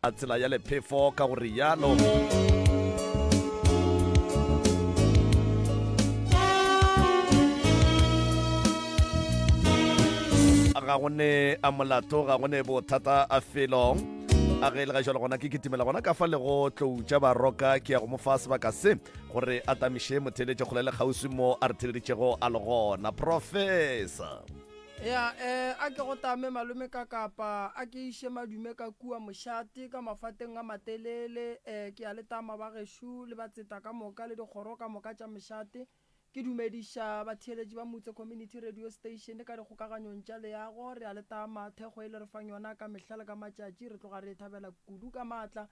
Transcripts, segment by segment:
A tsela ya lephefo ka go rialo. Ga go ne a molato, ga go ne bothata a felo. A ge e le ga jalo gona ke kitimela gona ka fa le go tlou tša baroka ke ya go mo fa sebaka se gore a tamiše motheeletše kgole le kgauswi mo a re theeleditšego a le gona. Professor. Ya, eh, a ke go tame malome ka kapa, a ke iše madume ka kua mošate, ka mafateng a matelele, eh, ke a le tama ba gešo le batseta ka moka le dikgoro ka moka tša mošate. Ke dumediša batheeletši ba Mutse Community Radio Station ka dikgokaganyong tša leago. Re a le tama, thekgo e le re fang yona ka mehla le ka matšatši, re tloga re e thabela kudu ka maatla.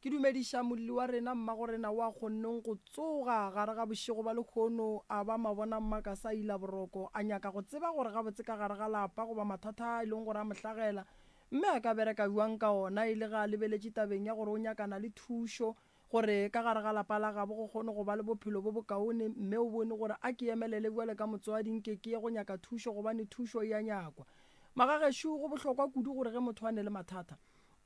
Ke dumediša molli wa rena, mmagorena wa kgonneng go tsoga gare ga bošego ba lehono, a ba mabona mmakasa a ila boroko, a nyaka go tseba gore gabotse ka gare ga lapa goba mathata a e leng gore a mo hlagela, mme a ka bereka bjang ka ona e le ge a lebeletše tabeng ya gore o nyakana le thušo gore ka gare ga lapa la gabo go kgone go ba le bophelo bo bokaone. Mme o bone gore a ke emelele bjale ka motswadi nke ke ye go nyaka thušo gobane thušo e a nyakwa. Magagešo, go bohlokwa kudu gore ge motho a ne le mathata,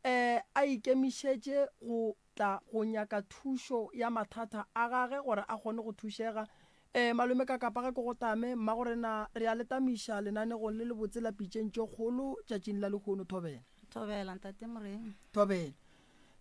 E a ikemišetše go tla go nyaka thušo ya mathata a gage gore a kgone go thušega. E, malome ka kapa ge ke go tame, mmagorena, re a le tamiša lenanegong le lebotse la Pitšeng tše Kgolo tšatšing la lehono. Thobela. Thobela, Ntate Moremi. Thobela.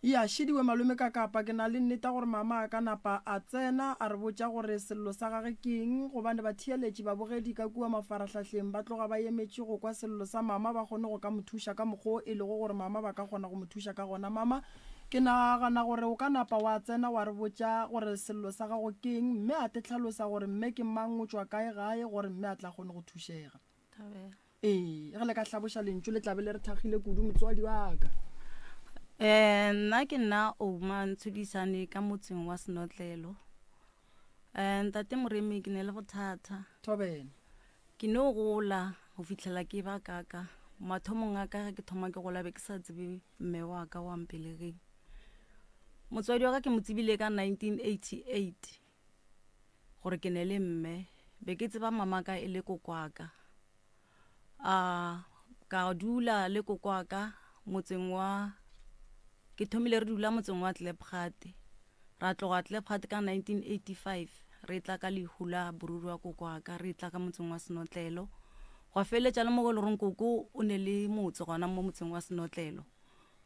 Ya, šidiwe malome ka kapa, ke na le nneta gore mama a ka napa a tsena a re botša gore sello sa gage ke eng, gobane batheeletši, babogedi ka kua mafarahlahleng ba tloga ba emetše go kwa sello sa mama ba kgone go ka mo thuša ka mokgwa wo e lego gore mama ba ka kgona go mo thuša ka gona. Mama, ke nagana gore o ka napa wa tsena wa re botša gore sello sa gago ke eng, mme a te hlalosa gore mme ke mang, o tšwa kae gae, gore mme a tla kgone go thušega. Thabela. Ee, ge le ka hlaboša lentšu le tla be le re thakgile kudu, motswadi wa ka. Um nna ke nna Ouma Ntshudisane ka motseng wa Senotlelo. Um ntate Moremi ke ne le bothata. Thobela. Ke no gola go fihlela ke ba kaka. Mathomong a ka ge ke thoma ke gola be ke sa tsebe mme wa ka wa mpelegeng. Motswadi wa ka ke mo tsebile ka 1988 gore ke ne le mme. Be ke tseba mama ka e le kokwaka. A ka dula le kokwaka motseng wa ke thomile re dula motseng wa Klipgat. Ra tloga Klipgat ka 1985 re tla ka lehu la boruri wa koko wa ka, re tla ka motseng wa Senotlelo. Gwa feleletša le mo e le goreng koko o ne le motse gona mo motseng wa Senotlelo.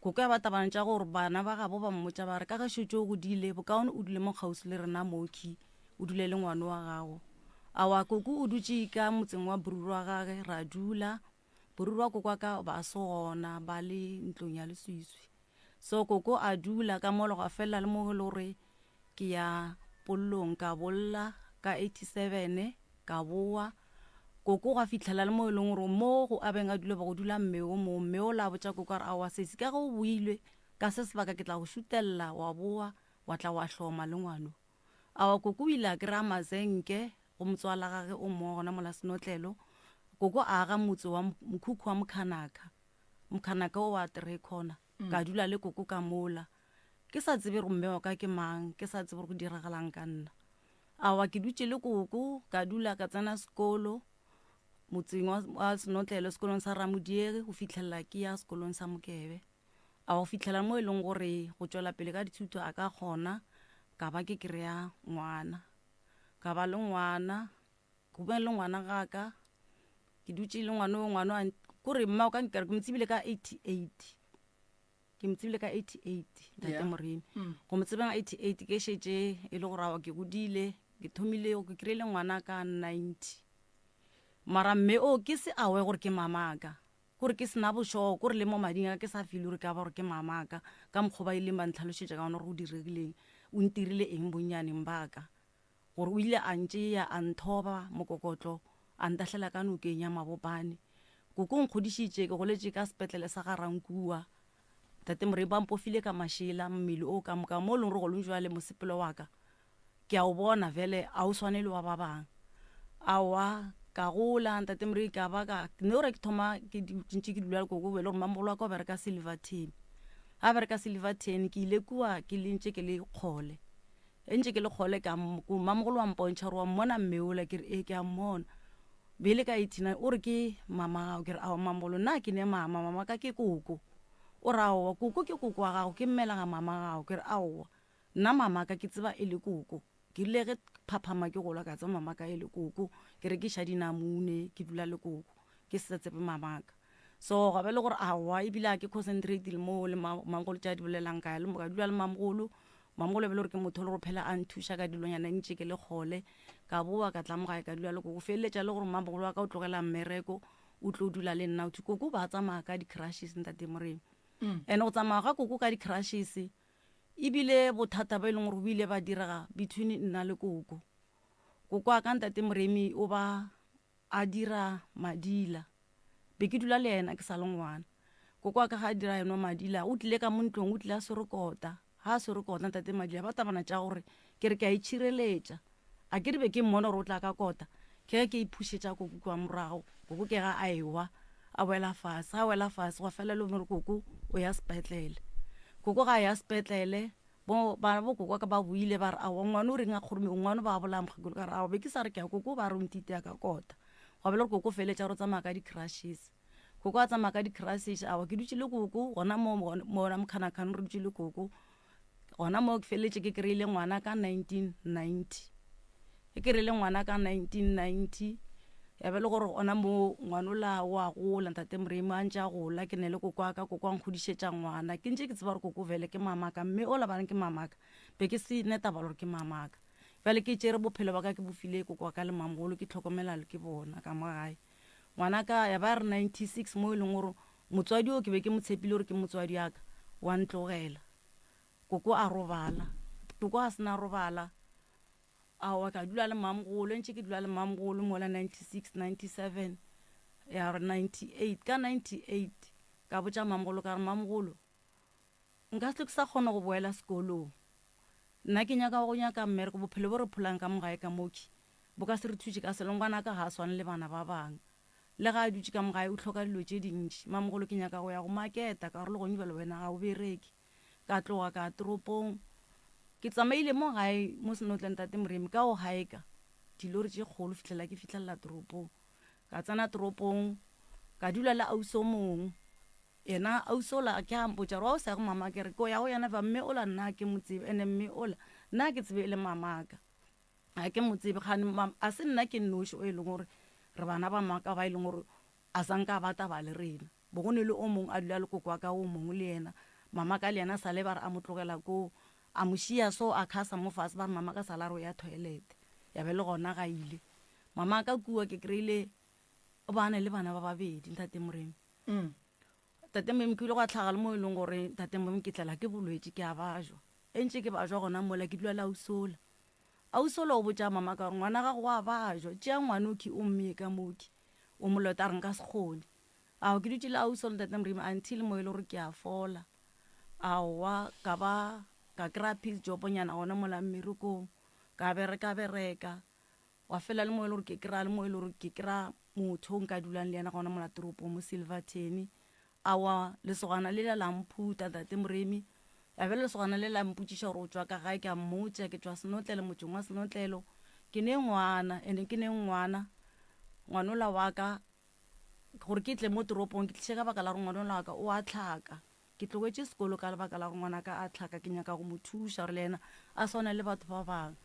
Koko ya ba tabana tša gore bana ba gabo ba mmotša ba re ka ge šetše o godile bokaone o dule mo kgauswi le rena moki o dule le ngwano wa gago. Aowa koko o dutše ka motseng wa boruri wa gage ra dula. Boruri wa koko wa ka ba se gona ba le ntlong ya leswiswi. So koko a dula ka mola gwa felela le mo e le gore ke ya pollong ka bolla ka 87 ka boa. Koko gwa fihlela le mo e leng gore mo go a beng a dula ba go dula mme o mongwe. Mme o la botša koko a re aowa sesi ka ge o boilwe ka se sebaka ke tla go šutelela wa boa wa tla wa hloma le ngwano. Aowa koko o ile a kry-a mazenke go motswala gage o mongwe gona mola Senotlelo. Koko a aga motse wa mokhukhu wa Mokhanaka. Mokhanaka o wa Three Corner. Ka dula le koko ka mola. Ke sa tsebe gore mme wa ka ke mang, ke sa tsebe gore go diragalang ka nna. Aowa ke dutše le koko, ka dula ka tsena sekolo motseng wa, wa Senotlelo sekolong sa Ramodiegi go fihlelela ke ya sekolong sa Mokebe. A go fihlela mo e leng gore go tšwela pele ka dithuto a ka kgona, ka ba ke kry-a ngwana. Ka ba le ngwana, go beng le ngwana ga ka, ke dutše le ngwana o ngwana wa kore mma o ka nkere ke mo tsebile ka 88. Ke mo tsebile ka 88 ntate Yeah. Moremi. Go mo tsebeng 88 ke šetše e le gore aowa ke godile, ke thomile ke kry-ile ngwana ka 90. Mara mme o ke se aware gore ke mamaka. Kore ke sena bošoo, kore le mo mading a ka ke sa feel gore ka ba gore ke mamaka, ka mokgwa ba ileng ba ntlhalošetša ka gona gore go diregileng, o ntirile eng bonnyaneng ba ka. Gore o ile a ntšea, a nthoba mokokotlo, a ntahlela ka nokeng ya Mabopane. Koko o nkgodišitše, ke goletše ka sepetlele sa ga Rankua. Tate Morei ba mpofile ka mašela, mmele o ka moka, mo e leng gore gone bjale mosepelo wa ka ke a o bona bjale a o swane le wa ba bangwe. Aowa, ka gola ntate Morei ka ba ka ne gore ke thoma ke ntše ke dula le koko be le gore mmamogolo wa ka o bereka Silverton. A bereka Silverton ke ile kua ke le ntše ke le kgole. E ntše ke le kgole ka mmamogolo wa mpontšha gore wa mmona mme ola ke re ee ke a mmona. Be le ka 89 o re ke mama gago ke re aowa mmamogolo nna ke ne mama mama ka ke koko. O re aowa, koko ke koko wa gago, ke mmelega mama gago. Ke re aowa, nna mamaka ke tseba e le koko. Ke rile ge phaphama ke gola ka tseba mamaka e le koko, ke rekiša dinamune, ke dula le koko, ke se sa tsebe mamaka. So gwa ba le gore aowa ebile ga ke concentrate le mo le mamogolo tša di bolelang ka ya le ka dula le mamogolo. Mamogolo e be le gore ke motho le gore phela a nthuša ka dilonyana ntše ke le kgole. Ka boa ka tla mo gae ka dula le koko. Feleletša le gore mamogolo wa ka o tlogela mmereko o tlo dula le nna. Thwe koko ba tsamaya ka di-crushes ntate Moremi. And go tsamaya ga koko ka di-crushes ebile bothata ba e leng gore bo ile ba direga between nna le koko. Koko wa ka ntate Moremi o ba a dira madila. Be ke dula le yena ke sa le ngwana. Koko wa ka ga a dira enwa madila, o tlile ka mo ntlong, o tlile a swere kota. Ga a swere kota ntate Madila, ba tabana tša gore ke re ke a itšhireletša. A ke re be ke mmona gore o tla ka kota, ke ge ke iphušetša koko kua morago. Koko ke ga a ewa, a wela fase. Ga a wela fase, gwa fela le gore koko o ya sepetlele. Koko ga a ya sepetlele, bo bana bo koko ka ba boile ba re aowa ngwana o reng a kgorome, ngwana ba bolaya mokgekolo. Ka re aowa be ke sa re ke ya koko ba re o ntitea ka kota. Gwa be le gore koko o feleletša gore o tsamaya ka di-crushes. Koko a tsamaya ka di-crushes, aowa ke dutše le koko gona mo mona Mokhanakgane re dutše le koko. Gona moo ke feleletše ke kry-ile ngwana ka 1990. Ke kry-ile ngwana ka 1990 ya be le gore gona moo ngwana ola o a gola ntate Moremi a ntše a gola ke ne le koko wa ka, koko a nkgodišetša ngwana. Ke ntše ke tseba gore koko vele ke mamaka, mme ola ba reng ke mamaka be ke se ne taba le gore ke mamaka. Bjale ke tšere bophelo ba ka ke bo file koko wa ka le mamogolo ke hlokomela ke bona ka mo gae. Ngwanaka ya ba re 96 mo e leng gore motswadi o ke be ke mo tshepile gore ke motswadi wa ka wa ntlogela. Koko a robala, koko a se na robala, aowa ka dula le mamogolo, ntše ke dula le mamogolo mola 96, 97 ya re 98. Ka 98 ka botša mamogolo ka re mamogolo nka se tle ke sa kgona go boela sekolong. Nna ke nyaka go nyaka mmereko, bophelo bo re pholang ka mo gae ka moki bo ka se re thuše ka selo. Ngwanaka ga a swane le bana ba bangwe, le ga a dutše ka mo gae o hloka dilo tše dintši. Mamogolo ke nyaka go ya go maketa ka gore le gone bjale wena ga o bereke. Ka tloga ka ya toropong, ke tsamaile mo gae mo Senotle ntate Moremi ka go haeka dilori tše kgolo fihlela ke fihlelela toropong. Ka tsena toropong ka dula le ausi o mongwe. Yena ausi ola ke a mpotša gore wa o sa ye go mama ke re ko ya go yena fa mme ola nna ke mo tsebe ene mme ola nna ke tsebe e le mamaka ga ke mo tsebe gane a se nna ke nnoši o e leng gore re bana ba maka ba e leng gore a sa nka ba taba le rena bo go ne le o mongwe a dula le koko wa ka o mongwe le yena mama ka le yena sa le ba re a mo tlogela koo a mo šia so a khasa mo fase ba re mama ka sala re o ya toilet ya be le gona ga ile mama ka kua ke kry-ile o ba ne le bana ba babedi ntate Moremi Mm. Tate Mem ke ile gwa tlhaga le mo e leng gore Tate Mem ke tlela ke bolwetši ke a bajwa. E ntše ke bajwa gona mola ke dula le ausola. Ausola o botša mama ka gore ngwana gago wa bajwa, tšea ngwanoki o mmeye ka moki. O mo lota a re nka se kgone. Ao ke dutše le ausola Ntate Moremi until mo e le gore ke a fola. Aowa ka ba ka kry-a peace job-nyana gona mola mmerekong. Ka bereka bereka. Gwa fela le mo e le gore ke kry-a le mo e le gore ke kry-a motho o nka dulang le yena gona mola toropong mo Silverton. Aowa lesogana lela la mphuta tate Moremi. Ya be lesogana le la mpotšiša gore o tšwa ka gae, ke a mmotša ke tšwa Senotlelo, motseng wa Senotlelo. Ke ne ngwana and-e ke ne ngwana, ngwanola wa ka gore ke tle mo toropong ke tliše ka baka la gore ngwanola wa ka o a hlaka. Ke tlogetše sekolo ka lebaka la gore ngwanaka a hlaka, ke nyaka go mo thuša gore le yena a swane le batho ba bangwe.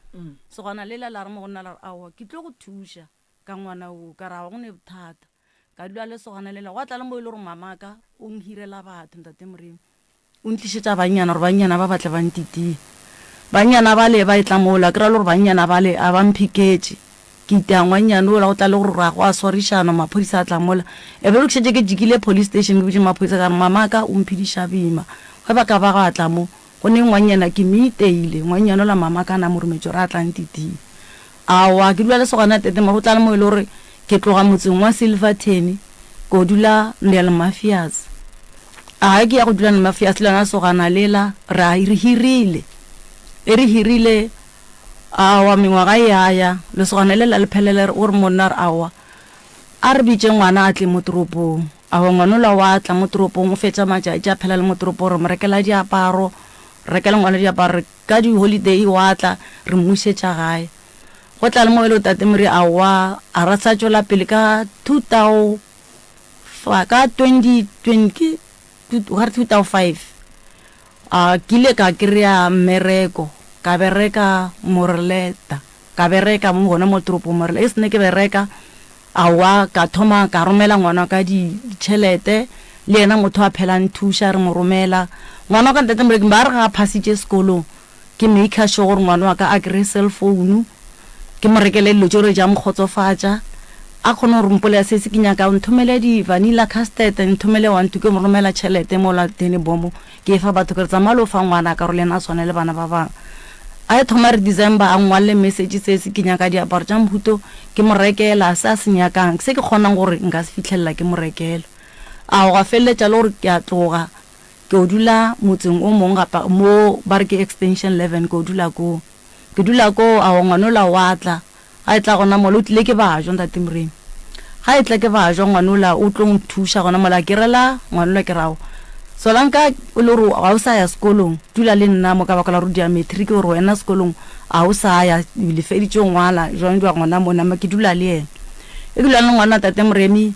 Segwana lela la re mo go nna la re, Aowa, ke tlo go thuša ka ngwana wo. Ka re, Aowa, go ne bothata. Ka dula le segwana lela, gwa tla le mo e le gore mamaka o nhirela batho, Ntate Moremi. O ntlišetša bannyana gore bannyana ba ba tle ba ntitie. Bannyana bale ba etla mola, ke ra le gore bannyana bale a ba mphiketše. Ke itia ngwannyane ola, go tla le gore ra go a swarišana, maphodisa a tla mola. E be le ke šetše ke jikile police station, ke botše maphodisa ka re, Mamaka o mphediša boima. Ge ba ka ba ba tla mo, go ne ngwannyana ke mo iteile, ngwannyane ola mamaka a na mo rometše gore a tla ntitia. Aowa, ke dula le sogana tete mara go tla le mo e le gore ke tloga motseng wa Silverton ko dula Nellmapius. A ge ke ya go dula Nellmapius le lona sogana lela re a re hirile, e re hirile aowa mengwaga e a ya, lesogana lela le phelele o re monna re aowa a re bitše ngwana a tle mo toropong. Aowa ngwana ola wa tla mo toropong o fetša matšatši a phela le mo toropong re mo rekela diaparo, re rekela ngwana diaparo re Ka di holiday wa tla re mmušetša gae. Go tla le mo e le tate Mori aowa a ra sa tšwela pele ka two thou fa ka twenty twenty ke gare 2005 a ke ile ka kry-a mmereko ka bereka Moreleta ka bereka mo gona mo toropong Moreleta e sene ke bereka aowa ka thoma ka romela ngwana ka ditšhelete le yena motho a phela nthuša re mo romela ngwana wa ka ntate Moreki ba re ga a phasitše sekolong Ke maker sure gore ngwana wa ka a kry-e cell phone, ke mo rekele dilo tše gore tša mo kgotsofatša, a kgone gore mpolelela sesi ke nyaka o nthomele di vanilla custard, nthomele one two, ke mo romela tšhelete mola Dennebomo, ke e fa batho ke re tsamaya le o fa ngwana ka gore le yena a swane le bana ba bangwe. A e thoma re December a nngwalele message sesi ke nyaka diaparo tša mohuto, ke mo rekela se a se nyakang, se ke kgonang gore nka se fihlelela ke mo rekela. A gwa feleletša le gore ke a tloga Ke o dula motseng o mong gapa mo ba re ke extension 11 ke o dula koo. Ke dula koo awa ngwanola wa tla ga e tla gona mola o tlile ke bajwa ntate Moremi. Ga e tla ke bajwa ngwanola o tlo nthuša gona mola ke rela ngwanola ke re aowa Solanka o le gore ga o sa ya sekolong dula le nna mo ka baka la gore o dia matric gore wena sekolong ga o sa ya le feditše go ngwala jwang jwang gona mo nama ke dula le yena. E ke dula le ngwana tate Moremi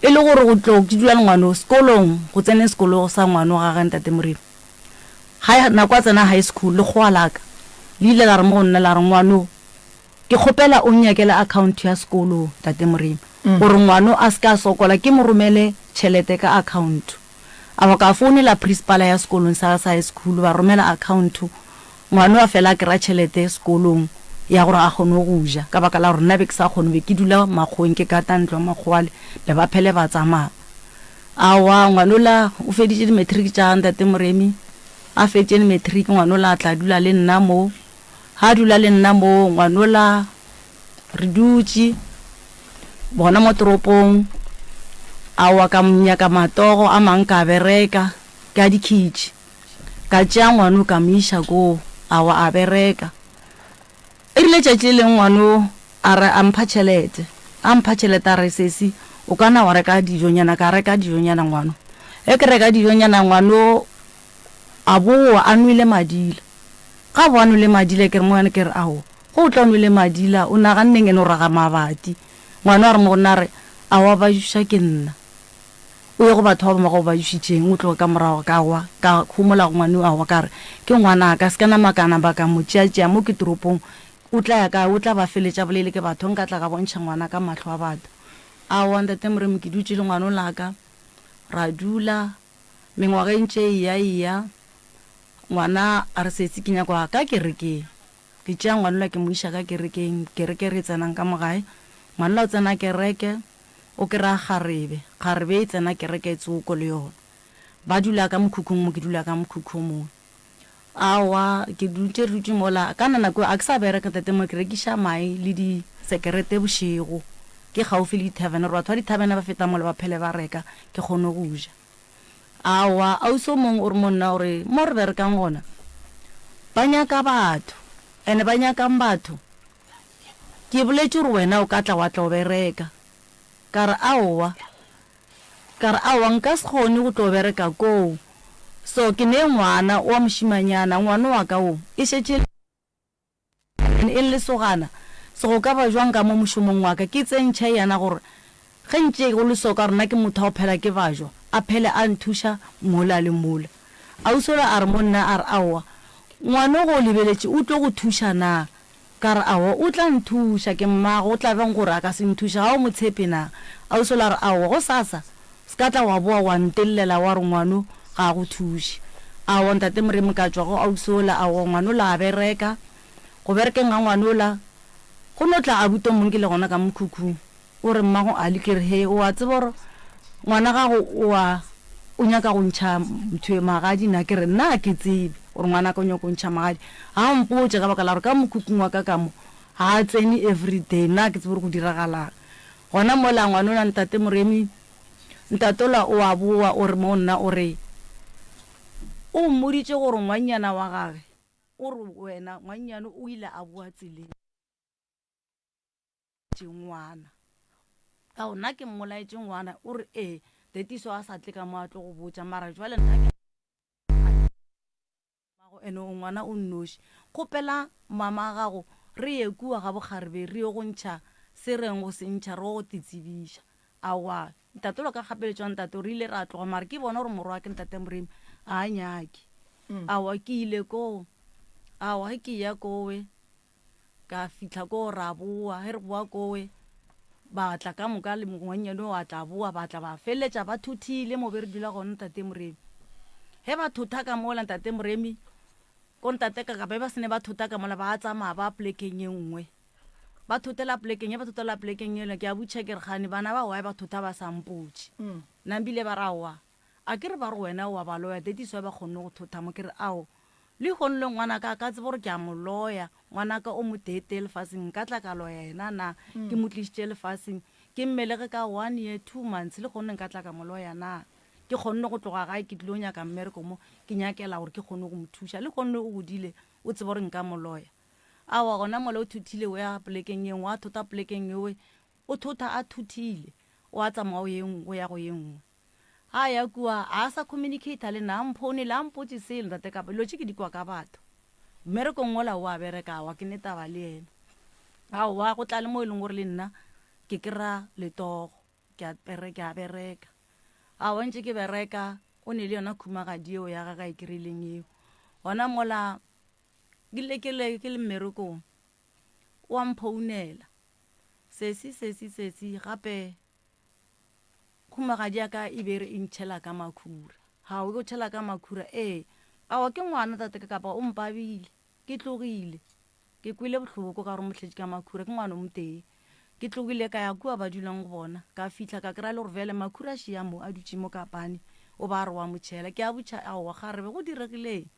E le gore go tlo ke dula le ngwano sekolong, go tsene sekolo sa ngwano ga ge ntate Moremi. Ga nako a tsena high school, lekgowa la ka le ile la re mo go nna la re, Ngwano, ke kgopela o nnyakele account ya sekolo, ntate Moremi, gore ngwano a se ke a sokola, ke mo romele tšhelete ka account. A ba ka founela principal ya sekolong sa gage sa high school, ba romela account, Ngwano a fela a kry-a tšhelete sekolong ya gore a kgone go ja, ka baka la gore nna be ke sa kgone, be ke dula makgoweng ke kata ntlo ya makgowa le, be ba phele ba tsamaya. Aowa, ngwanola o feditše di-matric tša ntate Moremi, a fetše di-matric ngwanola a tla dula le nna mo, ga a dula le nna mo ngwanola re dutše gona mo toropong, aowa ka nyaka matogo a mang ka bereka ka dikhitšhi. Ka tšea ngwano ka mo iša koo, a wa a bereka. E rile tšatši le lengwe ngwano a re a mpha tšhelete, a mpha tšhelete a re, Sesi, o ka na wa reka dijonyana? Ka reka dijonyana ngwano. Ge ke reka dijonyana ngwano a bowa a nwele madila. Ga a bowa a nwele madila ke re mo yena ke re, Aowa, ge o tla o nwele madila o naganneng ene o raga mabati? Ngwano a re mo go nna a re, Aowa ba juša ke nna. O ye go batho ba ba go bajušitšeng, o tloge ka morago ka wa, ka homola go ngwaneo a wa, ka re, Ke ngwanaka, se ka nama ka napa ka mo tšeatšea mo ke toropong, o tla ya kae, o tla ba feletša bolele ke batho, nka tla ka bontšha ngwanaka mahlo a batho. Aowa, Ntate Moremi, ke dutše le ngwano la ka, ra dula, mengwaga e ntše e eya e eya, ngwana a re, Sesi, ke nyaka go ya ka kerekeng. Ke tšea ngwanola ke mo iša ka kerekeng, kereke re e tsenang ka mo gae, ngwanola o tsena kereke, O kry-a kgarebe, kgarebe e tsena kereke tsoko le yona. Ba dula ka mokhukhung mo, ke dula ka mokhukhu o mongwe. Aowa, ke dutše re dutše mola, ka na nako eo a ke sa bereka tate mo, ke rekiša mae le disekerete bošego. Ke kgaufi le di-tavern, gore batho ba di-tavern ba feta mola ba phele ba reka, ke kgone go ja. Aowa, ausi o mongwe o re mo nna o re, mo re berekang gona, ba nyaka batho, and-e ba nyakang batho? Ke boletše gore wena o ka tla wa tla o bereka. Ka re, Aowa. Ka re, Aowa, nka se kgone go tlo bereka koo. So, ke ne ngwana wa mošimanyana, ngwana wa ka wo, e šetše e le lesogana. So, go ka ba bjang ka mo mošomong wa ka, ke tsentšhe yena gore ge ntše go le so, ka gore nna ke motho wa go phela ke bajwa, a phele a nthuša mola le mola. Ausi yola a re mo nna, a re, Aowa, ngwano ge o lebeletše o tlo go thuša na? Ka re, Aowa, o tla nthuša, ke mmago, o tla bjang gore a ka se nthuše? Ga o mo tshepe na? Ausi yola a re, Aowa, gosasa se ka tla wa boa wa ntellela wa re ngwano ga a go thuše. Aowa, Ntate Moremi, ka tšwa go ausi yola, aowa, ngwanola a bereka. Go berekeng ga ngwanola, go no tla abuti o mongwe ke le gona ka mokhukhung. O re, Mmago Ali, ke re, Hee, o a tseba gore ngwana gago o a, o nyaka go ntšha ntho e, magadi na? Ke re, Nna ga ke tsebe gore ngwanaka o nyaka go ntšha magadi. Ga a mpotše ka baka la gore ka mokhukhung wa ka ka mo, ga a tsene everyday. Nna ga ke tsebe gore go diragalang. Gona mola ngwanola Ntate Moremi, Ntatola o a boa o re mo nna o re, O mmoditše gore ngwannyana wa gage, o re wena ngwannyane o ile a boa tseleng. Tše ngwana. Ka gore nna ke mmolaetše ngwana, o re ee, Tetiso a sa tle ka mo a tlo go botša, mara jwale nna ke Mmago ene o ngwana o nnoši. Kgopela mama gago re ye kua ga bokgarebe re yo go ntšha se reng go se ntšha, re go te tsebiša. Aowa. Ntate ola ka kgapeletšo ya ntate re ile ra tloga mare ke bona gore morwa ke ntate Moremi a a nyake. Aowa ke ile koo. Aowa ge ke ya kowe ka fitlha koo ra boa ge re boa kowe ba tla ka moka le mongwannyane o a tla boa ba tla ba feleletša ba thothile mo be re dula gona ntate Moremi. Ge ba thotha ka mola ntate Moremi ko ntate ka be ba sene ba thotha ka mola ba tsamaya ba polekeng ye nngwe. Ba thotela polekeng ye ba thotela polekeng yela ke a butšha ke re gane bana ba why ba thotha ba sa mpotše. Nambile ba re aowa a ke re ba re wena o a ba loya that is why ba kgonne go thotha mo ke re ao lehono le ngwanaka a ka tseba gore ke a mo loya ngwanaka o moteetee lefaseng nka tla ka loya yena na ke mo tlišitše lefaseng ke mmelege ka one year 2 months le kgonne nka tla ka mo loya na ke kgonne go tloga gae ke tlilo nyaka mmereko mo ke nyakela gore ke kgone go mo thuša le kgonne o godile o tseba gore nka mo loya aowa gona mola o thuthile o ya polekeng ye nngwe a thota polekeng ewe o thota a thuthile o a tsamaya o ye o ya go ye nngwe ga a ya kua a sa communicate le nna a mphounele a mpotse selo ntate kapa dilo tše ke di kwa ka batho mmerekong ola o a bereka aowa ke ne taba le yena aowa go tla le mo e leng gore le nna ke kry-a letogo ke a ke a bereka aowa ntše ke bereka o ne le yona khumagadi eo ya gage a e kry-ileng eo gona mola ke le ke le ke le mmerekong o a mphounela sesi sesi sesi gape khumagadi ya ka e be re e ntšhela ka makhura ga o ke o tšhela ka makhura ee aowa ke ngwana tate ka kapa o mpabile ke tlogile ke kwele bohloko ka gore mohletše ka makhura ke ngwana o motee ke tlogile ka ya kua ba dulang go bona ka fitlha ka kry-a le gore vele makhura a šia mo a dutše mo kapane o ba re wa motšhela ke a botšha aowa kgarebe go diregileng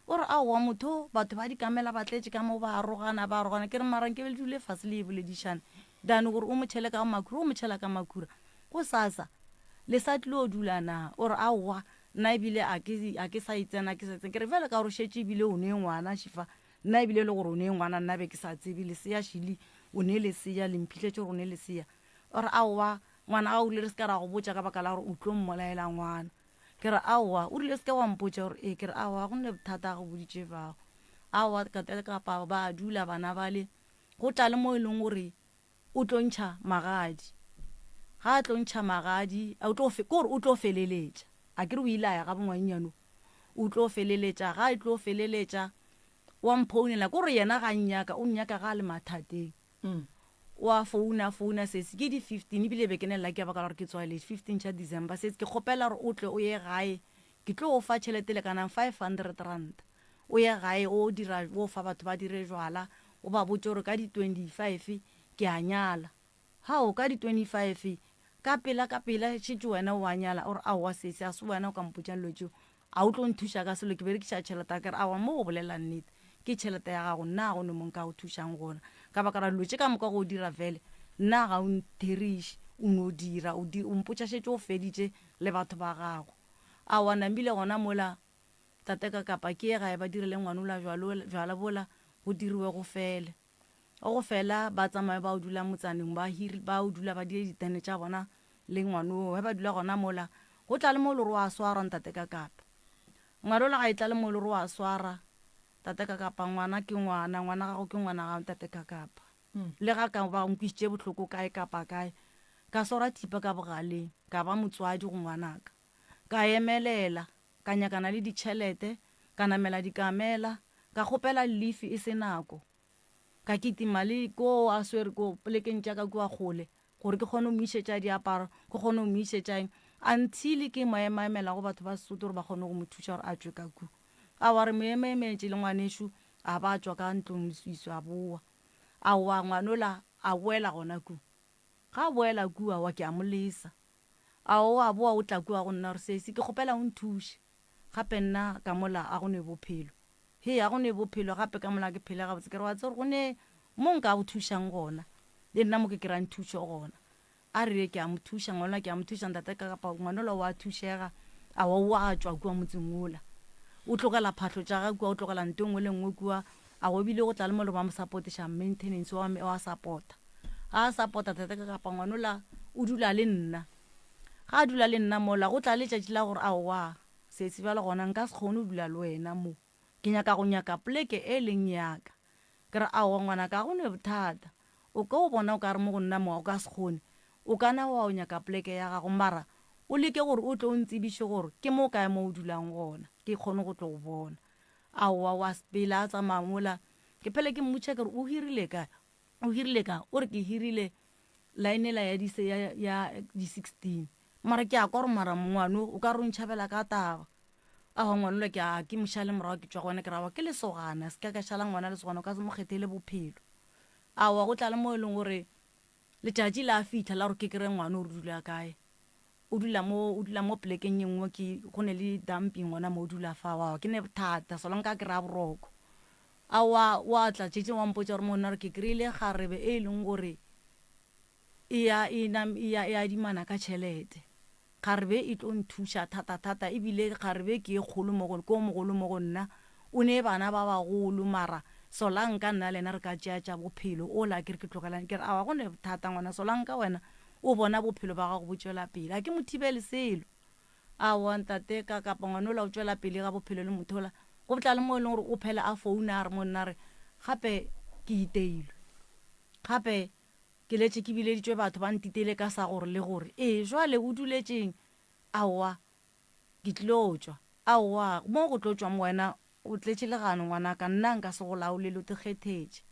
O re, Aowa, motho, batho ba dikamela ba tletše ka mo, ba arogana, ba arogana. Ke re, Mara nke be le dule fase le e boledišane, than gore o mo tšhele ka makhura, o mo tšhela ka makhura. Gosasa, le sa tlilo dula na? O re, Aowa, nna ebile a ke, a ke sa e tsena, ke sa e tsena. Ke re, Bjale ka gore o šetše ebile o ne ngwana, Šifa, nna ebile e le gore o ne ngwana, nna be ke sa tsebe, lesea šili, o ne lesea, le mphihletše gore o ne lesea. O re, Aowa, ngwana ga o rile re se ka ra go botša ka baka la gore o tlo mmolaela ngwana. Ke re, Aowa. O rile, Se ke wa mpotša gore ee. Ke re, Aowa, ga go ne bothata, go boditše bao. Aowa, ka kapa ba dula bana bale. Go tla le mo e leng gore o tlo ntšha magadi. Ga a tlo ntšha magadi, o tlo, ke gore o tlo feleletša. A ke re o ile a ya ga bongwannyane, o tlo feleletša. Ga a tlo feleletša, wa mphounela. Ke gore yena ga a nnyaka, o nnyaka ga a le mathateng. O a founa, a founa sesi, ke di 15, ebile be ke ne lucky ka baka la gore ke tswaletše, 15 tša December, sesi ke kgopela gore o tle o ye gae, ke tlo go fa tšhelete e lekanang 500 rand, o ye gae o dira, o fa batho ba dire jwala, o ba botše gore ka di 25 ke a nyala. Hao, ka di 25, ka pela ka pela šetše wena o a nyala, o re aowa sesi, a se wena o ka mpotšang dilo tšeo, A o tlo nthuša ka selo? Ke berekiša tšhelete ya ka. Ke re, Aowa, mo go bolela nnete, ke tšhelete ya gago, nna ga go ne mo nka go thušang gona. Ka baka la dilo tše ka moka go o dira fele, nna ga o ntheriše, o no dira, o di, o mpotša šetše o feditše le batho ba gago. Aowa, namile gona mola tate ka kapa ke ye gae ba direle ngwanola jwalo, jwala bola, go diriwe go fele. Go fela ba tsamaye ba o dula motsaneng ba hiri ba o dula ba die ditene tša bona le ngwanoo ge ba dula gona mola go tla le mo lore wa swarwa ntate ka kapa ngwanola ga e tla le mo lore wa swara tate ka kapa ngwana ke ngwana ngwana gago ke ngwana gago ntate ka kapa le ga ka ba nkwisitše bohloko kae kapa kae ka swara thipa ka bogaleng ka ba motswadi go ngwanaka ka emelela ka nyakana le ditšhelete ka namela dikamela ka kgopela lifi e se nako Ka kitima le koo a swere ko polekeng tša ka kua kgole gore ke kgone go mo išetša diaparo, ke kgone go mo išetša eng, until ke mo emaemela go batho ba Sesotho gore ba kgone go mo thuša gore a tšwe ka kua. Aowa re mo emaemetše le ngwanešu a ba a tšwa ka ntlong leswiswi a boa. Aowa ngwanola a boela gona kua. Ga a boela kua aowa ke a mo lesa. Aowa a boa o tla kua go nna gore sesi ke kgopela o nthuše. Gape nna ka mola a go ne bophelo. Hee, a go ne bophelo gape ka mola ke phele gabotse. Ke re, wa tseba gore go ne mo nka go thušang gona, le nna mo ke kry-ang thušo gona. A re, ke a mo thuša ngwana, ke a mo thuša ntate ka kapa ngwanola o a thušega, a wa o a tšwa kua motseng ola. O tlogela phahlo tša gagwe kua, o tlogela nto e nngwe le nngwe kua, a wa ebile go tla le mo le ba mo supportiša maintenance wa, wa support-a. Ga a support-a tate ka kapa ngwanola o dula le nna. Ga a dula le nna mola, go tla letšatši la gore, Aowa, sesi, bjale gona nka se kgone go dula le wena mo. Ke nyaka go nyaka poleke e leng ya ka. Ke re, Aowa, ngwanaka, ga go ne bothata. O ka o bona o ka re mo go nna mo o ka se kgone. O ka na wa o nyaka poleke ya gago mara o leke gore o tle o ntsebiše gore ke mo kae mo o dulang gona ke kgone go tlo go bona. Aowa wa sepela a tsamaya mola ke phele ke mmotšiša ke re o hirile kae o hirile kae o re ke hirile line ela ya di ya ya di 16 mara ke a kwa gore mara ngwano o ka re o ntšhabela ka taba aowa ngwanola ke a ke mošale morago ke tšwa go wena ke re aowa ke lesogana se ka ka šala ngwana lesogana o ka se mo kgethele bophelo aowa go tla le mo e leng gore Letšatši la fihla la gore ke kry-e ngwana o re dula kae. O dula mo, o dula mo polekeng ye nngwe ke, go ne le dumping gona mo o dula fa. Aowa ke ne bothata, solanka a kry-a boroko. Aowa wa tla tšetše wa mpotša gore monna gore ke kry-ile kgarebe e leng gore e ya e e ya e adimana ka tšhelete. Kgarebe e tlo nthuša thata-thata ebile kgarebe ke e kgolo mo go, ke o mogolo mo go nna, o ne bana ba bagolo mara Solanka nna le yena re ka tšea tša bophelo, ola ke re ke tlogelane ke re aowa go ne bothata ngwana Solanka wena o bona bophelo ba gago bo tšwela pele a ke mo thibele selo. Aowa ntate ka kapa ngwana ola o tšwela pele ga bophelo le motho ola go tla le mo e leng gore o phela a founa a re mo nna re gape ke iteilwe gape Ke letše ke bileditšwe batho ba ntiteile ka sa gore le gore. Ee, jwale o duletšeng? Aowa, ke tlilo tšwa. Aowa, mo go tlo tšwang wena o tletše legano ngwanaka, nna nka se go laolele o te kgethetše.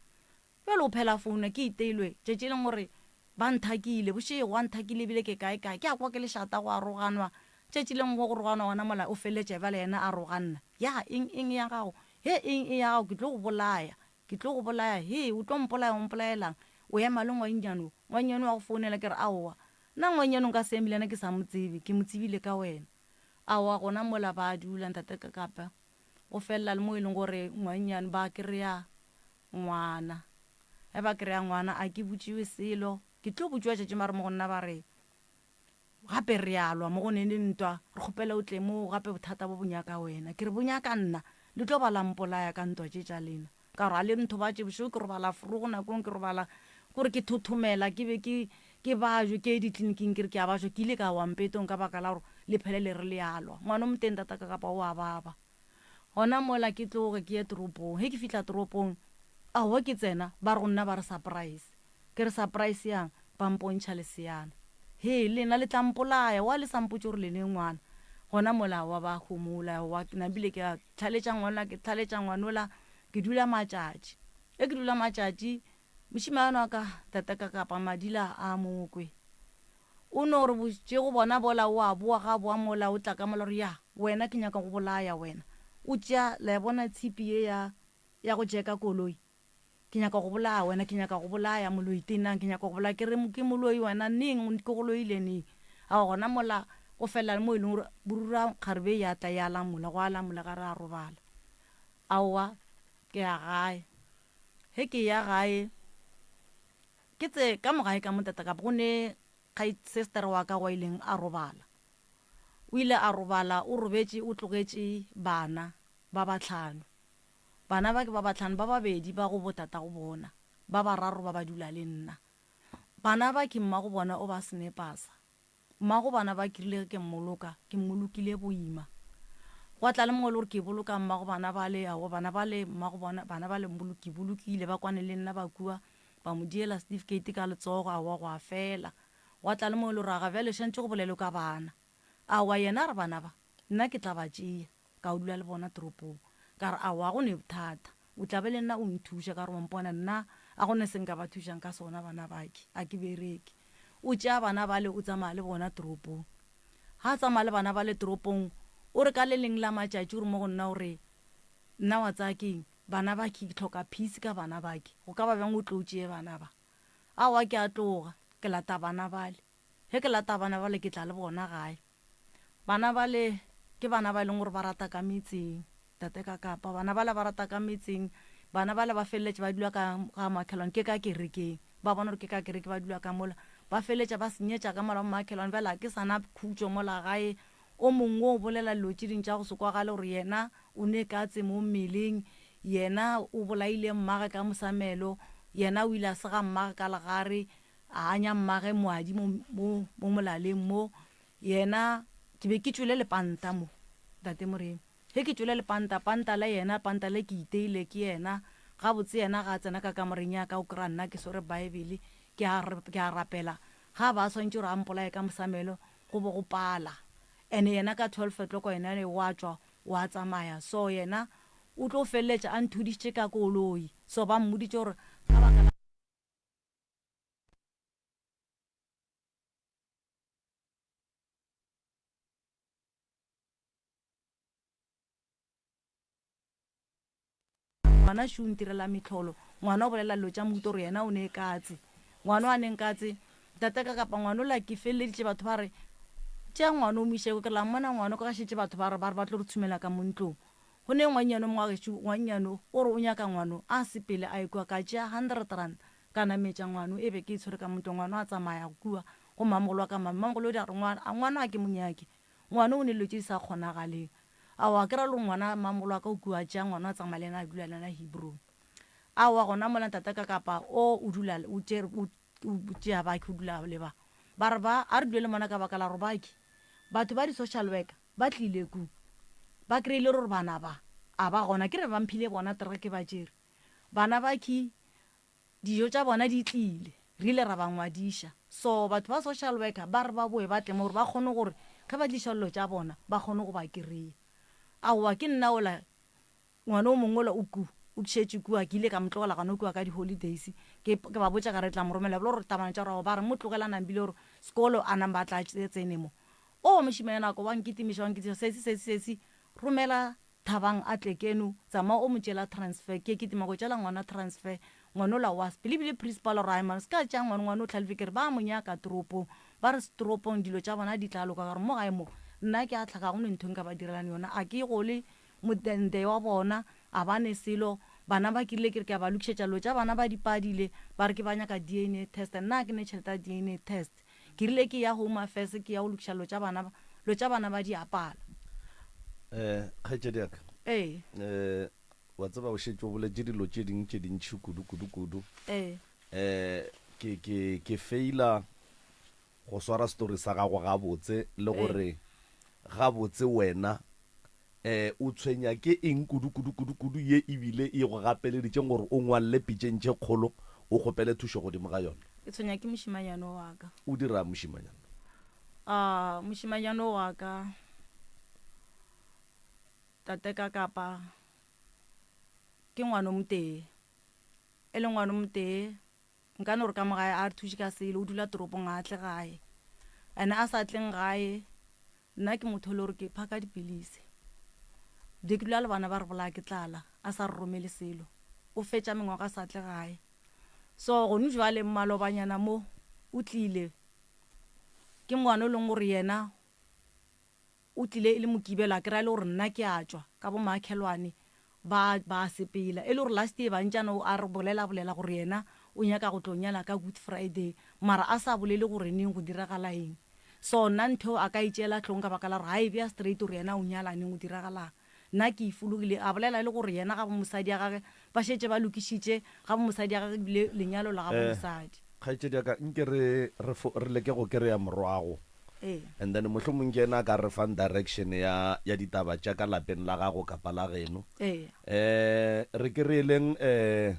Bjale o phela founa ke iteilwe tšatši leng gore ba nthakile, bošego ba nthakile ebile ke kae kae. Ke a kwa ke lešata go a roganwa, tšatši leng go roganwa gona mola o feleletša bjale yena a roganna. Ya, eng eng ya gago? He eng e ya gago ke tlo go bolaya. Ke tlo go bolaya. Hee, o tlo mpolaya, o mpolaela'ng? O ema le ngwannyane o. Ngwannyane o a go founela, ke re, Aowa. Nna ngwannyane o nka se eme le yena ke sa mo tsebe. Ke mo tsebile ka wena. Aowa, gona mola ba dula, Ntate Kakapa. Go felela le mo e leng gore ngwannyane ba kry-a ngwana. Ge ba kry-a ngwana, a ke botšiwe selo. Ke tlo botšiwa tšatši mare mo go nna ba re, Gape re a lwa mo go neng le ntwa, re kgopela o tle mo, gape bothata bo bo nyaka wena. Ke re, Bo nyaka nna? Le tlo ba la mpolaya ka ntwa tše tša lena. Ka gore a le nthobatše bošego, ke robala forogo, nakong ke robala, kore ke thothomela, ke be ke, ke bajwe, ke ye ditleliniking ke re ke a bajwa, ke ile ka wa mpetong ka baka la gore le phele le re le a lwa. Ngwana o moteng tataka kapa o a baba. Gona mola ke tloge ke ye toropong. Ge ke fihla toropong, aowa ke tsena, ba re go nna ba re surprise. Ke re surprise yang? Ba mpontšha leseana. Hee, lena le tla mpolaya, wa le sa mpotše gore le ne ngwana. Gona mola aowa ba homola, aowa ke nabile ke a tlhaletša ngwana, ke tlhaletša ngwanola, ke dula matšatši. Ge ke dula matšatši, mošemane wa ka, tate ka kapa madila a mokwe. O no re bošego bona bola o a boa, ga a boa mola o tla ka mola o re, ya, wena ke nyaka go bolaya wena. O tšea, la e bona tshipi ye ya, ya go jeka koloi? Ke nyaka go bolaya wena, ke nyaka go bolaya moloi tenang, ke nyaka go bolaya, ke re ke moloi wena neng, ke go loile neng? Aowa gona mola go felela le mo e leng gore borura kgarebe ya tla ya lamola, go a lamola ga re a robala. Aowa ke ya gae, ge ke ya gae ke tse ka mo gae ka mo tata kapa go ne sister wa ka wa ileng a robala. O ile a robala, o robetše o tlogetše bana ba bahlano. Bana ba ke ba bahlano, ba babedi ba go botatago bona, ba bararo ba ba dula le nna. Bana ba ke mmago bona o ba senepasa. Mmago bana ba ke rile ge ke mmoloka, ke mmolokile boima. Gwa tla le mongwe le gore ke boloka mmago bana bale, aowa bana bale mmago bona, bana bale ke bolokile, ba kwane le nna ba kua, ba mo diela certificate ka letsogo, aowa gwa fela. Gwa tla le mongwe le gore aga bjale šantše go bolelwe ka bana. Aowa yena a re bana ba, nna ke tla ba tšea. Ka o dula le bona toropong. Ka re, Aowa, ga go ne bothata. O tla be le nna o nthuša. Ka re, Wa mpona, nna a go ne se nka ba thušang ka sona bana bake. A ke bereke. O tšea bana bale o tsamaya le bona toropong. Ga a tsamaya le bana bale toropong, o re ka le leng la matšatši o re mo go nna o re, Nna wa tsaya keng? Bana bake, ke hloka peace ka bana bake. Go ka ba bjang o tle o tšee bana ba? Aowa, ke a tloga. Ke lata bana bale. Ge ke lata bana bale ke tla le bona gae. Bana bale ke bana ba e leng gore ba rata ka metseng, tate ka kapa. Bana bale ba rata ka metseng, bana bale ba feleletša ba dula ka ga makhelwane, ke ka kerekeng. Ba bona gore ke ka kereke ba dula ka mola. Ba feleletša ba senyetša ka mola bo makhelwane. Bjale ga ke sa na khutšo mola gae. O mongwe o bolela dilo tše dingwe tša go se kwagale gore yena o ne katse mo mmeleng, yena o bolaile mmagwe ka mosamelo, yena o ile a sega mmagwe ka legare, a anya mmagwe moadi mo, mo, mo molaleng mo. Yena, ke be ke tšwele lepanta mo, Tate Moremi. Ge ke tšwele lepanta, panta la yena, panta le ke iteile ke yena. Gabotse yena ga a tsena ka kamoreng ya ka, o kry-a nna ke swere Bible, ke a, ke a rapela. Ga a ba a swantše gore a mpolaye ka mosamelo, go bo go pala. And yena ka 12 o'clock yena wa tšwa wa tsamaya. So yena o tlo feleletša a nthudišitše ka koloi. So ba mmoditše gore ka baka la. Ngwana šo o ntirela mehlolo. Ngwana o bolela dilo tša mohuta gore yena o ne katse. Ngwana o a neng katse, tate ka kapa ngwana ola ke feleleditše batho ba re tšea ngwana o mo iše ko ke la mmona ngwana ka šetše batho ba re ba re ba tlo re tshumela ka mo ntlong. Go ne ngwannyane o mongwe wa gešo ngwannyane o re o nyaka ngwano a sepele a ye kua ka tšea hundred rand ka nametša ngwano e be ke e tshwere ka mo ntlong ngwano a tsamaya kua go mamogolo wa ka mamogolo o di a re ngwana a ke mo nyake Ngwana o ne dilo tše di sa kgonagaleng. Aowa, ke ra le gore ngwana mmamogolo wa ka o kua tšea ngwana a tsamaya le yena a dula le yena Hebron. Aowa, gona mola ntate ka kapa o o dula o tšere o tšea baki o dula le ba. Ba re ba a re dule le mona ka baka la gore baki batho ba di social worker ba tlile ku ba kry-ile gore bana ba a ba gona ke re ba mphile bona tereke ke ba tšere bana baki Dijo tša bona di tlile, re ile ra ba ngwadiša. So batho ba social worker ba re ba boe ba tle mo gore ba kgone gore ge ba tliša dilo tša bona ba kgone go ba kry-a. Aowa ke nna ola ngwana o mongwe ola o ku, o šetše kua, ke ile ka mo tlogela gona kua ka di-holidays, ke ke ba botša ka re tla mo romela bjale gore tabana tša gore aowa ba re mo tlogela nambile gore sekolo a namba a tla tsene mo. O mošemane nako wa nkitimiša wa nkitimiša sesi sesi sesi romela Thabang a tle keno, tsamaya o mo tšeela transfer. Ke kitima go tšeela ngwana transfer, ngwana ola wa sepela. Ebile principal a re, Ai man, se ka tšea ngwana, ngwana o hlalefe. Ke re, ba mo nyaka toropong. Ba re setoropong dilo tša bona di tla loka. Ka re, mo gae mo, nna ke a hlaka, ga go ne ntho e nka ba direlang yona. A ke gole modende wa bona, a ba ne selo. Bana ba ke rile ke re ke a ba lokišetša dilo tša bana ba di padile, ba re ke ba nyaka DNA test. Nna ga ke ne tšhelete ya DNA test. Ke rile ke ya Home Affairs ke ya go lokiša dilo tša bana, dilo tša bana ba di apala. Eh, kgaetšedi ya ka. Ee. Eh, wa tseba o šetše o boletše dilo tše ding tše dintši kudu kudu kudu. Ee. Eh, ke ke ke feila go swara story sa gago gabotse le gore gabotse wena Eh, o tshwenya ke eng kudu, kudu, kudu, kudu ye e bile e go gapeleditšeng gore o ngwalele pitšeng tše kgolo o kgopele thušo godimo ga yona? Ke tshwenya ke mošemanyana wa ka. O dirang mošemanyana? A, mošemanyana wa ka, tate ka kapa, ke ngwana o motee. E le ngwana o motee, Nka no re ka mo gae a re thuše ka selo, o dula toropong ga a tle gae. And a sa tleng gae, nna ke motho e le gore ke phaka dipilisi. Be ke dula le bana ba re bolaya ke tlala, a sa re romele selo. O fetša mengwaga a sa tle gae. So gone jwale malobanyana mo o tlile, ke ngwana o leng gore yena O tlile e le Mokibelo, a kry-a e le gore nna ke a tšwa ka bo maakhelwane ba ba sepela. E le gore last year bantšana o a re bolela bolela gore yena o nyaka go tlo nyala ka Good Friday mara a sa bolele gore neng go diragala eng. So nna ntho eo a ka e tšeela hlong ka baka la gore ga e bea straight gore yena o nyala neng go diragalang. Nna ke e fologile a bolela e le gore yena ga bo mosadi ya gage ba šetše ba lokišitše ga bo mosadi ya gage ebile lenyalo la ga bo mosadi. Kgaetšedi ya ka, nke re re re leke go kereya morwago Ee. And then mohlomong ke yena a ka re fang direction ya ya ditaba tša ka lapeng la gago kapa la geno. Ee. Eh re kry-eleng eh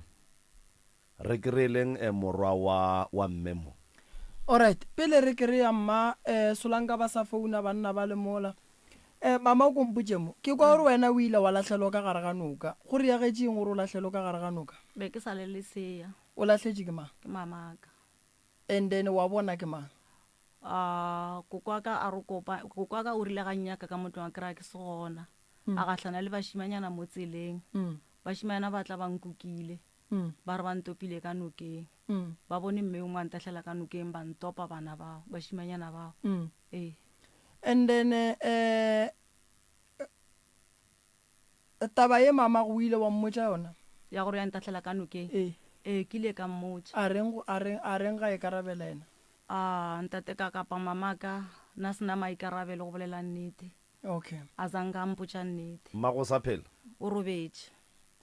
re kry-eleng eh morwa wa wa mme mo. Alright, pele re kry-a mma eh Solanka ba sa founa banna ba le mola. Eh mama o ko mpotše mo, ke kwa gore wena o ile wa lahlelwa ka gare ga noka. Go reagetše eng gore o lahlelwe ka gare ga noka? Be ke sa le lesea. O lahletše ke mang? Ke mamaka. And then wa bona ke mang? A koko wa ka a re kopa, koko wa ka o rile ga nnyaka ka mo tlong a kry-a ke se gona. A gahlana le bašimanyana mo tseleng. Bašimanyana ba tla ba nkukile, ba re ba ntopile ka nokeng. Ba bone mme yo mongwe a ntahlela ka nokeng, ba ntopa bana bao, bašimanyana bao. Ee. And then eh taba ye mamago o ile wa mmotša yona? Ya gore ya ntahlela ka nokeng? Ee. Ee, ke ile ka mmotša. A reng, a reng, a reng ga e karabela yena? A ntate ka kapa mamaka na sena maikarabelo go bolela nnete. Okay. A zanka a mpotša nnete. Mmago o sa phela? O robetše.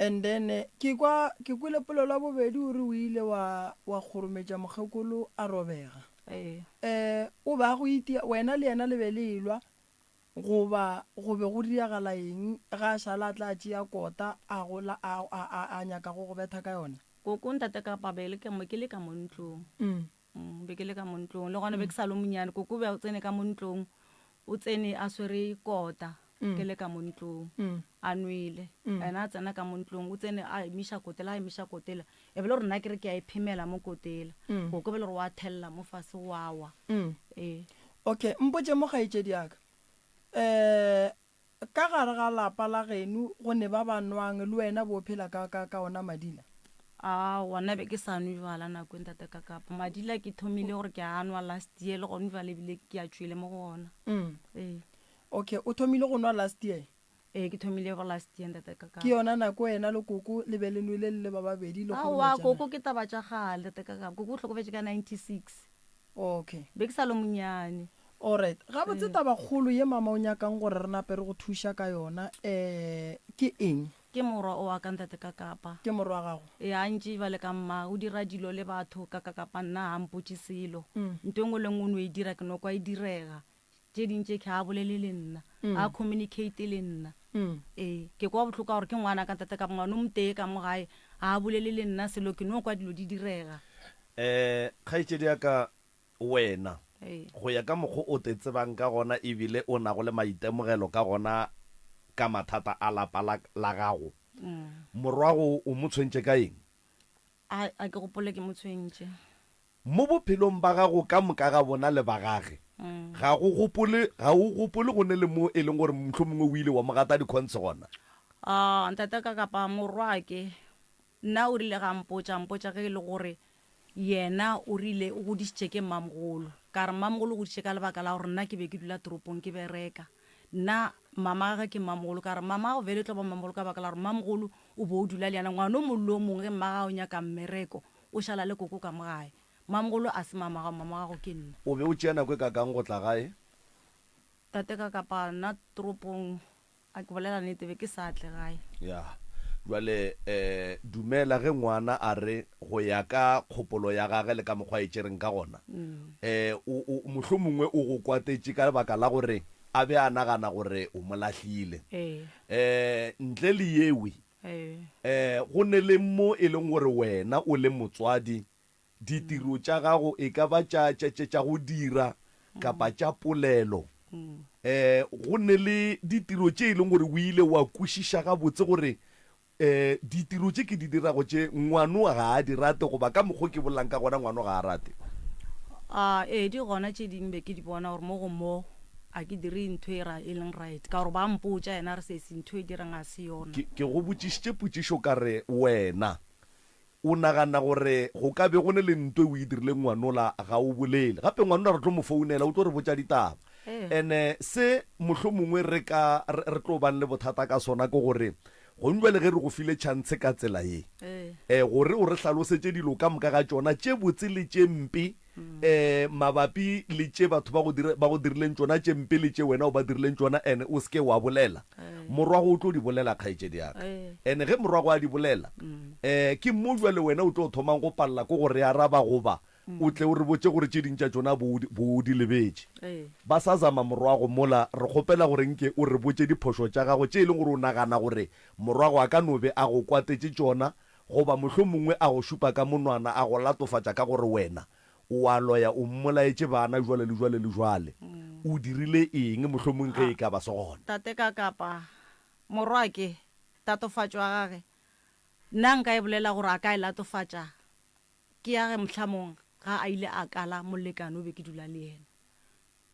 And then ke kwa, ke kwele polelo ya bobedi o re o ile wa, wa kgorometša mokgekolo a robega. Ee. Eh, o be a go itia, wena le yena le be le elwa goba go be go diragala eng ge a šala a tla tšea kota a go la, a, a, a, a nyaka go go betha ka yona? Koko ntate kapa be le ka mo, ke le ka mo ntlong. Mm, be ke le ka mo ntlong le gona be ke sa le monyane koko be a tsene ka mo ntlong o tsene a swere kota ke le ka mo ntlong a nwele ena a tsena ka mo ntlong o tsene a emiša kotela a emiša kotela e be le gore nna ke re ke a e phemela mo kotela koko be le gore wa thelela mo fase wa wa ee Okay, mpotše mo kgaetšedi ya ka. Um ka gare ga lapa la geno go ne ba ba nwang le wena bo phela ka, ka, ka ona madila? Aowa, nna be ke sa nwe jwala nako e ntate ka kapa. Madila ke thomile gore ke a nwa last year le gone jwale ebile ke a tšwele mo go ona. Ee. Okay, o thomile go nwa last year? Ee, ke thomile go last year ntate ka kapa. Ke yona nako wena le koko le be le nwele le le ba babedi le Aowa, kgorometšana? koko ke taba tša kgale ntate ka kapa. Koko o hlokofetše ka 96. Okay. Be ke sa le monyane. Alright. Gabotse tabakgolo ye mama o nyakang gore re nape re go thuša ka yona um ke eng? Ke morwa o wa ka ntate ka kapa. Ke morwa wa gago? Ee, a ntše bjale ka mma, o dira dilo le batho ka ka kapa nna ga a mpotše selo. Nto e nngwe le nngwe o no e dira ke no kwa e direga. Tše ding tše ga a bolele le nna, ga a communicate le nna. Ee, ke kwa bohloko ka gore ke ngwana ka ntate kapa ngwana o motee ka mo gae, ga a bolele le nna selo ke no kwa dilo di direga. Um kgaetšedi ya ka, wena, go ya ka mokgo o te tsebang ka gona e bile o nago le maitemogelo ka gona ka mathata a lapa la, la gago, morwago o mo tshwentše ka eng? A, a ke gopole ke mo tshwentše. Mo bophelong ba gago ka moka ga bona le ba gage, ga go gopole, ga o gopole go ne le mo e leng gore mohlomongwe o ile wa mo gata dikhonse gona? A, ntate ka kapa morwake, Nna o rile ga mpotša, mpotša ge e le gore yena o rile o godišitše ke mmamogolo. Ka re mmamogolo o godišitše ka lebaka la gore nna ke be ke dula toropong ke bereka. Nna mama gagwe ke mmamogolo. Ka re mama gago vele e tlo ba mmamogolo ka baka la gore mmamogolo o be o dula le yena. Ngwana o mongwe le o mongwe ge mma gago nyaka mmereko o šala le koko ka mo gae. Mmamogolo a se mama gago, mama gago ke nna. O be o tšea nako e kakang go tla gae? Tate ka kapa nna toropong A ke bolela nnete, be ke sa tle gae. Ya. Bjale, eh, dumela ge ngwana a re, go ya ka kgopolo ya gage le ka mokgwa a e tšereng ka gona, eh, o, o, mohlomongwe o go kwatetše ka lebaka la gore a be a nagana gore o mo lahlile. Ee. Eh, ntle le yewe, Ee. eh, go ne le mo e leng gore wena o le motswadi, Ditiro tša gago e ka ba tša, tša, tša, tša go dira kapa tša polelo. Um go ne le ditiro tše e leng gore o ile wa kwešiša gabotse gore um ditiro tše ke di dirago tše ngwano ga a di rate goba ka mokgo ke bolelang ka gona ngwano ga a rate. A ee, di gona tše dingwe be ke di bona gore mo go mo a ke dire ntho e ra e leng right ka gore ba mpotša yena re sesi ntho e dirang ga se yona. Ke, ke go botšišitše potšišo ka re wena O nagana gore go ka be go ne le nto e o e dirileng ngwanola ga o bolele. Gape ngwanola re tlo mo founela o tlo re botša ditaba. Ene se mohlomongwe re ka re, re tlo bang le bothata ka sona ke gore gong bjale ge re go file chance ka tsela ye, eh, gore o re hlalosetše dilo ka moka ga tšona tše botse le tše mpe, um mabapi le tše batho ba go dire, ba go dirileng tšona tše mpe le tše wena o ba dirileng tšona, ene o se ke wa bolela. Morwago o tlo di bolela, kgaetšedi ya ka. Ene ge morwago a di bolela, um ke mo bjale wena o tlo thomang go palela ke go re araba goba o tle o re botše gore tše ding tša tšona bo, bo o di lebetše. Ba sa zama morwago mola, re kgopela gore nke o re botše diphošo tša gago tše e leng gore o nagana gore morwago a ka no be a go kwatetše tšona Goba mohlomongwe a go šupa ka monwana a go latofatša ka gore wena o a loya, o mmolaetše bana jwale le jwale le jwale. O dirile eng mohlomong ge e ka ba se gona? Tate ka kapa morwake, tatofatšo ya gage, nna nka e bolela gore a ka e latofatša ke ya ge mohlamong ga a ile a kala molekane o be ke dula le yena.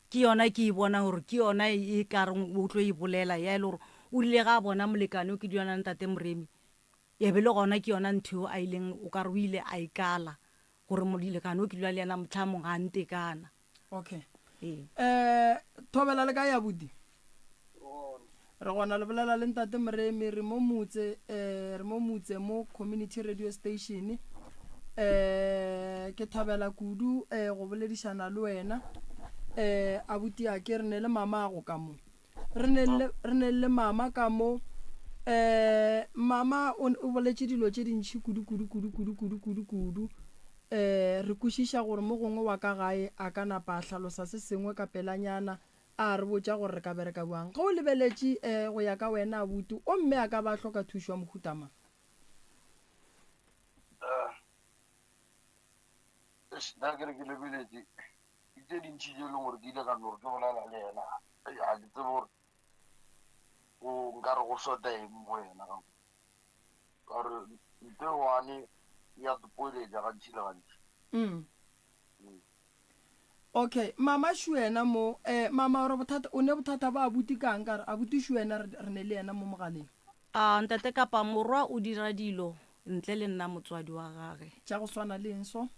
Ke yona ke e bona gore ke yona e ka reng o tlo e bolela ya e le gore o rile ga a bona molekane o ke dula na le Ntate Moremi Ya be le gona ke yona ntho eo a ileng o ka re o ile a ikala gore molekane o ke dula le yena mohlamong ga a ntekana. Okay. Ee. Eh, Thobela le kae abuti? Re gona le bolela le ntate Moremi re mo motse eh re mo motse mo community radio station. Eh ke thabela kudu eh go boledišana le wena. Eh abuti a ke re ne le mama go ka mo. Re ne le, re ne le mama ka mo. Um mama o, o boletše dilo tše dintši kudu, kudu, kudu, kudu, kudu, kudu, kudu. Um re kwešiša gore mo gongwe wa ka gae a ka napa a hlalosa se sengwe ka pelanyana, a re botša gore re ka bereka bjang. Ge o lebeletše, um go ya ka wena, abuti, o mme a ka ba a hloka thušo ya mohuta mang? Eish, nna ke re ke lebeletše ke tše dintši tše e leng gore ke ile ka no re ke bolela le yena Ei, ga ke tsebe gore o nkare go shota eng mo go yena ka gore nto e one ya tpoeletša gantši le gantši. Mm. Okay, mama Shuena mo, eh, mama ore bothata, o ne bothata ba abuti kang ka re abuti Shuena re, re ne le yena mo mogaleng. A ntate kapa morwa o dira dilo ntle le nna motswadi wa gage. Tša go swana le eng so?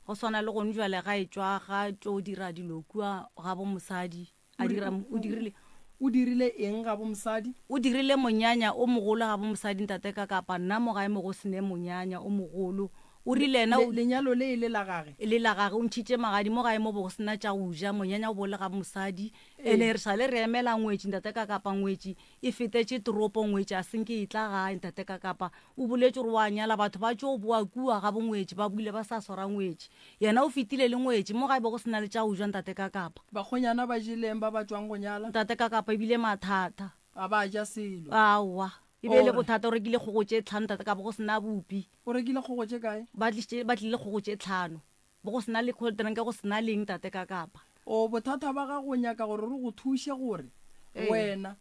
Go swana le gone jwale ga etšwa ga tšo dira dilo kua ga bo mosadi. A dira, o dirile. O dirile eng ga bo mosadi? O dirile monyanya o mogolo ga bo mosadi ntate ka kapa nna mo gae mo go sene monyanya o mogolo. O rile yena o. Lenyalo le e le la gage? E le la gage, o ntšhitše magadi mo gae mo bo go sena tša go ja, monyanya o bo le ga bo mosadi. Ene re sale re emela ngwetši ntate ka kapa ngwetši e fetetše toropo ngwetši a senke e tla gae ntate ka kapa o boletše gore wa nyala batho ba tšo boa kua ga bongwetši ba buile ba sa swara ngwetši yena o fetile le ngwetši mo gae be go sena le tša go ja ntate ka kapa. Bakgonyana ba jeleng ba ba tšwang go nyala? Ntate ka kapa ebile mathata. Ga ba ja selo. Aowa e be e le bothata o rekile kgogo tše tlhano ntate ka bo go sena bupi. O rekile kgogo tše kae? Ba tlišitše ba tlile kgogo tše tlhano bo go sena le cold drink go sena leng ntate ka kapa. O bothata ba gago o nyaka gore re go thuše gore wena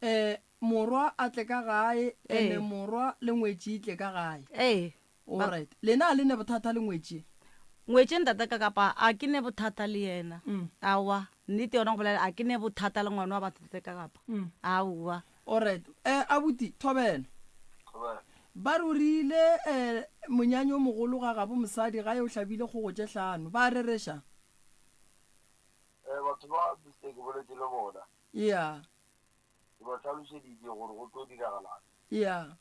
um morwa a tle ka gae ene morwa le ngwetši e tle ka gae. Ee. Alright. Lena a le ne bothata le ngwetši? Ngwetši ntate ka kapa a ke ne bothata le yena. Aowa, nnete yona go bolela a ke ne bothata le ngwana wa batho ntate ka kapa. Aowa. Alright. Eh, abuti, thobela. Thobela. Ba re o rile eh, monyanya o mogolo ga gabo mosadi gae o hlabile kgogo tše hlano. Ba rereša? Eh, batho ba Mister ke boletše le bona. Yeah. Ke ba hlalošeditše gore go tlo diragalang. Yeah.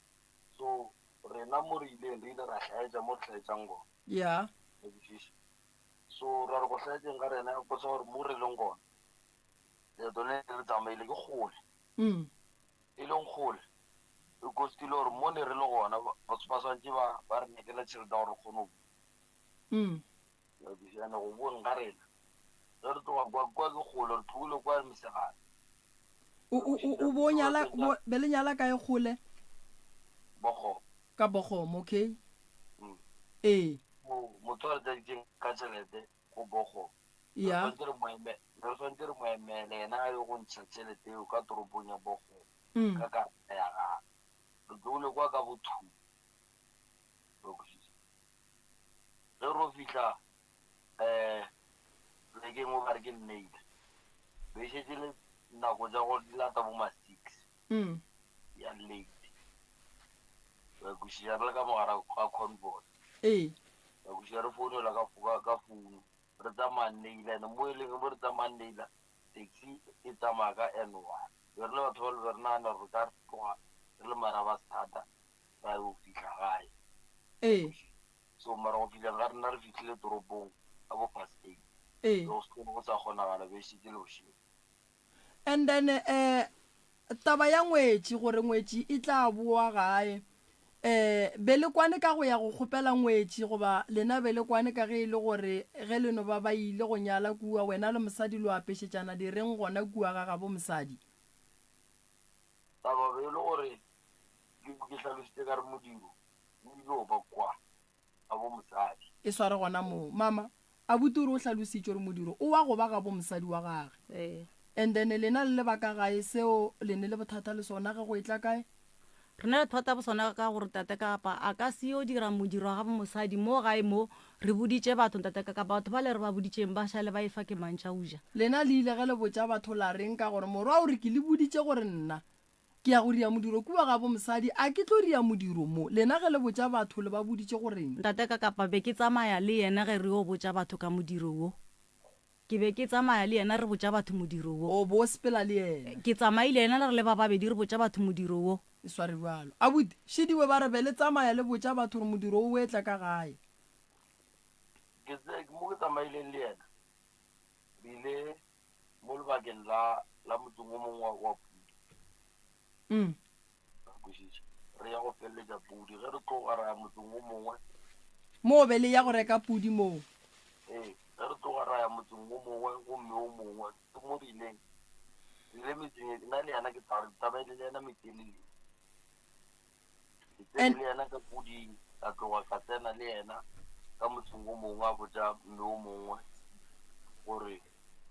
So, rena mo re ileng, re ile ra hlaetša mo re hlaetšang gona. Yeah. Wa kwešiša? So, ra re go hlaetšeng ga rena, go sa gore mo re leng gona, leeto le le tsamaile ke kgole. Mm. E leng kgole, e kostile gore mo ne re le gona, batho ba swantše ba, ba re nyakela tšhelete ya gore re kgone go boa. Mm. Wa kwešiša? And go boeng ga rena, ge re tloga kwa, kwa ke kgole, re tlogile kwa mosegare. O, o, o, o bo nyala, bo, be le nyala kae kgole? Bokgomo. Ka Bokgomo, okay. Mm. Ee. Mo, motho a re tsaditseng ka tšhelete go Bokgomo. Ya. Re swantse re mo eme, re swantse re mo emele yena a ye go ntšha tšhelete eo ka toropong ya Bokgomo. Mm. Ka karata ya gagwe. Re tlogile kwa ka bo 2. Wa kwešiša? Ge ro fihla um polekeng o ba re ke nneile, be e šetše le nako tša go lata bo ma 6 Mm. ya late. Wa kwešiša? Re le ka mogara ga convoy. Ee. Wa kwešiša? Re founela ka ka ka founu, re tsamaya nneila, and mo e leng mo re tsamaya nneila, taxi e tsamaya ka N1. Be re le batho ba le be re nagana gore re ka tloga re le marabasthata ra yo fihla gae. Ee. So mara go fihleng ga rena re fihlile toropong ka bo past 8. Ee. Go se go sa kgonagala be šetše le bošego. And then eh taba ya ngwetši gore ngwetši e tla boa gae eh be le kwane ka go ya go kgopela ngwetši goba lena be le kwane ka ge e le gore ge le no ba ba ile go nyala kua wena le mosadi lo apešetšana direng gona kua ga gabo mosadi? Taba be e le gore ke ke hlalositše ka re modiro o ile go ba kwa ga bo mosadi. E sware gona moo. Mama, abuti o re o hlalositše gore modiro o wa go ba ga bo mosadi wa gage. Ee. And then lena le le ba ka gae seo le ne le bothata le sona ge go etla kae? Re na le bothata bo sona ka gore tate kapa a ka se yo dira modiro wa ga bo mosadi mo gae mo re boditše batho ntate ka kapa batho bale re ba boditšeng ba šale ba efa ke mantša o ja. Lena le ile ge le botša batho la reng ka gore morwa o re ke le boditše gore nna Ke ya go ria modiro kua gabo mosadi, a ke tlo ria modiro mo? Lena ge le botša batho le ba boditše go reng? Ntate ka kapa be ke tsamaya le yena ge re yo botša batho ka modiro wo. Ke be ke tsamaya le yena re botša batho modiro wo. O bo o sepela le yena? Ke tsamaile yena re le ba babedi re botša batho modiro wo. E sware bjalo. Abuti, Šidiwe ba re be le tsamaya le botša batho gore modiro wo o etla ka gae. Ke tse, mo ke tsamaileng le yena, re ile mo lebakeng la la motseng o mongwe wa, wa pudi. Mm. Wa kwešiša? Re ya go feleletša pudi. Ge re tloga ra ya motseng o mongwe. Moo be le ya go reka pudi moo? Ee, ge re tloga ra ya motseng o mongwe gomme o mongwe. Ke mo re ileng. Re ile metseng, e, nna le yena ke tla, tsamaile le yena metelele. Ke tsene le yena ka puding, ka tloga ka tsena le yena. ka motseng o mongwe a botša mme o mongwe gore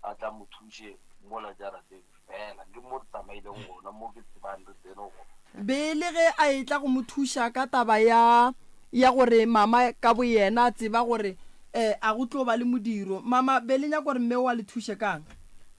a tla mo thuše mola jarateng fela. Ke mo re tsamaileng gona, mo ke tsebang re tsene gona. Be le ge a etla go mo thuša ka taba ya, ya gore mama ka boyena a tseba gore eh, a go tlo ba le modiro. Mama, be le nyaka gore mme o a le thuše ka'ng?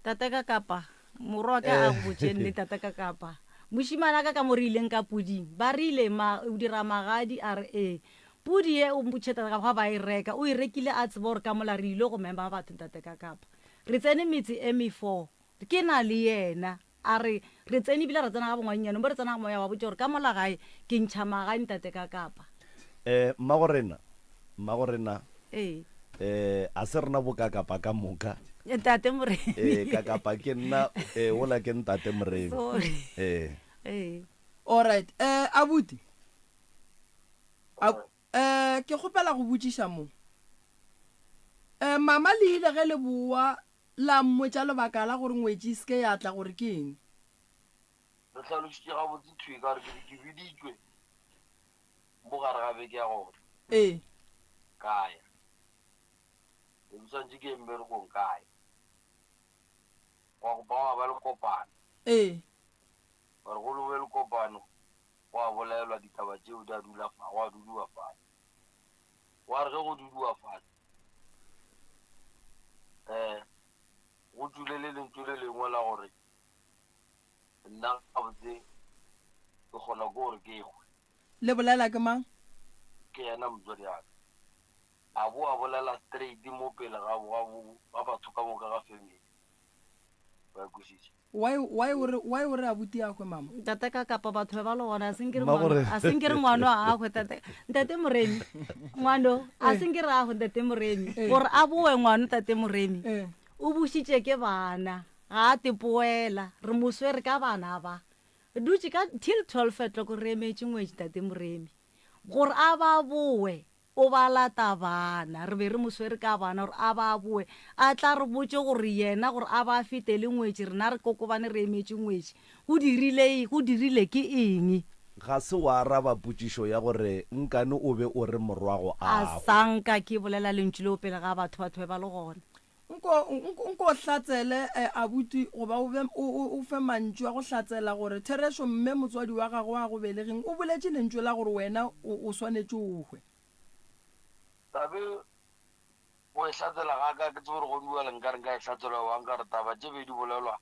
Tate ka kapa, morwa wa ka a go botše nnete, tate ka kapa. Mošemane wa ka ka mo re ileng ka puding, ba rile, ma, o dira magadi, a re, ee. Pudi ye o mpotše tate ka ga ba e reka, o e rekile a tseba gore ka mola re ile go mema batho ntate ka kapa. Re tsene metse e me-four, ke na le yena. A re, re tsene ebile ra tsena ga bongwannyane, mo re tsena ga moya wa botša gore ka mola gae ke ntšha magae ntate ka kapa. Eh, mmagorena, mmagorena, Ee. eh, a se rena bokakapa ka moka. Ntate Moremi. Eh, kakapa ke nna, eh, wola ke ntate Moremi. Sorry. Eh. Ee. Alright, eh, abuti. A, eh, ke kgopela go botšiša mo. Eh, mama le ile ge le boa la mmotša lebaka la gore ngwetši e se ke ya tla gore ke eng? Re hlalošitše gabotse thwi ka gore ke be ke biditšwe mo gare ga beke ya gona. Ee. Ka ya. Be ke swanetše ke ye mmerekong ka ya. Gwa go ba ba le kopano. Ee. Gore go be le kopano gwa bolelwa ditaba tšeo di a dula fa, gwa dudiwa fase. Gwa re ge go dudiwa fase, um go tšwile le lentšu le lengwe la gore nna gabotse ke kgona ke gore ke hwe. Le bolela ke mang? Ke yena motswadi wa ka. A bo a bolela straight mo pele ga ga ga batho ka moka ga family. Wa kwešiša? Why why o re why o re abuti a hwe mama? Ntate ka kapa batho ba ba le gona a seng ke re Mma gore- ngwano a seng ke re ngwano a hwe tate ntate Moremi ngwano a seng ke re a hwe ntate Moremi Eh. gore a boe ngwano tate Moremi Eh. o bušitše ke bana ga a tepoela re mo swere ka bana ba re dutše ka till 12 o'clock re emetše ngwetši tate Moremi gore a ba boe O ba lata bana. Re be re mo swere ka bana gore a ba boe a tla re botše gore yena gore a ba fete le ngwetši rena re kokobane re emetše ngwetši. Go dirile, go dirile ke eng? Ga se wa araba potšišo ya gore nkane o be o re morwago A a hwe. sa nka ke bolela lentšu leo pele ga batho, batho be ba le gona. Nko, nko, nko o hlatsele, eh, abuti, goba o be, o, o, o fe mantšu a go hlatsela gore therešo mme motswadi wa gago a go belegeng o boletše lentšu la gore wena o, o swanetše o hwe. Tabe go e hlatsela ga ka, ke tsebe gore go bjale nka re nka e hlatsela bjang, ka gore taba tše be di bolelwa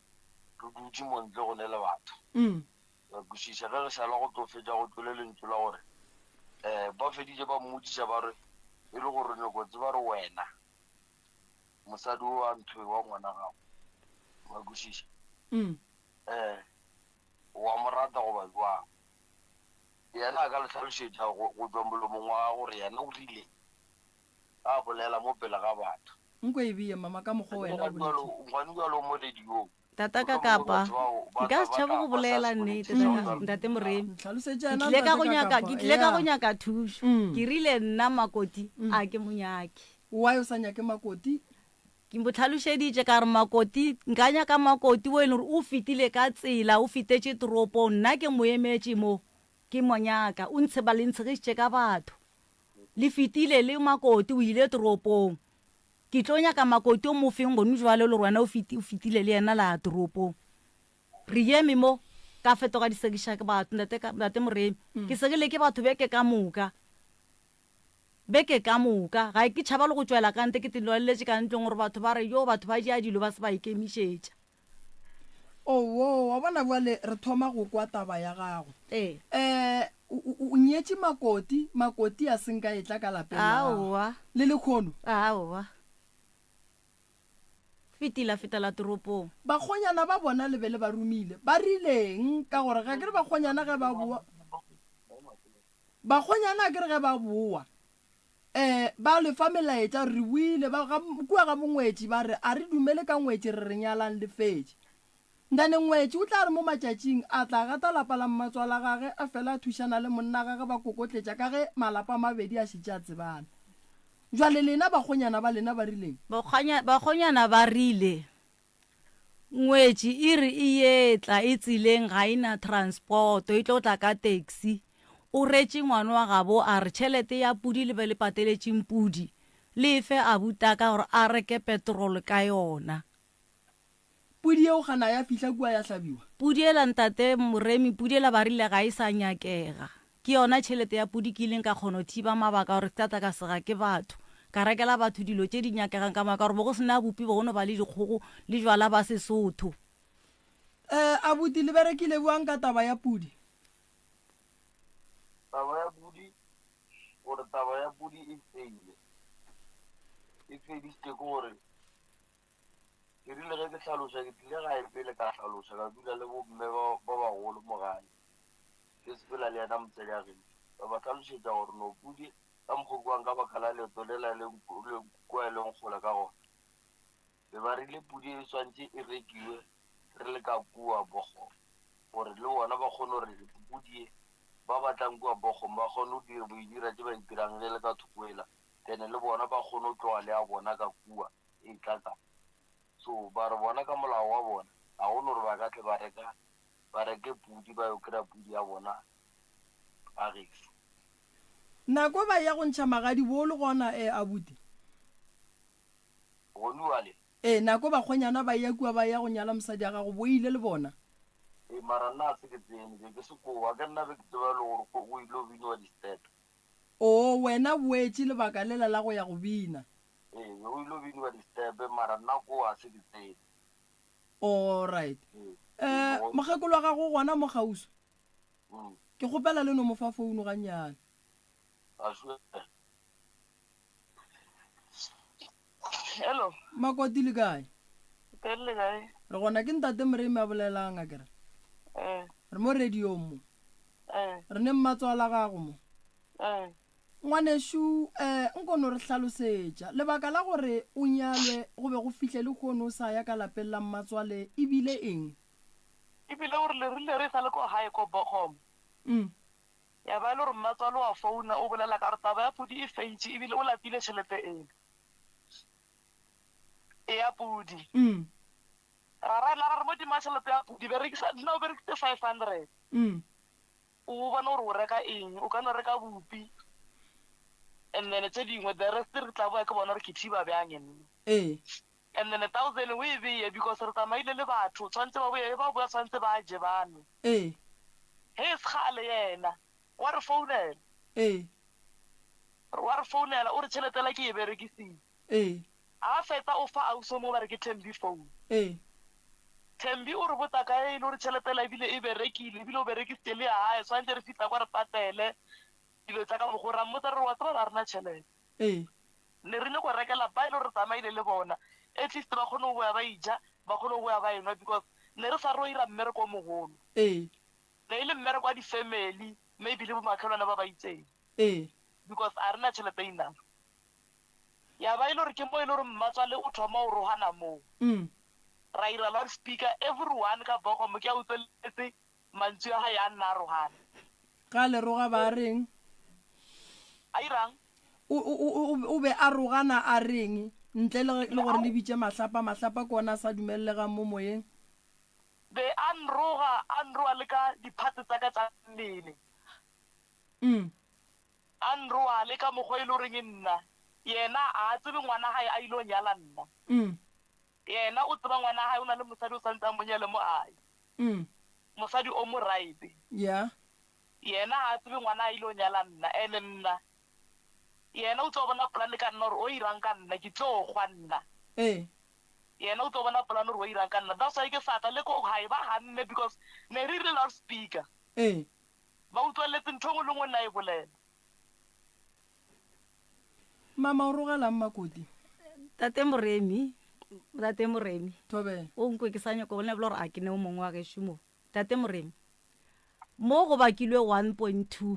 re dutše mo ntle go ne le batho. Wa kwešiša, ge re šala go tlo fetša go tšwele lentšu la gore, um ba feditše ba mmotšiša ba re, e le gore re nyoko tseba re wena mosadi o wa ntho wa ngwana gago wa kwešiša Mm. eh wa mo rata goba jwang yena a ka le hlalošetša go go tšwa molomong wa gagwe gore yena o rile a bolela mo pele ga batho Nko e beye mama ka mokgwa wena o Ngwane boletše. ngwane jalo mo radiong Tata ka kapa nka se tšhabe go bolela nnete ntate Moremi. Ntlhalosetše Ke yena tlile ka ntate go ka nyaka kapa. ke tlile ka go Yeah. nyaka thušo. Mm. Ke rile nna Makoti a ke mo nyake. Why o sa nyake Makoti? Ke mo tlhalošeditše ka re Makoti nka nyaka Makoti o e leng gore o fetile ka tsela o fetetše toropong nna ke mo emetše mo ke mo nyaka o ntshe ba le ntshegišitše ka batho. Le fetile le Makoti o ile toropong. Ke tlo nyaka makoti o mo feng gone jwale o le gore wena o feti, o fetile le yena la ya toropong. Re eme mo, ka fetoga disegiša ke batho, ntate, ka, ntate Moremi. Ke segile ke batho beke ka moka. Beke ka moka. Ga ke tšhaba le go tšwela ka ntle, ke te lwaleletše ka ntlong gore batho ba re, yo, batho ba ja dilo ba se ba ikemišetša. Owoo, wa bona bjale re thoma go kwa taba ya gago. Ee. Eh, o, o, o nyetše makoti, makoti a se nka etla ka lapeng la gago. Aowa. Le lekhono? Aowa. Fetile a fetela toropong. Bakgonyana ba bona le be le ba romile. Ba rileng? Ka gore ga ke re bakgonyana ge ba boa, bakgonyana a ke re ge ba boa, Eh, ba le fa melaetša, re boile ba ga, kua ga bongwetši, ba re, A re dumele ka ngwetši, re re nyalang le fetše. Ndane ngwetši o tla re mo matšatšing, a tla gata lapa la mmatswala gage, a fela a thušana le monna gage ba kokotletša ka ge malapa a mabedi a šetše a tsebana. Bjale lena bakgonyana ba lena ba rileng? Bakgwanya, bakgonyana ba rile, Ngwetši e re e etla e tseleng ga e na transport e tlo tla ka taxi. O retše ngwana wa gabo a re tšhelete ya pudi le be le pateletšeng pudi. Le e fe abutaka gore a reke petrol ka yona. Pudi yeo gana ya fihla kua ya hlabiwa? Pudi yela ntate Moremi, pudi yela ba rile ga e sa nyakega. Ke yona tšhelete ya pudi ke ileng ka kgona go thiba mabaka gore ke tla tla ka sega ke batho. Ka rekela batho dilo tše di nyakegang ka moka gore bo go se na bupi bo go no ba le dikgogo le jwala ba Sesotho. Eh, abuti le berekile bjang ka taba ya pudi? Taba ya pudi, gore taba ya pudi e fele, e fedisitše ke gore Ke rile ge ke hlaloša, ke tlile gae pele ka hlaloša, ka dula le bomme ba ba bagolo mo gae, ke sepela le yena mosadi a gešo. Ka ba hlalošetša gore no pudi ka mokgwa kwang ka baka la leeto lela le le kwa e leng kgole ka gona. Be ba rile pudi e swantše e rekiwe re le ka kua Bochum gore le bona ba kgone gore pudi ye ba batlang kua Bochum ba kgone go dira go e dira tše ba e dirang ge le ka thoko ela, then le bona ba kgone go tloga le ya bona ka kua. e tla ka. So ba re bona ka molao wa bona ga go no re ba ka tle ba reka ba reke pudi ba yo kry-a pudi ya bona ga gešo. Nako ba eya go ntšha magadi bo le gona e abuti? Goniwale. Ee, nako bakgonyana ba eya kua ba eya go nyala mosadi ya gago bo ile le bona? Ee, mara nna ga se ke tsene, be ke se koo, a ke nna be ke tseba le gore go ile go biniwa di-step. Oo, wena boetše lebaka lela la go ya go bina. Ee, be go ile biniwa di-step mara nna koo ga se ke tsene. Alright. Ee, Eh, go- mokgekolo wa gago o gona mo kgauswi? Mm, Ke kgopela le no mo fa founu gannyane. a sure. Hello, Makoti le kae? teng le kae? Re gona ke ntate Moremi a bolelang a kere. Eh, Re mo radiong mo. eh, Re ne mmatswala gago mo. eh. Ngwanešu, eh, nko no re hlalosetša lebaka la gore o nyalwe go be go fihle lehono o sa ya ka lapeng la mmatswale e bile eng? E bile gore le rile re sa le ko gae ko Bochum, Mm. ya ba e le gore mmatswale wa founa o bolela ka gore taba ya pudi e fentše ebile o lapile tšhelete ela e ya pudi. Mm. Ra raela ra re mo tima tšhelete ya pudi berekisa nna o berekisitse 500. Mm. O bone gore o reka eng, o ka no reka bupi and then tse dingwe the rest re tla boya ke bona gore ke thiba bjang nna. Ee. And then thousand o e beye because re tsamaile le batho tshwanetse ba boye ba boya tshwanetse ba je ba nwe. Ee. He e sekgale yena wa re founela. Ee. Wa re founela o re tšhelete la ke e berekisitse. Ee. A fetsa o fa ausi o mongwe ba re ke Thembi phone. Ee. Thembi o re botsa ka e le gore tšhelete la ebile e berekile ebile o berekisitse le ya gae tshwanetse re fihla kwa re patele dilo tsa ka mokgo ra mmotsa re re wa tseba ga rena tšhelete. Ee. Ne re nyako rekela ba e le gore re tsamaile le bona at least ba kgone go boya ba ija ba kgone go boya ba enwa because ne re sa ro ira mmereko o mogolo. Ee. Ne e le mmereko wa di-family maybe le bomakhelwane ba ba itseng. Ee. Because a rena tšhelete enough. Ya ba e le gore ke mo e le gore mmatswale o thoma go rogana moo. Mm. Ra ira loud speaker everyone ka Bochum ke a utlweletse mantšu a gae a nna a rogana. Ga le roga ba reng? A irang? O, o, o, o be a rogana a reng ntle le, le gore le bitše mahlapa? Mahlapa ke ona a sa dumelelegang mo moyeng. Be a nroga, a nroga le ka di-parts tsa ka tsa mmele. Mm. A nroale ka mokgwa e le goreng nna yena a a tsebe ngwana gae a ile go nyala nna. Mm. Yena o tseba ngwana gae o na le mosadi o santse a mo nyele mo gae. Mm. Mosadi o mo right. Yeah. Yena ga a tsebe ngwana a ile go nyala nna ene nna yena o tlo bona polane ka nna gore o irang ka nna ke tlo kgwa nna. Ee. Yena o tlo bona polane gore o irang ka nna. That's why ke sa tla le ko gae ba ganne because ne re rile loud speaker. Ee. Ba utlweletse ntho engwe le engwe nna e bolela. Mama o rogelang makoti? Tate Moremi, Tate Moremi. Thobela. O nkwe ke sa nyoko bolela gore a ke ne o mongwe wa gešo mo. Tate Moremi. Mo go bakilwe 1.2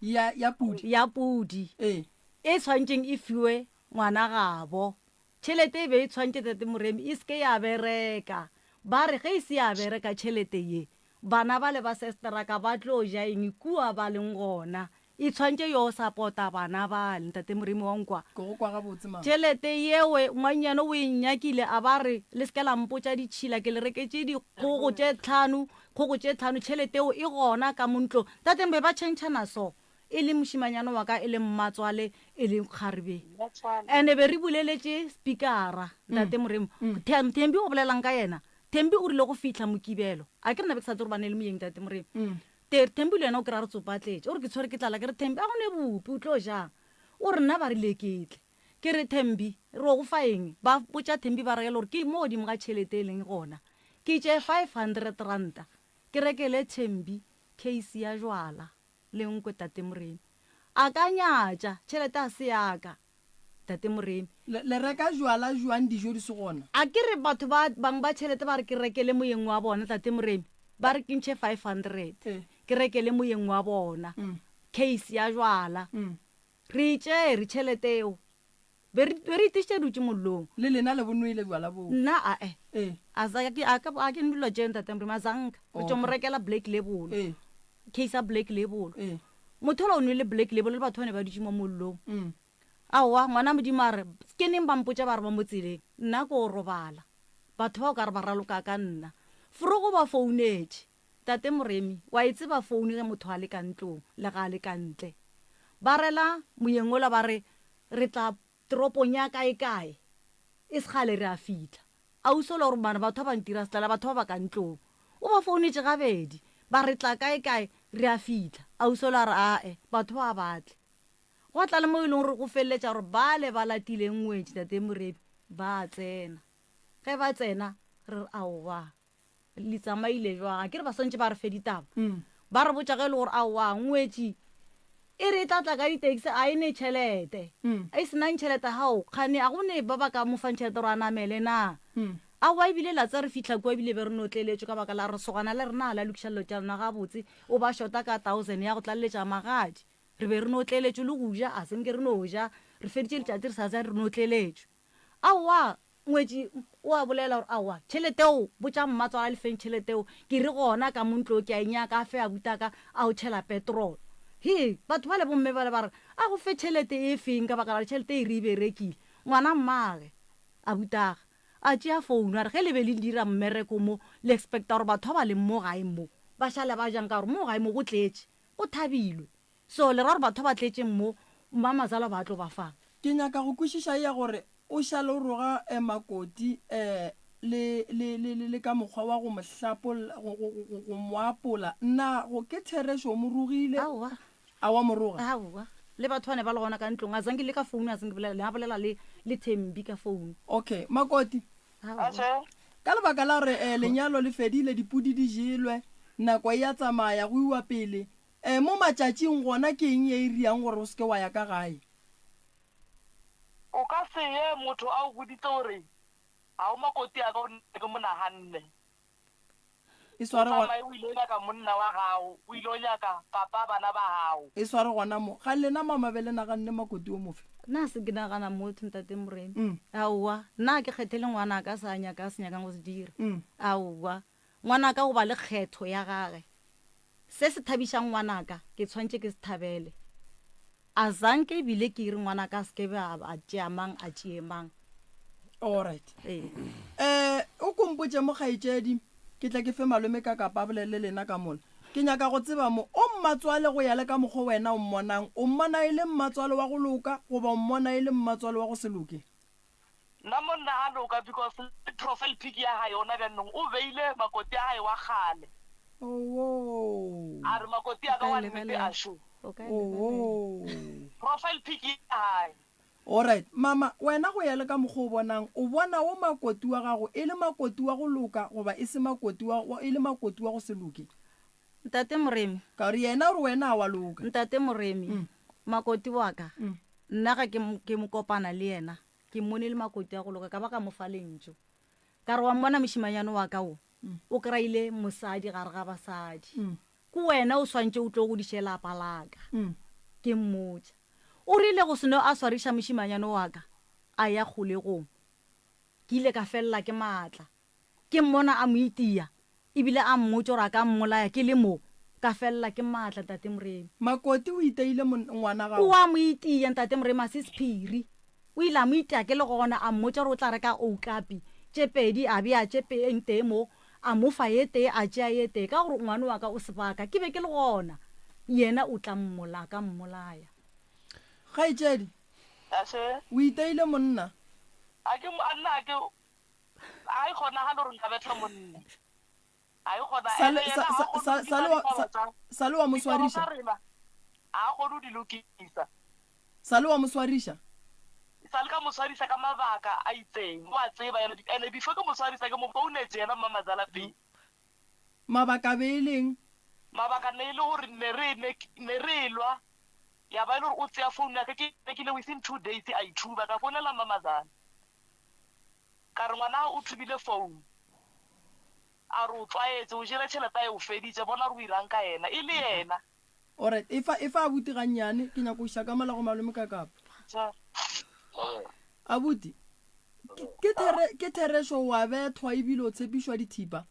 ya ya pudi. Ya pudi. Ee. E tshwantšeng e fiwe ngwana gabo. Tšhelete e be e tshwantše Tate Moremi e seke ya bereka. Ba re ge e se ya bereka tšhelete ye, bana bale ba sesteraka ba tlo ja eng kua ba leng gona? E tshwantše yo sapota bana bale, Ntate Moremi wa nkwa. Ke go kwa gabotse mama. Tšhelete yewe ngwannyane o e nyakile a ba re le seke la mpotša ditšhila ke le reketše dikgogo tše tlhano, kgogo tše tlhano tšhelete yeo e gona ka mo ntlong. Tate be ba tšhentšhana so. E le mošimanyana wa ka, e le mmatswale, e le kgarebe. Ene be re buleletše speakera, Ntate Moremi. Thembi o bolelang ka yena? Thembi o rile go fihla Mokibelo. A ke re nna be ke sa tsebe gore ba ne le moyeng, Ntate Moremi. Thembi le yena o kry-a re tsopatletše. O re ke tshwere ke tlala. Ke re Thembi, a go ne bupi, o tlo jang? O re nna ba rile ke tle. Ke re Thembi, re o go fa eng? Ba botša Thembi ba rekela gore ke mo godimo ga tšhelete e leng gona. Ke tše 500 ranta ke rekele Thembi case ya jwala le nkwe Tate Moremi. A ka nyatša, tšhelete a se ya ka Tate Moremi. Le reka jwala jwang dijo di se gona? A ke re batho ba bang ba tšhelete ba re ke rekele moyeng wa bona Tate Moremi. Ba re ke ntšhe 500 ke rekele moyeng wa bona case ya jwala. Re e tšere tšhelete eo. Be re, be re itišitše dutše mollong. Le lena le bo nwele bjala boo? Nna ae. Ee. A sa, ke, a ka, a ke nwe dilo tšeo, Ntate Moremi, a sa nka. Re tšo mo rekela Black Label. Ee. Case ya Black Label. Ee. Motho yola o nwele Black Label le batho ba ne ba dutše mo mollong. Aowa, ngwana Modimo a re, ke neng ba mpotša ba re ba mo tseleng? Nna ko robala. Batho ba o ka re ba raloka ka nna. Forogo ba founetše. Tate Moremi, wa e tseba founu ge motho a le ka ntlong le ga a le ka ntle. Ba rela moyeng ola ba re, Re tla toropong ya kae-kae, e se kgale re a fihla. Ausi ola o re, Mara batho ba ba ntira setlala, batho ba ba ka ntlong. O ba founetše gabedi, ba re tla kae-kae, re a fihla. Ausi ola a re, Ae, batho ba ba tle. Gwa tla le mo e leng gore go feleletša gore bale ba latileng ngwetši, Tate Moremi, ba a tsena. Ge ba tsena, re re, Aowa, Le tsamaile jwang? A ke re ba swantše ba re fe ditaba. Ba re botša ge e le gore aowa ngwetši e re e tla tla ka di-taxi a e ne tšhelete. E se nang tšhelete gao kgane a go ne ba ba ka mo fang tšhelete gore a namele na? Aowa ebile la tsa re fihla kua ebile be re notleletšwe ka baka la re sogana le rena a la lokiša dilo tša lena gabotse o ba shota ka thousand ya go tlaleletša magadi. Re be re notleletšwe le go ja a se nke re no ja re feditše letšatši re sa ja re notleletšwe. Aowa, ngwetši o a bolela gore aowa, tšhelete eo, botša mmatswala a le feng tšhelete eo, ke re gona ka mo ntlong ke a e nyaka, a fe abutaka a o tšhela petrol. Hee, batho bale bomme bale ba re, a go fe tšhelete e feng ka baka la gore tšhelete e re e berekile. Ngwana mmage, abutaga, a tšea founu a re ge le be le dira mmereko mo, le expecta gore batho ba ba leng mo gae mo, ba šale ba jang ka gore mo gae mo go tletše, go thabilwe. So le ra gore batho ba tletšeng mo mmamazala ba tlo ba fang? Ke nyaka go kwešiša ya gore o šale o roga makoti le, le, le, le, le ka mokgwa wa go mo hlapolla, go, go, go, go mo apola. Na go ke therešo o mo rogile? Aowa. A wa mo roga? Aowa. Le batho ba ne ba le gona ka ntlong, a zanke le ka founu, a zanke bolela, ne a bolela le, le Thembi ka founu. Okay. Makoti. Aowa. Ka lebaka la gore lenyalo le fedile, dipudi di jelwe, nako e a tsamaya, go iwa pele, E, mo matšatšing gona ke eng ye e riang gore o se ke wa ya ka gae? O ka se ye motho a o boditse gore ga o makoti a ka o nna ke mo naganne. E sware O tsamaye o ile o nyaka monna wa gago, o ile o nyaka papa bana ba gago. E sware gona mo. Ga lena mama be le naganne makoti o mofe? Nna se ke nagana motho ntate Moremi. Aowa, nna ke kgethele ngwanaka se a nyaka a se nyakang go se dira. Aowa, Ngwanaka o ba le kgetho ya gage. Se se thabišang ngwanaka, ke tshwanetše ke se thabele. A zanke ebile ke re ngwanaka a se ke be a a tšea mang a tšee mang. Alright. Ee. Eh, o ko mpotše mo kgaetšedi, ke tle ke fe malome ka kapa a bolele le lena ka mola. Ke nyaka go tseba mo, o mmatswale go ya le ka mokgo wena o mmonang, o mmona e le mmatswale wa go loka goba o mmona e le mmatswale wa go se loke? Nna monna a loka because le profile pic ya hae ona bjanong o beile makoti a hae wa kgale. Owoo. A re makoti a ka wa nnete a sho. Owoo. Profile pic ya hae. Alright mama wena go ya le ka mokgwa o bonang o bona wo makoti wa gago e le makoti wa go loka goba e se makoti wa e le makoti wa go se loke? Ntate Moremi. Ka gore yena o re wena a wa loka. Ntate Moremi, makoti wa ka, nna ga ke, ke mo kopana le yena, ke mmone le makoti a go loka, ka ba ka mo fa lentšu. Ka re wa mmona mošimanyane wa ka wo, o kry-ile mosadi gare ga basadi. Ke wena o swantše o tlo godiše lapa la ka. Ke mmotša. O rile go seno a swariša mošimanyane wa ka, a ya kgolegong. Ke ile ka felela ke maatla. Ke mmona a mo itia, ebile a mmotša gore a ka mmolaya ke le mo. Ka felela ke maatla, Ntate Moremi. Makoti o iteile ngwana gago? O a mo itia, Ntate Moremi, a se sephiri. O ile a mo itia ke le gona, a mmotša gore o tla reka okapi tše pedi, a bea tše ntee mo, a mo fa ye tee, a tšea ye tee, ka gore ngwana wa ka o sebaka. Ke be ke le gona. Yena o tla mmola, a ka mmolaya. Kgaetšedi, Ashe. o iteile monna? A ke, a nna a ke, a e kgonagale gore nka betha monna. A e kgona, Sa ene le, yena sa, ga a sa, kgone sa, go sa lokisa le wa, ditaba sa, tša, sa le wa mo ditaba swariša? tša rena, ga a kgone go di lokisa. Sa le wa mo swariša? Sa le ka mo swarisa ka mabaka a itseng, o a tseba yena, ene before ke mo swarisa ke mo founetše yena mmamazala pele. Mabaka be e leng? Mabaka ne e le gore ne re, ne, ne re elwa, ya ba e le gore o tsea phone ya ka, ke e rekile within 2 days a e thuba, ka founela mmamazala ka re ngwana o thubile phone, a re o tlwaetše, o jele tšhelete a e o feditše, bona gore o irang ka yena, e le yena. Alright, efa, efa abuti gannyane, ke nyaka go iša ka mola go malome ka kapa. Abuti, ke, ke there, ke therešo wa bethwa ebile o tshepišwa dithipa?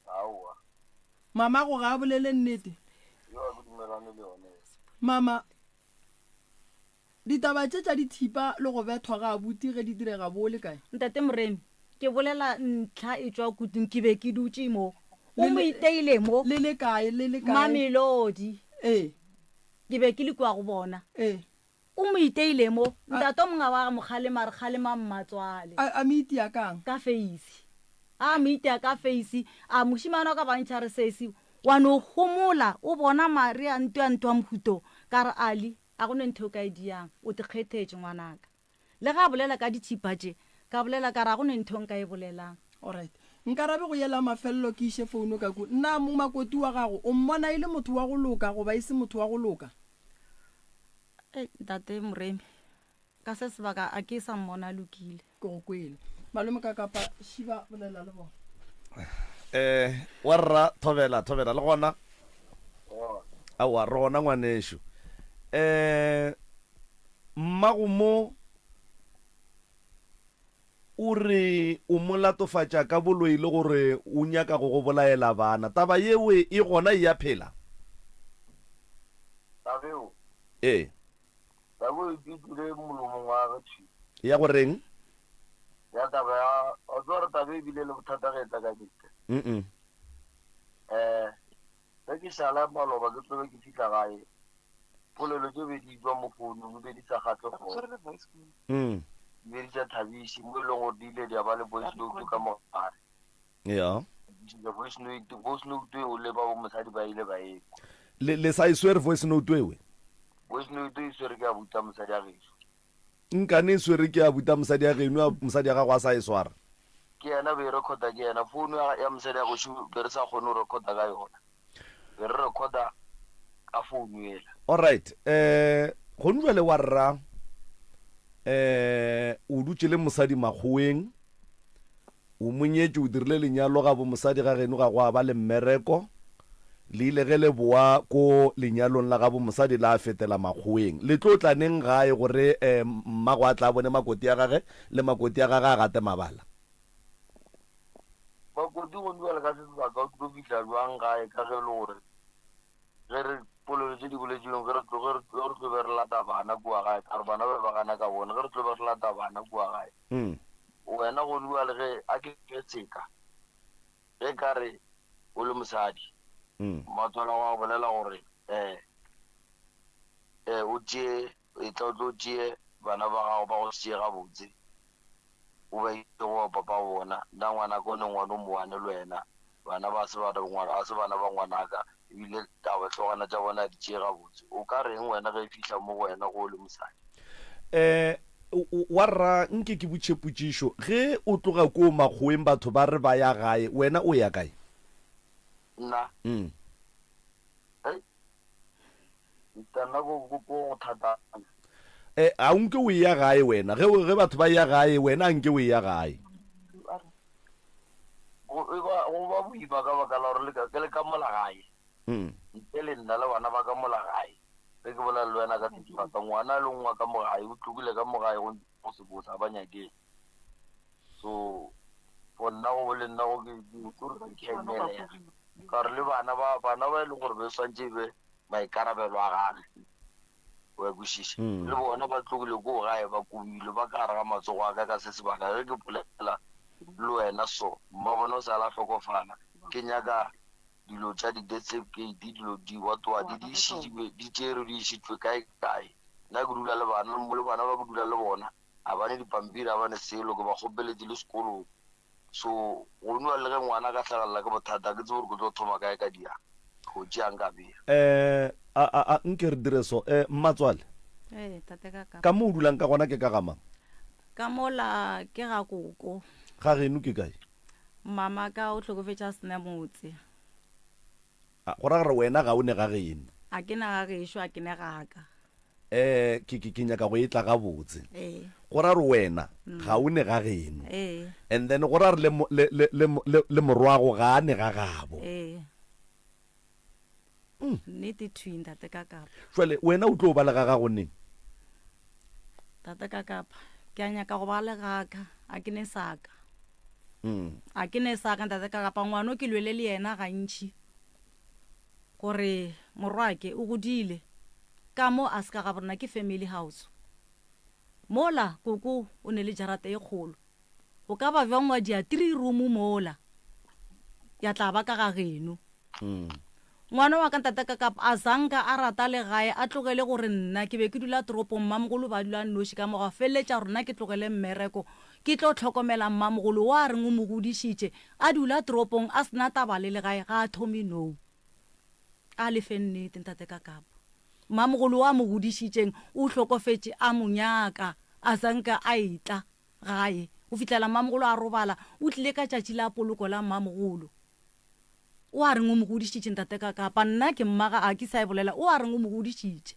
Aowa. Mamago ga a bolele nnete? Yo a ke dumelane le yone. Mama, ditaba tše tša dithipa le go bethwa ga abuti ge di direga bo le kae? Ntate Moremi, ke bolela ntlha e tšwa kutung, ke be ke dutše mo. O mo iteile mo. Le le kae? Le le kae? Mamelodi. Ee. Ke be ke le kua go bona. Ee. O mo iteile mo. Ntate o mongwe a ba a mo kgalema, a re kgalema mmatswale. A, a mo itia ka'ng? Ka feisi. A mo itia ka feisi. A mošemane wa ka ba ntšha re sesi, wa no homola, o bona mare a ntwa ntwa mohuto. Ka re, Ali, a go ne ntho e o ka e diang. O te kgethetše, ngwanaka. Le ge a bolela ka dithipa tše, ka bolela ka re, a go ne ntho nka e bolelang. Alright. Nkarabe go yela mafelelo ke iše founo ka ku. Na momakoti wa gago o mmona e le motho wa go loka goba e se motho wa go loka? Ei, Ntate Moremi, ka se sebaka a ke sa mmona a lokile. Ke go kwele. Malome ka kapa Shiba bolela le bona. Eh, wa rra thobela thobela le gona. Aowa re gona ngwanešu. Eh, mmago mo o re o mo latofatša ka boloi le gore o nyaka go go bolaela bana. Taba yeo e gona e a phela? Taba eo? Ee. Taba eo e tšwile molomong wa gagwe thwi. Ya go reng? Ya taba ya, wa tseba gore taba e bile le bothata ge e tla ka Mister. Mm-mm. Eh, ge ke šala maloba ke tlobe ke fihla gae, polelo tše be di tšwa mo founung di be di sa kgahle kgoro. Di be di sa thabiše mo e leng gore di ile di a ba le voice note ka mo gare. Ya. Voice note, voice note eo le ba bo mosadi ba ile ba e kwa. Le, le sa e swere voice note ewe? Voice note e swere ke a buta mosadi a gešo. Nkane e swere ke a buta mosadi a geno, a mosadi a gago a sa e swara? Ke yena be e recorda ke yena. Phone ya, ya mosadi a gešo be re sa kgone go recorda ka yona. Be re recorda ka phone yela. Alright, eh, gone jwale wa rra, eh, o dutše le mosadi makgoweng, O mo nyetše, o dirile lenyalo gabo mosadi ga geno ga gwa ba le mmereko. Le ile ge le boa ko lenyalong la gabo mosadi la fetela makgoweng. Le tlo tla neng gae gore mmago a tla bone makoti a gage le makoti a gage a gate mabala? Makoti gone bjale ka se sebaka o tlo fihla bjang gae ka ge e le gore ge re polelo tše di boletšweng ge re tlo ge re tlo be re lata bana kua gae ka gore bana ba be ba gana ka bone ge re tlo be re lata bana kua gae Wena go bua le ge a ke fe seka, ge ka re o le mosadi, mmatswala wa bolela gore eh, eh, o tšee, etla o tlo tšee bana ba gago ba go se tšee gabotse, o ba iše go papa bona. Nna ngwanaka o ne ngwana o mowane le wena, bana ba se bana, a se bana ba ngwanaka, ebile taba hlogwana tša bona a di tšee gabotse. O ka reng wena ge e fihla mo go wena go o le mosadi? Eh, wa rra, nke ke botše potšišo, ge o tloga koo makgoweng batho ba re ba ya gae, wena o ya kae? Nna? Mm. Hei, Mister, nna ko, ko, ko go thatana. Eh, a o nke o eya gae wena? Ge, ge batho ba eya gae, wena a nke o eya gae? Go e ba, go ba boima ka baka la gore le ka, ke le ka mola gae. Mm. Ntle le nna le bana ba ka mola gae. Ge ke bolela le wena ka sebaka, ngwana a le nngwe ka mo gae, o tlogile ka mo gae go ntse go se botse, ga ba nyakeng. So, for nna go le nna go ke, ke, ke ke a imelega. Ka gore le bana ba, bana ba e leng gore be swantše e be maikarabelo a gage. Wa kwešiša? Le bona ba tlogile koo gae ba kobilwe, ba ka gare ga matsogo a ka ka se sebaka. Ge ke bolela le wena so, mmabona o sa la hlokofala. Ke nyaka. Dilo tša di-death certificate, dilo di what what, di išitšwe, di tšerwe di išitšwe kae kae. Nna ke dula le bana, le bana ba ke dula le bona, ga ba ne dipampiri, ga ba ne selo, ke ba kgopeletše le sekolong. So go nwa le ge ngwana a ka hlagelela ke bothata, ga ke tsebe gore ke tlo thoma kae ka diang, go tšeang ka bea. Eh, a, a, a, nke re dire so. Eh, mmatswale. Ee, tate ka kapa. Ka mo o dulang ka gona ke ka ga mang? Ka mola ke ga koko. Ga geno ke kae? Mama ka o hlokofetše a se na motse. A, go ra gore wena ga o ne ga geno? A ke na ga gešo, a ke ne ga ka. Eh, ke, ke, ke nyaka go e tla gabotse. Ee. Go ra gore wena ga o ne ga geno. Ee. And then go ra gore le, le, le, le, le, le morwago ga a ne ga gabo. Ee. Nnete thwi, Ntate Kakapa. Jwale wena o tlo ba le ga gago neng? Tate Kakapa, ke a nyaka go ba le ga ka, a ke ne sa ka. A ke ne sa ka, Ntate Kakapa, ngwano ke lwele le yena gantši gore morwake o godile ka mo a se ka ga borena ke family house. Mola koko o ne le jarata e kgolo. O ka ba bjang wa dia three room mola ya tla ba ka ga geno. Ngwana wa ka ntate ka kapa a zanka a rata legae a tlogele gore nna ke be ke dula toropong mmamogolo ba dula nnoši ka mo gwa feleletša gore nna ke tlogele mmereko ke tlo hlokomela mmamogolo wa reng o mo godišitše a dula toropong a sena taba le legae ga a thome no a lefe nnete ntate ka kapa mmamogolo wa mo godišitšeng o hlokofetše a mo nyaka a zanka a etla gae go fihlela mmamogolo a robala o tlile ka tšatši la poloko la mmamogolo O a reng o mo godišitše, Ntate Kakapa? Nna ke mmaga, a ke sa e bolela. O a reng o mo godišitše?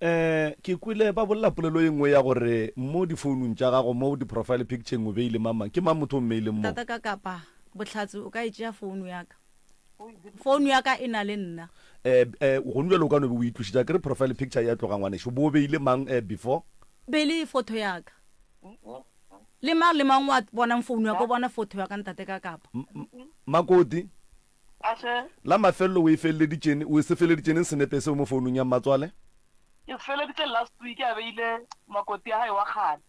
Um ke kwele ba bolela polelo e nngwe ya gore mo difounung tša gago, mo di-profile picture-eng o beile mang mang. Ke mang motho o mmeileng moo? Ntate Kakapa, bohlatse o ka e tšea founu ya ka. Founu ya ka e na le nna. Um um gone bjale o ka no be o itlošitše, akere profile picture ya tloga ngwanešu. Bo o beile mang um before? Be le photo ya ka. Le mang le mang wa bonang founu ya ka o bona photo ya ka ntate ka kapa. Makoti, Ashe. La mafelelo o e feleleditšene, o se feleditšeneng senepe seo mo founung ya mmatswale? Ke se feleditše last week a beile makoti ya gae wa kgale.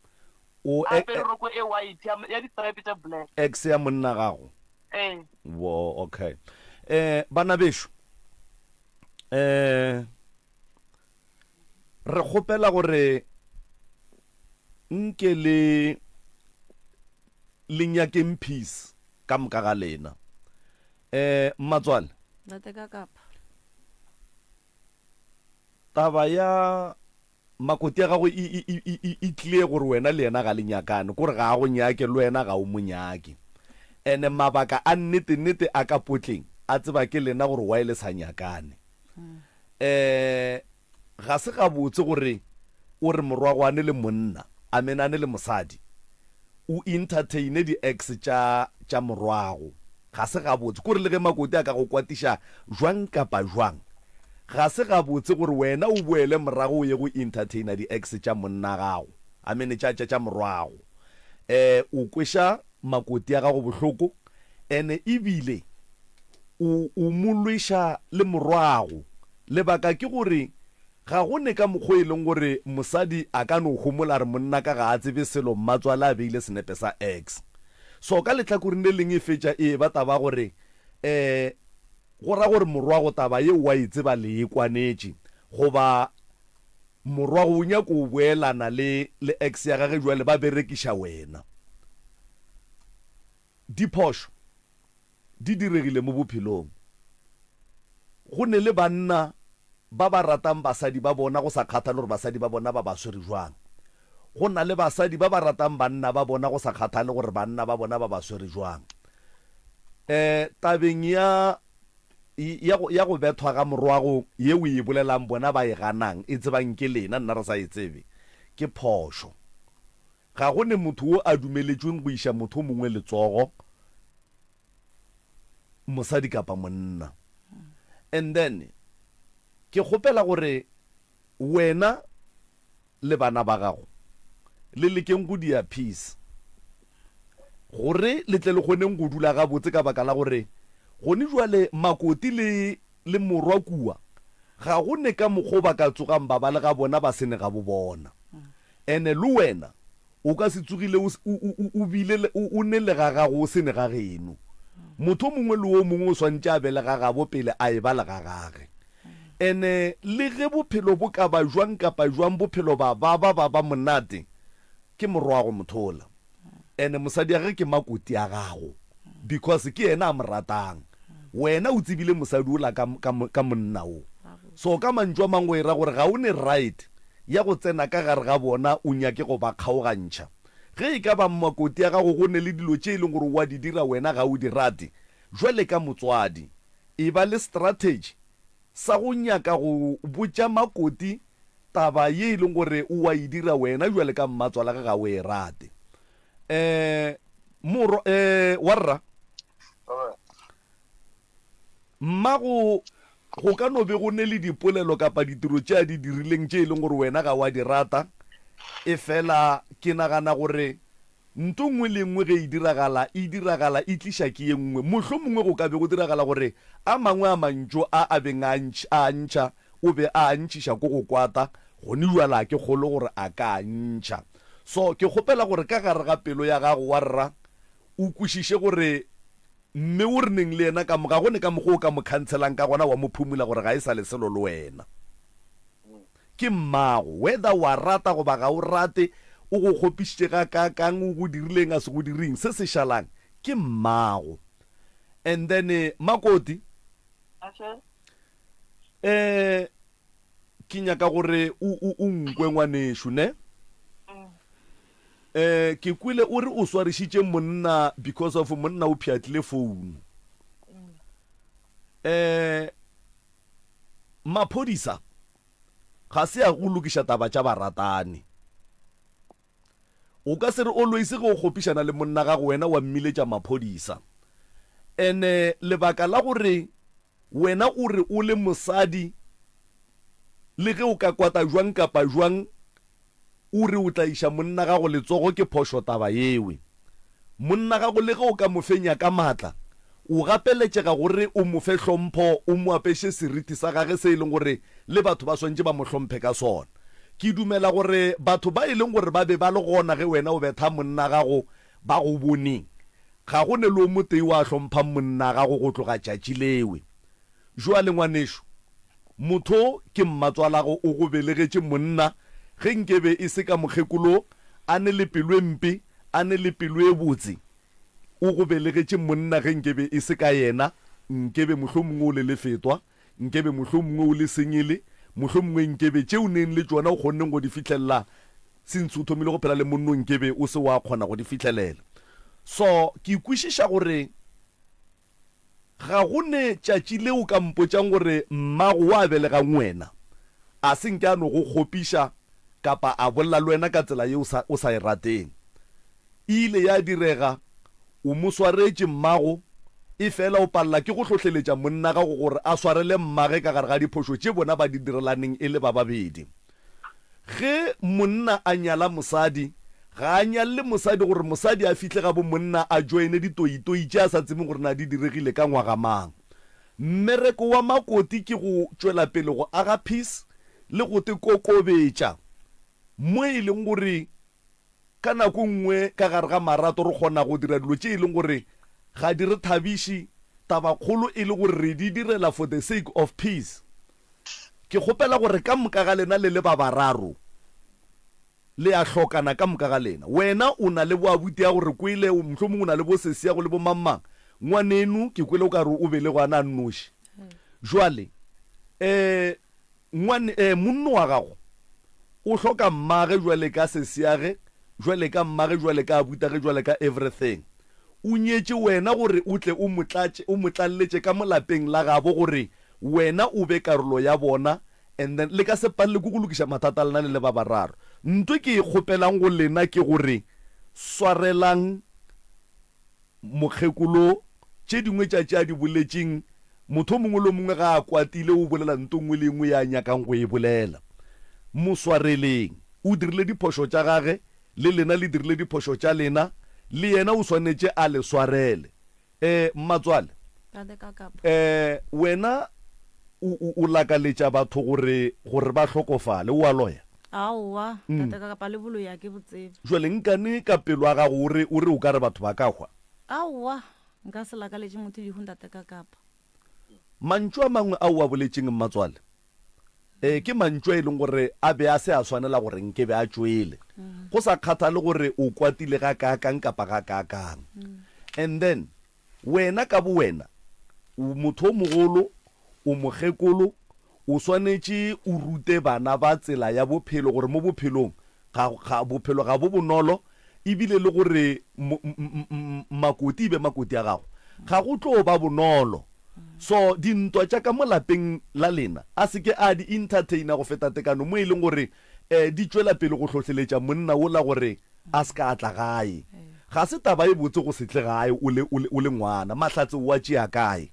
O A apere roko e white ya, ya di-stripe tša black. Ex ya monna gago? Ee. Wo, okay. Eh, bana bešo, eh, re kgopela gore Nke le, le nyakeng peace ka moka ga lena. Eh, mmatswale. Ntate ka kapa. Taba ya makoti ya gago e, e, e, e, e clear gore wena le yena ga le nyakane, kore ga a go nyake le wena ga o mo nyake. Ene mabaka a nnete nnete a ka potleng a tseba ke lena gore why le sa nyakane. Eh, Ga se gabotse gore o re morwagwane le monna, I mean ane le mosadi, o entertaine di ex tša tša morwago. Ga se gabotse. Kore le ge makoti a ka go kwatiša jwang kapa jwang, ga se gabotse gore wena o boele morago o ye go entertaina di ex tša monna gago, I mean tša tša tša morwago. Eh o kweša makoti a gago bohloko ene ebile o o mo lweša le morwago. Lebaka ke gore ga go ne ka mokgo e leng gore mosadi a ka no homola a re monnaka ga a tsebe selo mmatswale a beile senepe sa ex. So ka lehlakoreng le leng e fetša e eba taba gore um go ra gore morwago taba yeo wa e tseba le e kwanetše goba morwago o nyako boelana le le ex ya gage jwale ba berekiša wena. Diphošo di diregile mo bophelong. Go ne le banna ba ba ratang basadi ba bona go sa kgathale gore basadi ba bona ba ba swere jwang. Go na le basadi ba ba ratang banna ba bona go sa kgathale gore banna ba bona ba ba swere jwang. Um tabeng ya ya go ya go bethwa ga morwago ye o e bolelang bona ba e ganang e tsebang ke lena nna re sa e tsebe ke phošo. Ga go ne motho wo a dumeletšweng go iša motho o mongwe letsogo, mosadi kapa monna. And then ke kgopela gore wena le bana ba gago le lekeng go dia peace gore le tle le kgoneng go dula gabotse ka baka la gore gone jwale makoti le le morwa kua ga go ne ka mokgo ba ka tsogang ba ba le ga bona ba se ne ga bo bona. Ene le wena o ka se tsogile o, o, o, o bile le, o, o ne le ga gago o se ne ga geno. Motho o mongwe le o mongwe o swantše a be le gagabo pele a eba le gagage. Ene le ge bophelo bo ka ba jwang kapa jwang bophelo ba baba ba ba monate, ke morwago motho ola. Ene mosadi ya gage ke makoti a gago because ke yena a mo ratang. Wena o tsebile mosadi ola ka, ka, ka monna o. So ka mantšu a mangwe o e ra gore ga o ne right ya go tsena ka gare ga bona o nyake go ba kgaogantšha. Ge e ka ba makoti ya gago go ne le dilo tše e leng gore o a di dira wena ga o di rate, jwale ka motswadi, e ba le strategy sa go nyaka go botša makoti taba ye e leng gore o a e dira wena jwale ka mmatswalage ga o e rate. Um morwa, um warra, mmago go ka no be go ne le dipolelo kapa ditiro tše a di dirileng tše e leng gore wena ga wa di rata, efela ke nagana gore Nto nngwe le nngwe ge e diragala, e diragala e tliša ke ye nngwe. Mohlomongwe go ka be go diragala gore a mangwe a mantšu a a beng a a ntšha, o be a a ntšhiša ko go kwata, gone bjale a ke kgolwe gore a ka a ntšha. So, ke kgopela gore ka gare ga pelo ya gago, wa rra, o kwešiše gore mme o re neng le yena ka mo, ga go ne ka mokgwa o ka mo khantshelang ka gona wa mo phumula gore ga e sa le selo le wena. Ke mmago. Whether wa rata goba ga o rate, o go kgopišitše gakaakang, o go dirile eng, a se go dire eng, se se šalang ke mmago. And then Makoti, eh, ke nyaka gore o, o, o nkwe ngwanešu, ne? Eh, ke kwele o re o swarišitše monna because of monna o pšhatlile founu. Eh, Maphodisa ga se a go lokiša taba tša baratani. O ka se re always ge o kgopišana le monna gago wena wa mmiletša maphodisa. Ene lebaka la gore wena o re o le mosadi le ge o ka kwata jwang kapa jwang O re o tla iša monna gago letsogo ke phošo taba yewe. Monna gago le ge o ka mo fenya ka maatla, o gapeletšega gore o mo fe hlompho, o mo apeše seriti sa gage se e leng gore le batho ba swantše ba mo hlomphe ka sona. Ke dumela gore batho ba e leng gore ba be ba le gona ge wena o betha monna gago ba go boneng. Ga go ne le o motee wa hlomphang monna gago go tloga tšatši lewe. Jwale ngwanešu, motho ke mmatswalago o go belegetše monna, ge nkebe e se ka mokgekolo a ne le pelo e mpe, a ne le pelo e botse, o go belegetše monna ge nkebe e se ka yena, nkebe mohlomongwe o le lefetwa, nkebe mohlomongwe o le sengele, mohlomongwe nkebe tše o neng le tšona o kgonneng go di fihlelela since o thomile go phela le monno nkebe o se wa kgona go di fihlelela. So ke kwešiša gore Ga go ne tšatši le o ka mpotšang gore mmago wa belegang wena a se nke a no go kgopiša kapa a bolela le wena ka tsela ye o sa, o sa e rateng. E ile ya direga, o mo swaretše mmago, efela o palela ke go hlohleletša monna gago gore a swarele mmage ka gare ga diphošo tše bona ba di direlaneng e le ba babedi. Ge monna a nyala mosadi, ga a nyalle mosadi gore mosadi a fihle gabo monna a joine ditoitoi tše a sa tsebeng gore na di diregile ka ngwaga mang. Mmereko wa makoti ke go tšwela pele go aga peace le go te kokobetša mo e leng gore Ka nako nngwe ka gare ga marato re kgona go dira dilo tše e leng gore ga di re thabiše, tabakgolo e le gore re di direla for the sake of peace. Ke kgopela gore ka moka ga lena le le ba bararo le a hlokana ka moka ga lena. Wena o na le boabutiago re kwele, mohlomongwe o na le bosesiago le bomangmang. Ngwaneno ke kwele o ka re o belegwe a na a nnoši. Jwale um Ngwane, eh, monno wa gago o hloka mmage jwale ka sesiage, jwale ka mmage, jwale ka abutage, jwale ka everything. O nyetše wena gore o tle o mo tlatše, o mo tlalletše ka mo lapeng la gabo gore wena o be karolo ya bona and then le ka se palele ke go lokiša mathata a lena le le ba bararo. Nto ke e kgopelang go lena ke gore swarelang Mokgekolo, tše dingwe tša tše a di boletšeng, motho o mongwe le o mongwe ga a kwatile o bolela nto nngwe le nngwe ye a nyakang go e bolela. Mo swareleng. O dirile diphošo tša gage, le lena le dirile diphošo tša lena, le yena o swanetše a le swarele. Eh, mmatswale, Tate Kakapa. eh, wena o, o, o lakaletša batho gore, gore ba hlokofale, o a loya? Aowa, tate Kakapa, le boloya ke bo tsebe. Jwale nkane ka pelo ya gago o re, o re o ka re batho ba ka hwa? Aowa. Nka se lakaletše motho lehu ntate ka kapa. Mantšu a mangwe ao o a boletšeng mmatswale, e, ke mantšu a e leng gore a be a se a swanela gore nke be a tšwele, go sa kgathale gore o kwatile gakaakang kapa gakaakang. And then wena ka bowena, o motho o mogolo, o mokgekolo, o swanetše o rute bana ba tsela ya bophelo gore mo bophelong ga, ga, bophelo ga bo bonolo, ebile le gore makoti e be makoti a gago, ga go tlo ba bonolo. So dintwa tša ka mo lapeng la lena a se ke a di entertainer go feta tekano mo e leng gore um di tšwela pele go hlohleletša monna wola gore a se ka a tla gae. Ga se taba e botse go se tle gae o le, o le, o le ngwana. Mahlatse o a tšea kae?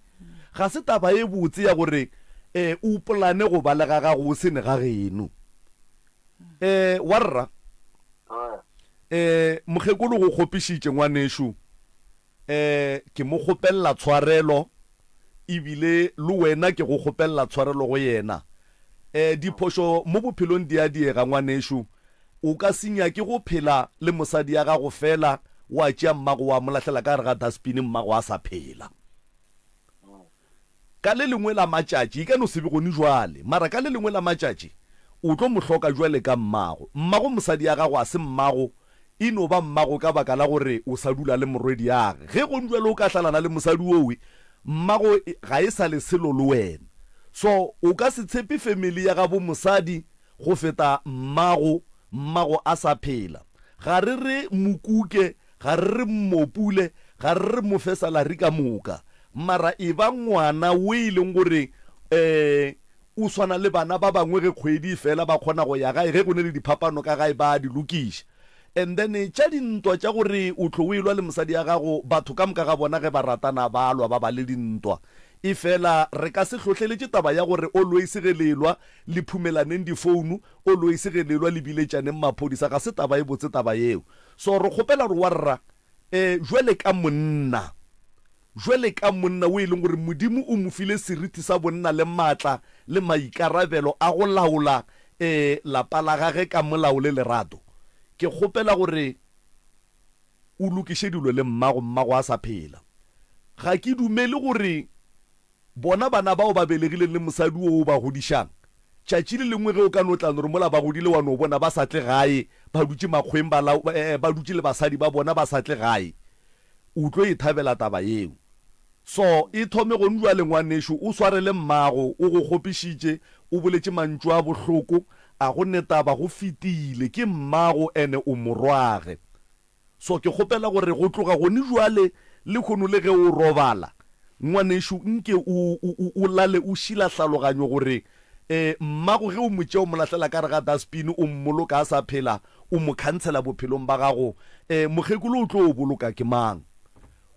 Ga se taba e botse ya gore um o polane go ba le ga gago o se ne ga geno. Eh, warra. Eh, mokgekolo go kgopišitše ngwanešu. Eh, ke mo kgopelela tshwarelo ebile le wena ke go kgopelela tshwarelo go yena. Eh, diphošo mo bophelong di a diega ngwanešu. O ka se nyake go phela le mosadi ya gago fela wa tšea mmago wa mo lahlela ka gare ga dustbin mmago a sa phela. Ka le lengwe la matšatši, e ka no se be gone jwale, mara ka le lengwe la matšatši o tlo mo hloka jwale ka mmago. Mmago mosadi ya gago a se mmago, e no ba mmago ka baka la gore o sa dula le morwediage. Ge gone jwale o ka hlalana le mosadi owe, mmago ga e sa le selo le wena. So o ka se tshepe family ya gabo mosadi go feta mmago, mmago a sa phela. Ga re re mokuke Ga re re mmopule, ga re re mo fe salary ka moka, mara e ba ngwana o e leng gore um o swana le bana ba bangwe ge kgwedi e fela ba kgona go ya gae, ge go ne le diphapano ka gae ba a di lokiša. And then tša dintwa tša gore o tlo o elwa le mosadi ya gago, batho ka moka ga bona ge ba ratana ba lwa ba ba le dintwa. Efela re ka se hlohleletše taba ya gore always ge le elwa le phumelaneng difounu, always ge le elwa le biletšaneng maphodisa, ga se taba e botse taba yeo. So re kgopela gore warra, eh, jwale ka monna, jwale ka monna o e leng gore Modimo o mo file seriti sa bonna le maatla le maikarabelo a go laola, eh, lapa la gage ka molao le lerato, ke kgopela gore o lokiše dilo le mmago, mmago a sa phela. Ga ke dumele gore Bona bana bao ba belegileng le mosadi wo o ba godišang, tšatši le lengwe ge o ka no tla no re mola ba godile wa no bona ba sa tle gae, ba dutše makgweng ba lau, eh, ba dutše le basadi ba bona ba sa tle gae, o tlo e thabela taba yeo. So, e thome gone bjale ngwanešu, o swarele mmago, o go kgopišitše, o boletše mantšu a bohloko, a go ne taba, go fetile, ke mmago ene o morwage. So ke kgopela gore go tloga gone jwale, lehono le ge o robala, ngwanešu, nke o, o, o, o lale o šila hlaloganyo gore, eh, mmago ge o mo tšea o mo lahlela ka gare ga dustbin, o mmoloka a sa phela, o mo khansela bophelong ba gago, eh, mokgekolo o tlo o boloka ke mang?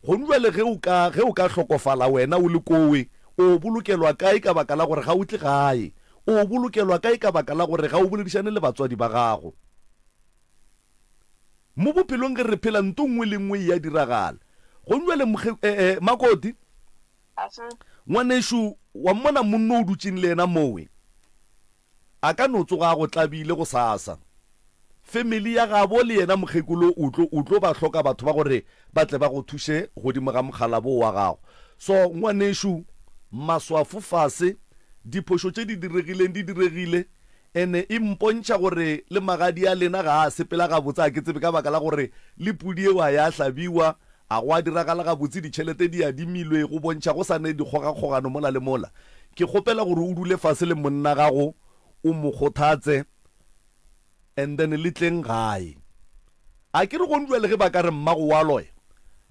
Gone jwale ge o ka, ge o ka hlokofala wena o le kowe, o bolokelwa kae ka baka la gore ga o tle gae? O bolokelwa kae ka baka la gore ga o boledišane le batswadi ba gago? Mo bophelong ge re phela nto nngwe le nngwe e a diragala. Gong jwale mokge, eh, eh, Makoti, ngwanešu, wa mmona monno o dutšeng le yena mowe, a ka no tsoga a go tlabile gosasa. Family ya gabo le yena mokgekolo o tlo, o tlo ba hloka batho ba gore ba tle ba go thuše godimo ga mokgalabo wa gago. So, ngwanešu, maswafo fase, diphošo tše di diregileng di diregile, Ene e mpontšha gore le magadi a lena ga a sepela gabotse, a ke tsebe ka baka la gore le pudi yeo a ya hlabiwa, a go a diragala gabotse, ditšhelete di adimilwe, go bontšha go sa ne dikgogakgogano mola le mola. Ke kgopela gore o dule fase le monna gago o mo kgothatse and then le tleng gae. A ke re gone bjale ge ba ka re mmago wa loya,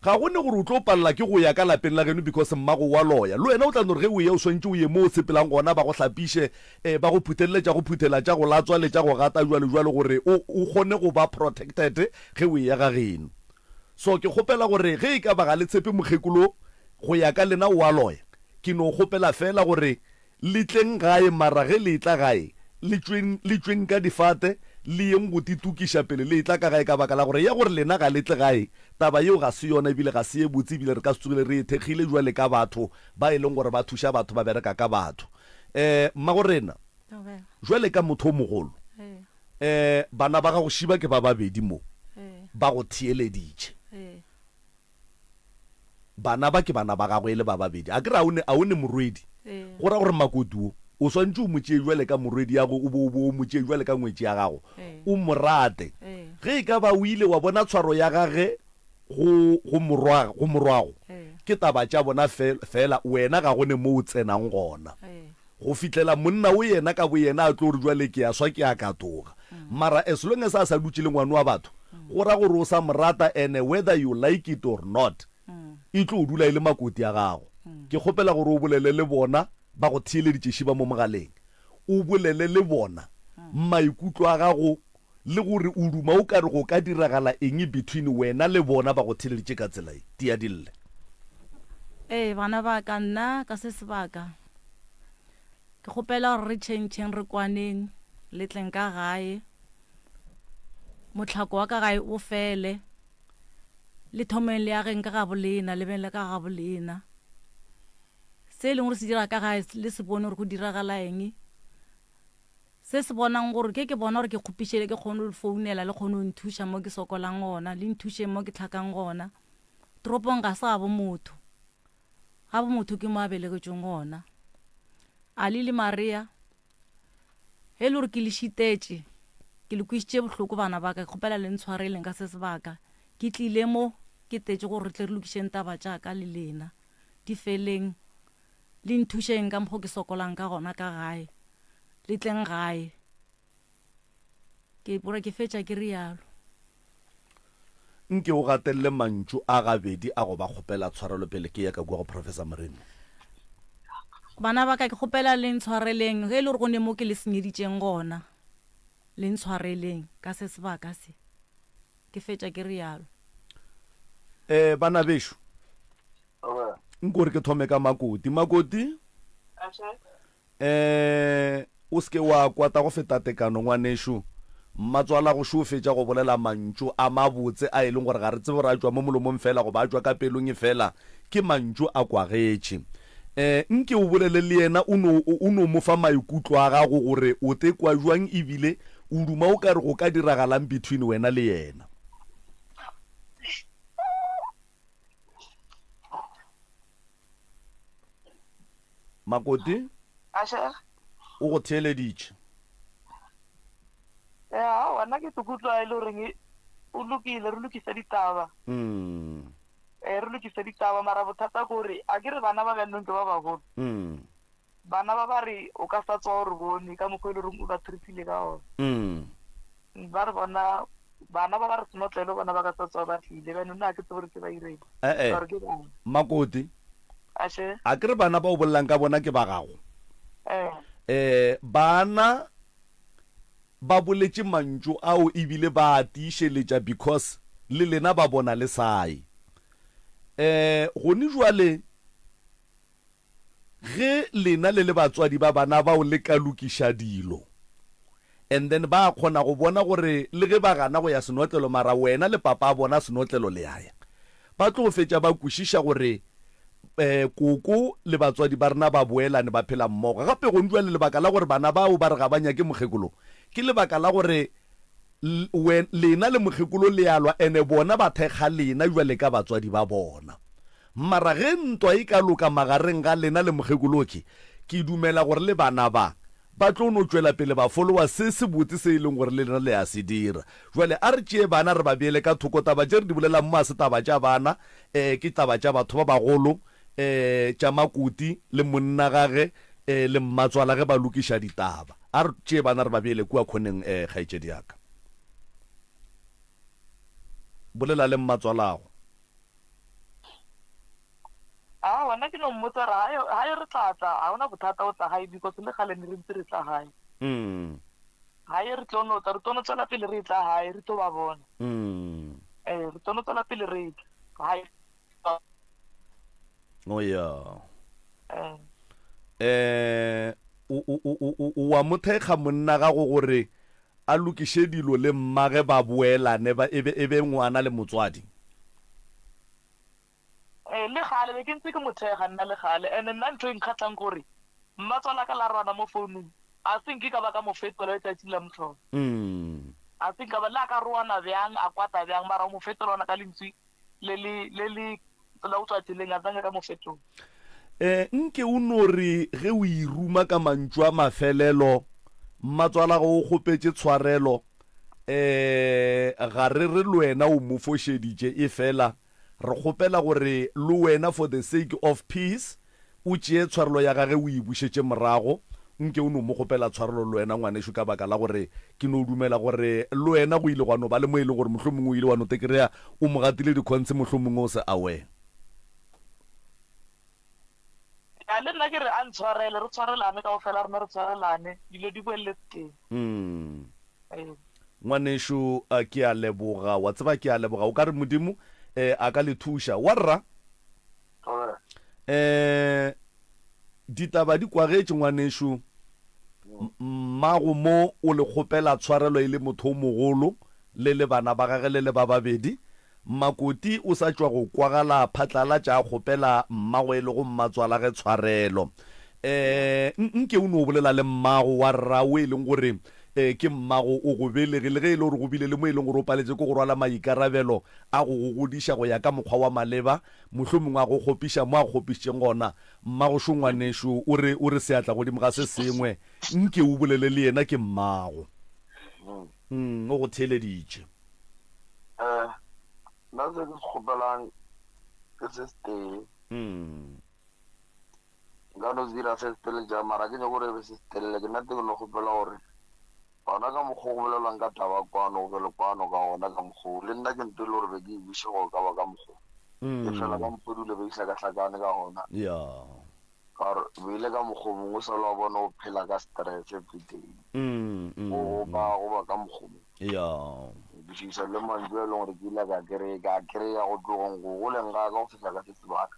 ga go ne gore o tlo palela ke go ya ka lapeng la geno because mmago wa loya. Le wena o tla no re ge o eya o swantše o ye mo o sepelang gona ba go hlapiše, eh, ba go phuthelele tša go phuthela, tša go latswa le tša go gata jwalo jwalo gore o, o kgone go ba protected ge o eya ga geno. So ke kgopela gore ge e ka ba ga le tshepe mokgekolo go ya ka lena o a loya, ke no kgopela feela gore Le tleng gae, mara ge le etla gae, le tšweng, le tšweng ka difate, le yeng go titokiša pele le etla ka gae, ka baka la gore ya gore lena ga le tle gae, taba yeo ga se yona ebile ga se ye botse, ebile re ka se tsogile re e thekgile bjale ka batho ba e leng gore ba thuša batho, ba bereka ka batho. Um mmagorena, bjale ka motho o mogolo, um bana ba gago šiba ke ba babedi mo, ba go theeleditše. Bana ba ke bana ba gagwe e le ba babedi. A ke re a o ne, a o ne morwedi? Go ra gore makoti wo, o swanetše o mo tšee bjale ka morwedi ya go, o bo, o bo o mo tšee bjale ka ngwetši ya gago. O mo rate. Ge e ka ba o ile wa bona tshwaro ya gage go, go morwa, go morwago, ke taba tša bona fe, feela, wena ga go ne mo o tsenang gona. Go fihlela monna wo yena ka boyena a tlo re bjale ke a swa ke a katoga. Mara as long as a sa dutše le ngwano wa batho, go ra gore o sa mo rata ene whether you like it or not, e tlo dula e le makoti a gago. Ke kgopela gore o bolele le bona ba go theeleditše šiba mo mogaleng. O bolele le bona maikutlo a gago le gore o duma o ka re go ka diragala eng between wena le bona ba go theeleditše ka tsela ye. Tia di lle. Ee bana ba ka, nna ka se sebaka ke kgopela gore re tšhentšheng re kwaneng le tleng ka gae, mohlako wa ka gae o fele, le thomeng le ageng ka gabolena, le beng le ka gabolena. Se e leng gore se dira ka gae le se bone gore go diragala eng. Se se bonang gore ke ke bona gore ke kgopišele ke kgone go le founela le kgone go nthuša mo ke sokolang gona, le nthušeng mo ke hlakang gona. Toropong ga se gabo motho. Gabo motho ke mo a belegetšweng gona. Ali le Maria, ge e le gore ke le šitetše, ke le kwišitše bohloko bana ba ka, ke kgopela le ntshwareleng ka se sebaka. Ke tlile mo ke tletše gore re tle re lokišeng taba tša ka le lena. Di feleng. Le nthušeng ka mokgo ke sokolang ka gona ka gae. Le tleng gae. Ke gore ke fetša ke rialo. Nke o gatelele mantšu a gabedi a go ba kgopela tshwarelo pele ke ya ka kua go Professor Moremi. Bana ba ka, ke kgopela le ntshwareleng ge e le gore go ne mo ke le senyeditšeng gona. Le ntshwareleng ka se sebaka se. Ke fetša ke rialo. Eh, bana bešo. Nko re ke thome ka Makoti. Makoti? Eh, o se ke wa kwata go feta tekano, ngwanešu. Mmatswala go šo fetša go bolela mantšu a mabotse a e leng gore ga re tsebe gore a tšwa mo molomong fela goba a tšwa ka pelong efela ke mantšu a kwagetše. Eh, nke o bolele le yena o no, o no mo fa maikutlo a gago gore o tekwa bjang ebile o duma o ka re go ka diragalang between wena le yena. Makoti o go theeleditše. Ya, wena ke tlo e le goreng o lokile, re lokise ditaba. Mm. Eh, re lokise ditaba mara bothata ke gore a ke re bana ba bjanong ke ba bagolo. Mm. Bana ba ba re o ka sa tswa o re bone ka mokgwa e le goreng o ba treatile ka ona. Mm. Ba re bona bana ba ba re senotlelo bona ba ka sa tswa ba tlile bjane nna ga ke tsebe gore ke ba ireng. Eh-eh. Ka gore ke bana. Makoti. Ashe. A ke re bana ba o bolelang ka bona ke ba gago? Eh. Eh, bana ba boletše mantšu ao ebile ba a tiišeletša because le lena ba bona le sa ye. Eh, gone jwale Ge lena le le batswadi ba bana bao le ka lokiša dilo and then ba kgona go bona gore le ge ba gana go ya senotlelo mara wena le papa a bona senotlelo le a ya, ba tlo fetša ba kwešiša gore um koko le batswadi ba rena ba boelane ba phela mmogo. Gape gone bjale lebaka la gore bana bao ba re ga ba nyake mokgekolo ke lebaka la gore lena le mokgekolo le a lwa ene bona ba thekga lena bjale ka batswadi ba bona. Mara ge ntwa e ka loka magareng ga lena le mokgekoloki, ke dumela gore le bana ba, ba tlo no tšwela pele ba folowa se sebotse se e leng gore le lena le a se dira. Bjale a re tšee bana re ba beele ka thoko. Taba tše re di bolelang mo ga se taba tša bana, eh, ke taba tša batho ba bagolo, eh, tša makoti le monna gage, eh, le mmatswala ge ba lokiša ditaba. A re tšee bana re ba beele kua khoneng, eh, kgaetšedi ya ka. Bolela le mmatswalago. Aowa, nna ke no mmotsa gore gae, gae re tla tla, ga gona bothata go tla gae because le kgale ne re ntse re tla gae. Mm. Gae re tlo no tla, re tlo no tswela pele re tla gae, re tlo ba bona. Mm. Eh, re tlo no tswela pele re tla gae. Oh yeah. Eh. Eh, o o o o o wa mo thekga monna gago gore a lokiše dilo le mmage ba boelane ba e be e be ngwana le motswadi. Ee, le gale be ke ntse ke mo thekga nna le gale. And-e nna ntho e nkgatlhang ke gore mmatswalaka la rwana mo founung a se nke ka ba ka mo fetola letšatši la mohlolo. A se nka ba le a ka roana bjang a kwata bjang mara o mo fetola ona ka lentswe le le le le. tsela o tswa tseleng a zange ka mo fetola. Eh, nke o no re ge o e ruma ka mantšu a mafelelo, mmatswalago o kgopetše tshwarelo, eh, ga re re le wena o mo fošeditše, efela re kgopela gore le wena for the sake of peace o tšee tshwarelo ya gage o e bušetše morago. Nke o no mo kgopela tshwarelo le wena ngwanešu ka baka la gore ke no dumela gore le wena go ile gwa no ba le mo e leng gore mohlomongwe o ile wa no tekreya o mo gatile dikhontshi mohlomongwe o se aware. Ya, le nna ke re a ntshwarele, re tshwarelane kaofela rena re tshwarelane, dilo di boelele sekeng. Mm. Ee. Ngwanešu, a ke a leboga. Wa tseba ke a leboga. O ka re Modimo eh, a ka le thuša. Wa rra? Thobela. Eh, ditaba di kwagetše ngwanešu. Mmago mo o le kgopela tshwarelo e le motho o mogolo, le le bana ba gage le le ba babedi. Makoti o sa tšwa go kwagala phatlalatša a kgopela mmagwe e lego mmatswalage tshwarelo. Um nke o no bolela le mmago wa rrago e leng gore um ke mmago o go belege le ge e le gore go bile le mo e leng gore o paletše ke go rwala maikarabelo a go go godiša go ya ka mokgwa wa maleba, mohlomongwe a go kgopiša mo a go kgopišitšeng gona. Mmagošo ngwanešo o re o re seatla godimo ga se sengwe, nke o bolele le yena ke mmago. Mm, o go theeleditše. Eh, nna se ke se kgopelang ke se setee. Mm. Nka no se dira se setelele jang, mara ke nyako gore e be se setelele. Ke nna te ke no kgopela gore gona ka mokgwa o go bolelwang ka taba kwano, go be le kwano ka gona ka mokgwa o. Le nna ke nto e le gore be ke e buše gore ka ba ka mokgwa o. E fela ka mokgwa o dilo be di hlakahlakane ka gona. Ya. Ka gore o ile ka mokgwa o mongwe o sa le wa bona o phela ka stress everyday. Go ba go ba ka mokgwa o mongwe. Ya. Kwešiša le mantšu a e leng gore ke ile ka kry-a, ka kry-a go tlogeng go goleng ga ka go fihla ka se sebaka.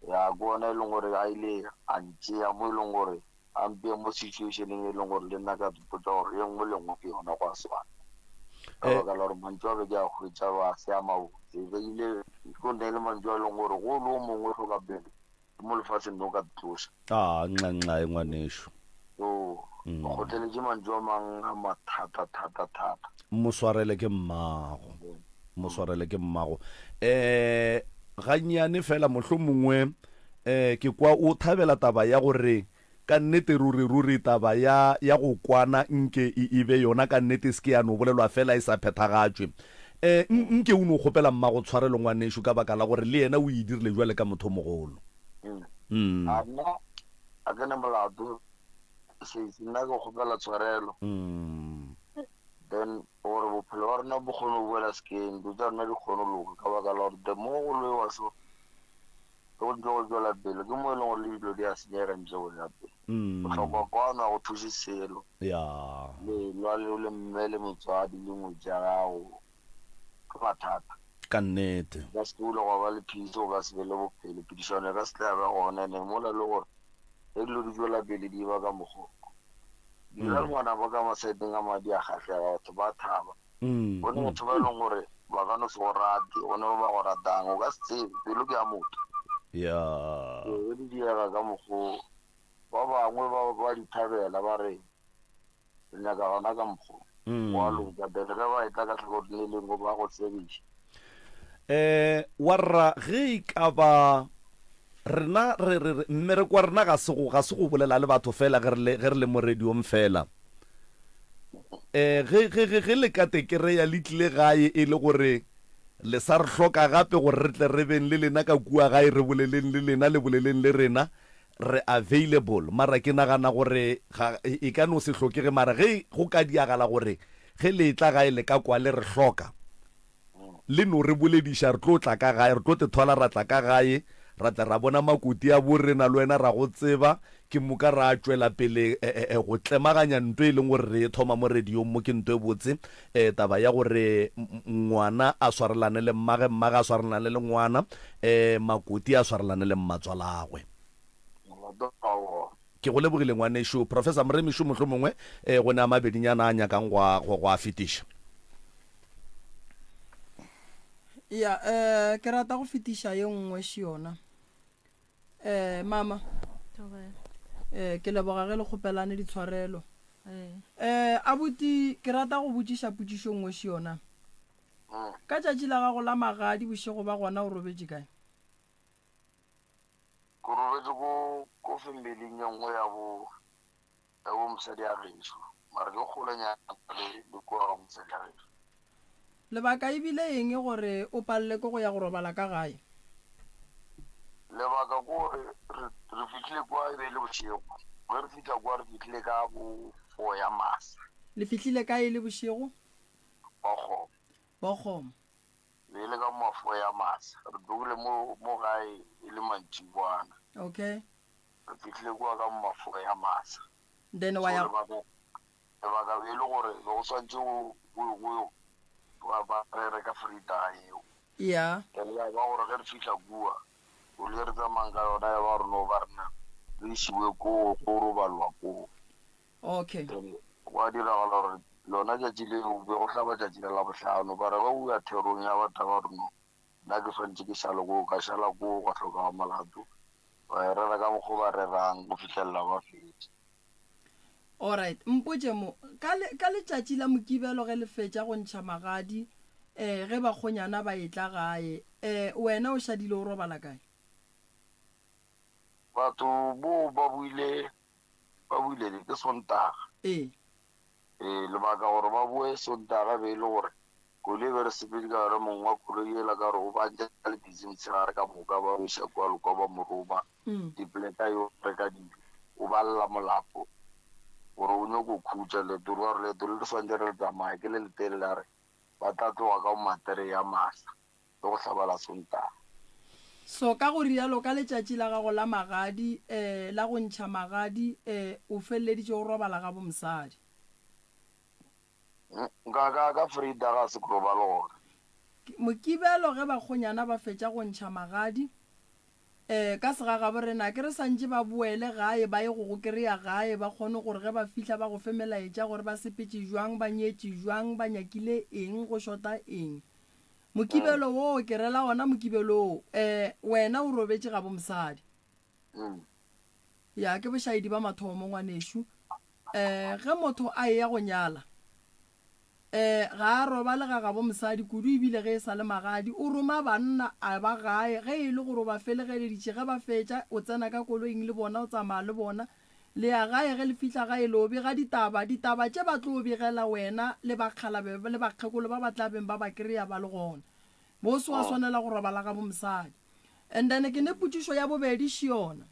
Ya, ke ona e leng gore a ile a ntšea mo e leng gore a mpea mo situationeng e leng gore le nna ka ipotša gore ye nngwe le nngwe ke yona go a swana. Ka baka la gore mantšu a be ke a hwetša ba se a mabotse. Be ile ko nne le mantšu a e leng gore go le o mongwe hloka pele mo lefaseng no ka tloša. A nxa nxa e ngwanešu. So, o kgotleletše mantšu a mang a mathata thata thata. Mo swarele ke mmago. Mo swarele ke mmago. Eh gannyane fela mohlomongwe eh ke kwa o thabela taba ya gore ka nnete ruri ruri taba ya ya go kwana nke e e be yona ka nnete e se ke ya no bolelwa fela e sa phethagatšwe. Eh nke o no kgopela mmago tshwarelo ngwanešu ka baka la gore le yena o e dirile jwale ka motho o mogolo. Mm. A nna a ke ne molato sesi, nna ke kgopela tshwarelo. Mm. Then gore bophelo ba rena bo kgone go boela sekeng, dilo tša rena di kgone go loka ka baka la gore the more go lwewa so, ge go ntse go tšwela pele ke mo e leng gore le dilo di a senyega ntse go ya pele. Go hloka kwano ga go thuše selo. Ya. Le lwa le le mme le motswadi le ngwetši ya gago ke mathata. Ka nnete. Ka se dule gwa ba le peace, go ka se be le bophelo, phedišano e ka se tla ba gona. Ene mola le gore ge dilo di tšwela pele di ba ka mokgo dira le ngwana ba ka masaeteng a madi a kgahlega, batho ba thaba. Go ne batho ba e leng gore ba ka no se go rate, go ne ba ba go ratang, o ka se tsebe, pelo ke ya motho. Ya. Ge di diega ka mokgo, ba bangwe ba ba di thabela ba re re nyaka gona ka mokgo, go a loka. Then ge ba etla ka tlhakoring le lengwe ba go tsebiša. Eh, warra ge e ka ba rena re re re mmereko wa rena ga se go ga se go bolela le batho fela ge re le ge re le mo radiong fela. Eh, ge ge ge ge le ka te kereya le tlile gae e le gore le sa re hloka gape gore re tle re beng le lena ka kua gae re boleleng le lena le boleleng le rena, re available. Mara ke nagana gore ga e ka no se hlokege mara ge go ka diagala gore ge le etla gae le ka kwa le re hloka, Le no re bolediša, re tlo tla ka gae, re tlo te thwala ra tla ka gae, ra tla ra bona makoti a bo rena, le wena ra go tseba, ke moka ra tšwela pele go tlemaganya nto e leng gore re e thoma mo radiong mo, ke nto e botse, taba ya gore ngwana a swarelane le mmage, mmage a swarelane le ngwana, makoti a swarelane le mmatswalagwe. Ke go lebogile ngwanešu. Professor Moremišu mohlomongwe go ne a mabedinyana a nyakang go a, go, go a fetiša. Ya, eh, ke rata go fetiša ye nngwe še yona. Eh, mama. Thobela. Eh, ke leboga ge le kgopelane ditshwarelo. Ee. Eh, abuti, ke rata go botšiša potšišo nngwe še yona. Ka tšatši la gago la magadi bošego ba gona o robetše kae? Ke robetše ko ko fembeling ye nngwe ya bo ya bo mosadi ya gešo mara ke kgolenyana le le kua ga mosadi ya gešo. Lebaka e bile eng gore o palele ke go ya go robala ka gae? Lebaka ke gore re re fihlile kua e be e le bošego. Ge re fihla kua re fihlile ka bo four ya masa. Le fihlile kae e le bošego? Bokgomo. Bokgomo. Be e le ka ma four ya masa. Re tlogile mo mo gae e le mantšiboana. Okay. Re fihlile kua ka ma four ya masa. Then So wa ya lebaka lebaka be e le gore be go swantše go go go ba ba rere ka Vrydag yeo. Ya. Then ya ba gore ge re fihla kua koloi e re tsamayang ka yona ya ba gore no ba rena re išiwe koo go robalwa koo. Okay. Then gwa diragala gore lona tšatši leo be go hlaba tšatši la Labohlano ba re ge o ya therong ya ba taba gore no nna ke swantše ke šale koo ka šala koo gwa hloka molato ba e rera ka mokgo ba rerang go fihlelela ba fetša. Alright, mpotše mo, ka le, ka letšatši la Mokibelo ge le fetša go ntšha magadi, eh, ge bakgonyana ba etla gae, eh, wena o šadile o robala kae? Batho boo ba boile, ba boile le, ke Sontaga. Ee. Ee, lebaka gore ba boe Sontaga e be e le gore koloi e be re sepetše ka yona, mong wa koloi yela ka gore o ba ntše a le busy motshegare ka moka, ba mo iša kua le kua ba mo roma. Dipleka yo reka dijo, o balela molapo gore o nyoko khutša. Leeto la gore leeto le le swantše re le tsamaye ke le letelele, a re ba tla tloga ka bomatere ya masa le go hlaba la Sontaga. So ka go rialo ka letšatši la gago la magadi, eh, la go ntšha magadi, eh, o feleleditše o robala ga bomosadi. Nka ka ka Vrydag ga se ke robale gona. Mokibelo ge bakgonyana ba fetša go ntšha magadi, um ka segagabo rena ke re santše ba boele gae ba ye go go kereya gae ba kgone gore ge ba fihla ba go fe melaetša gore ba sepetše jwang, ba nyetše jwang, ba nyakile eng, go šota eng. Mokibelo woo ke rela ona mokibelo woo, um wena o robetše gabo mosadi. Ya, ke bošaedi ba mathomo ngwanešu. Um ge motho a eya go nyala, um ga a robale ga gabo mosadi kudu ebile ge e sa le magadi, o roma banna a ba gae. Ge e le gore o ba felegeleditše, ge ba fetša o tsena ka koloing le bona, o tsamaya le bona. Le ya gae, ge le fihla gae le o bega ditaba, ditaba tše ba tlo begela wena le bakgalabe le bakgekolo ba ba tla beng ba ba kry-a ba le gona. Bo se wa swanela go robala ga bo mosadi. And then ke ne potšišo ya bobedi še yona.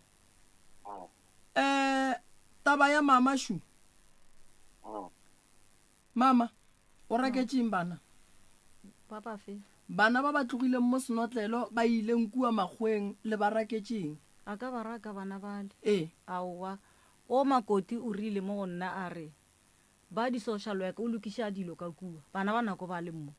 Eh, taba ya mama šu. Mama, o raketšeng bana? Ba bafe? Bana ba ba tlogileng mo senotlelo ba ileng kua makgoweng le ba raketšeng? A ka ba raka bana bale? Ee. Aowa. O Makoti o rile mo go nna a re, Ba di social worker o lokiša dilo ka kua. Bana ba nako ba le mo.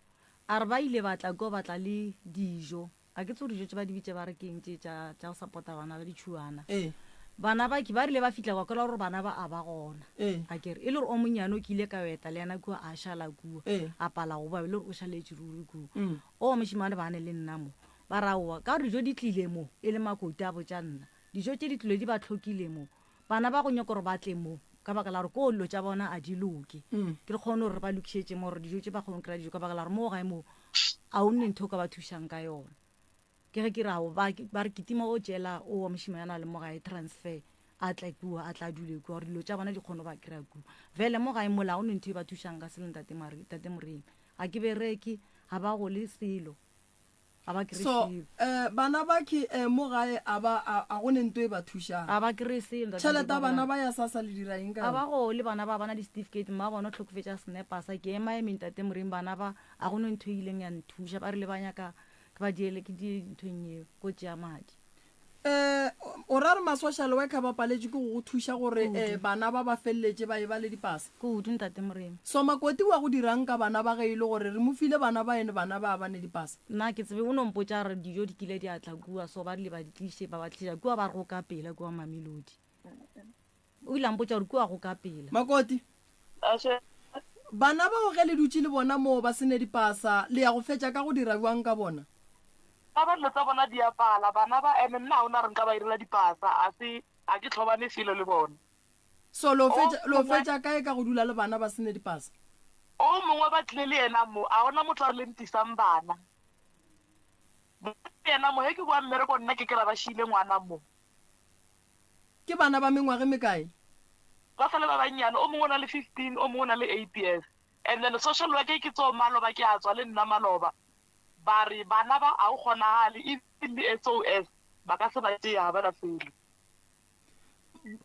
A re ba ile ba tla kua ba tla le dijo. A ke tsebe gore dijo tše ba di bitša ba re keng tše tša tša go support-a bana ba ditšhuana. Ee. Bana ba ke ba rile ba fihla kwa kwela gore bana ba a ba gona. Ee. A ke re e le gore o monnyane o ke ile ka yo eta le yena kua a šala kua. Ee. A pala go boa e le gore o šaletše ruri kua. Mm. O wa mošemane ba ne le nna mo. Ba re aowa ka gore dijo di tlile mo e le Makoti a botša nna. Dijo tše di tlile di ba hlokile mo. Bana ba go nyaka gore ba tle mo ka baka la gore koo dilo tša bona a di loke. Ke re kgone gore re ba lokišetše mo gore dijo tše ba kgone go kry-a dijo ka baka la gore mo gae mo a o nne ntho o ka ba thušang ka yona. Ke ge ke re ao ba ba re kitima o tšela o wa mošemanyana a le mo gae transfer a tle kua a tla dule kua gore dilo tša bona di kgone go ba kry-a kua. Vele mo gae mola ga o ne ntho e ba thušang ka selo ntate Mare ntate Moremi. Ga ke bereke ga ba gole selo. Ga ba kry-e So, selo. eh, bana ba ke eh, mo gae a ba a, a go ne nto e ba thušang. Ga ba kry-e selo, ntate Tšhelete ya Modimo, bana ba ya SASSA le dira eng ka Ga ba yona? gole bana ba, ba na di-certificate, mma bona o hlokofetše a sene pasa. Ke ema eme ntate Moremi, bana ba a go ne ntho e ileng ya nthuša, ba rile ba nyaka ke ba diele ke die nthong yeo, ko tšea madi. Eh, o ra re ma-social worker ba paletšwe ke go go thuša gore eh, bana ba ba feleletše ba eba le dipasa? Kudu, Ntate Moremi. So Makoti wa go dirang ka bana ba ge e le gore re mo file bana ba ene bana ba ba ne dipasa? Nna ke tsebe, o no mpotša a re dijo di kile di a tla kua, so ba rile ba di tliše, ba ba tliša kua ba re go ka pela kua Mamelodi. O ile a mpotša gore kua go ka pela. Makoti, Ashe. Bana bao ge le dutše le bona moo ba se ne dipasa, le ya go fetša ka go dira bjang ka bona? Ba ba dilo tsa bona di a pala bana ba ene nna ga ona re nka ba irela dipasa a se a ke tlhobane selo le bona. So lo O fetša lo mongwe fetša kae ka go dula le bana ba se ne dipasa? O mongwe ba tlile le yena mo a ona motho a rileng tlisang bana. Ba tlile le yena mo ge ke boa mmereko nna ke kry-a ba šiile ngwana mo. Ke bana ba mengwaga e mekae? Ba sa le ba bannyane, o mongwe o na le 15, o mongwe o na le 8 years. And then social worker ke tso maloba ke a tswa le nna maloba, ba re bana ba a o kgonagale, even le SOS ba ka se ba tšee ga ba na selo.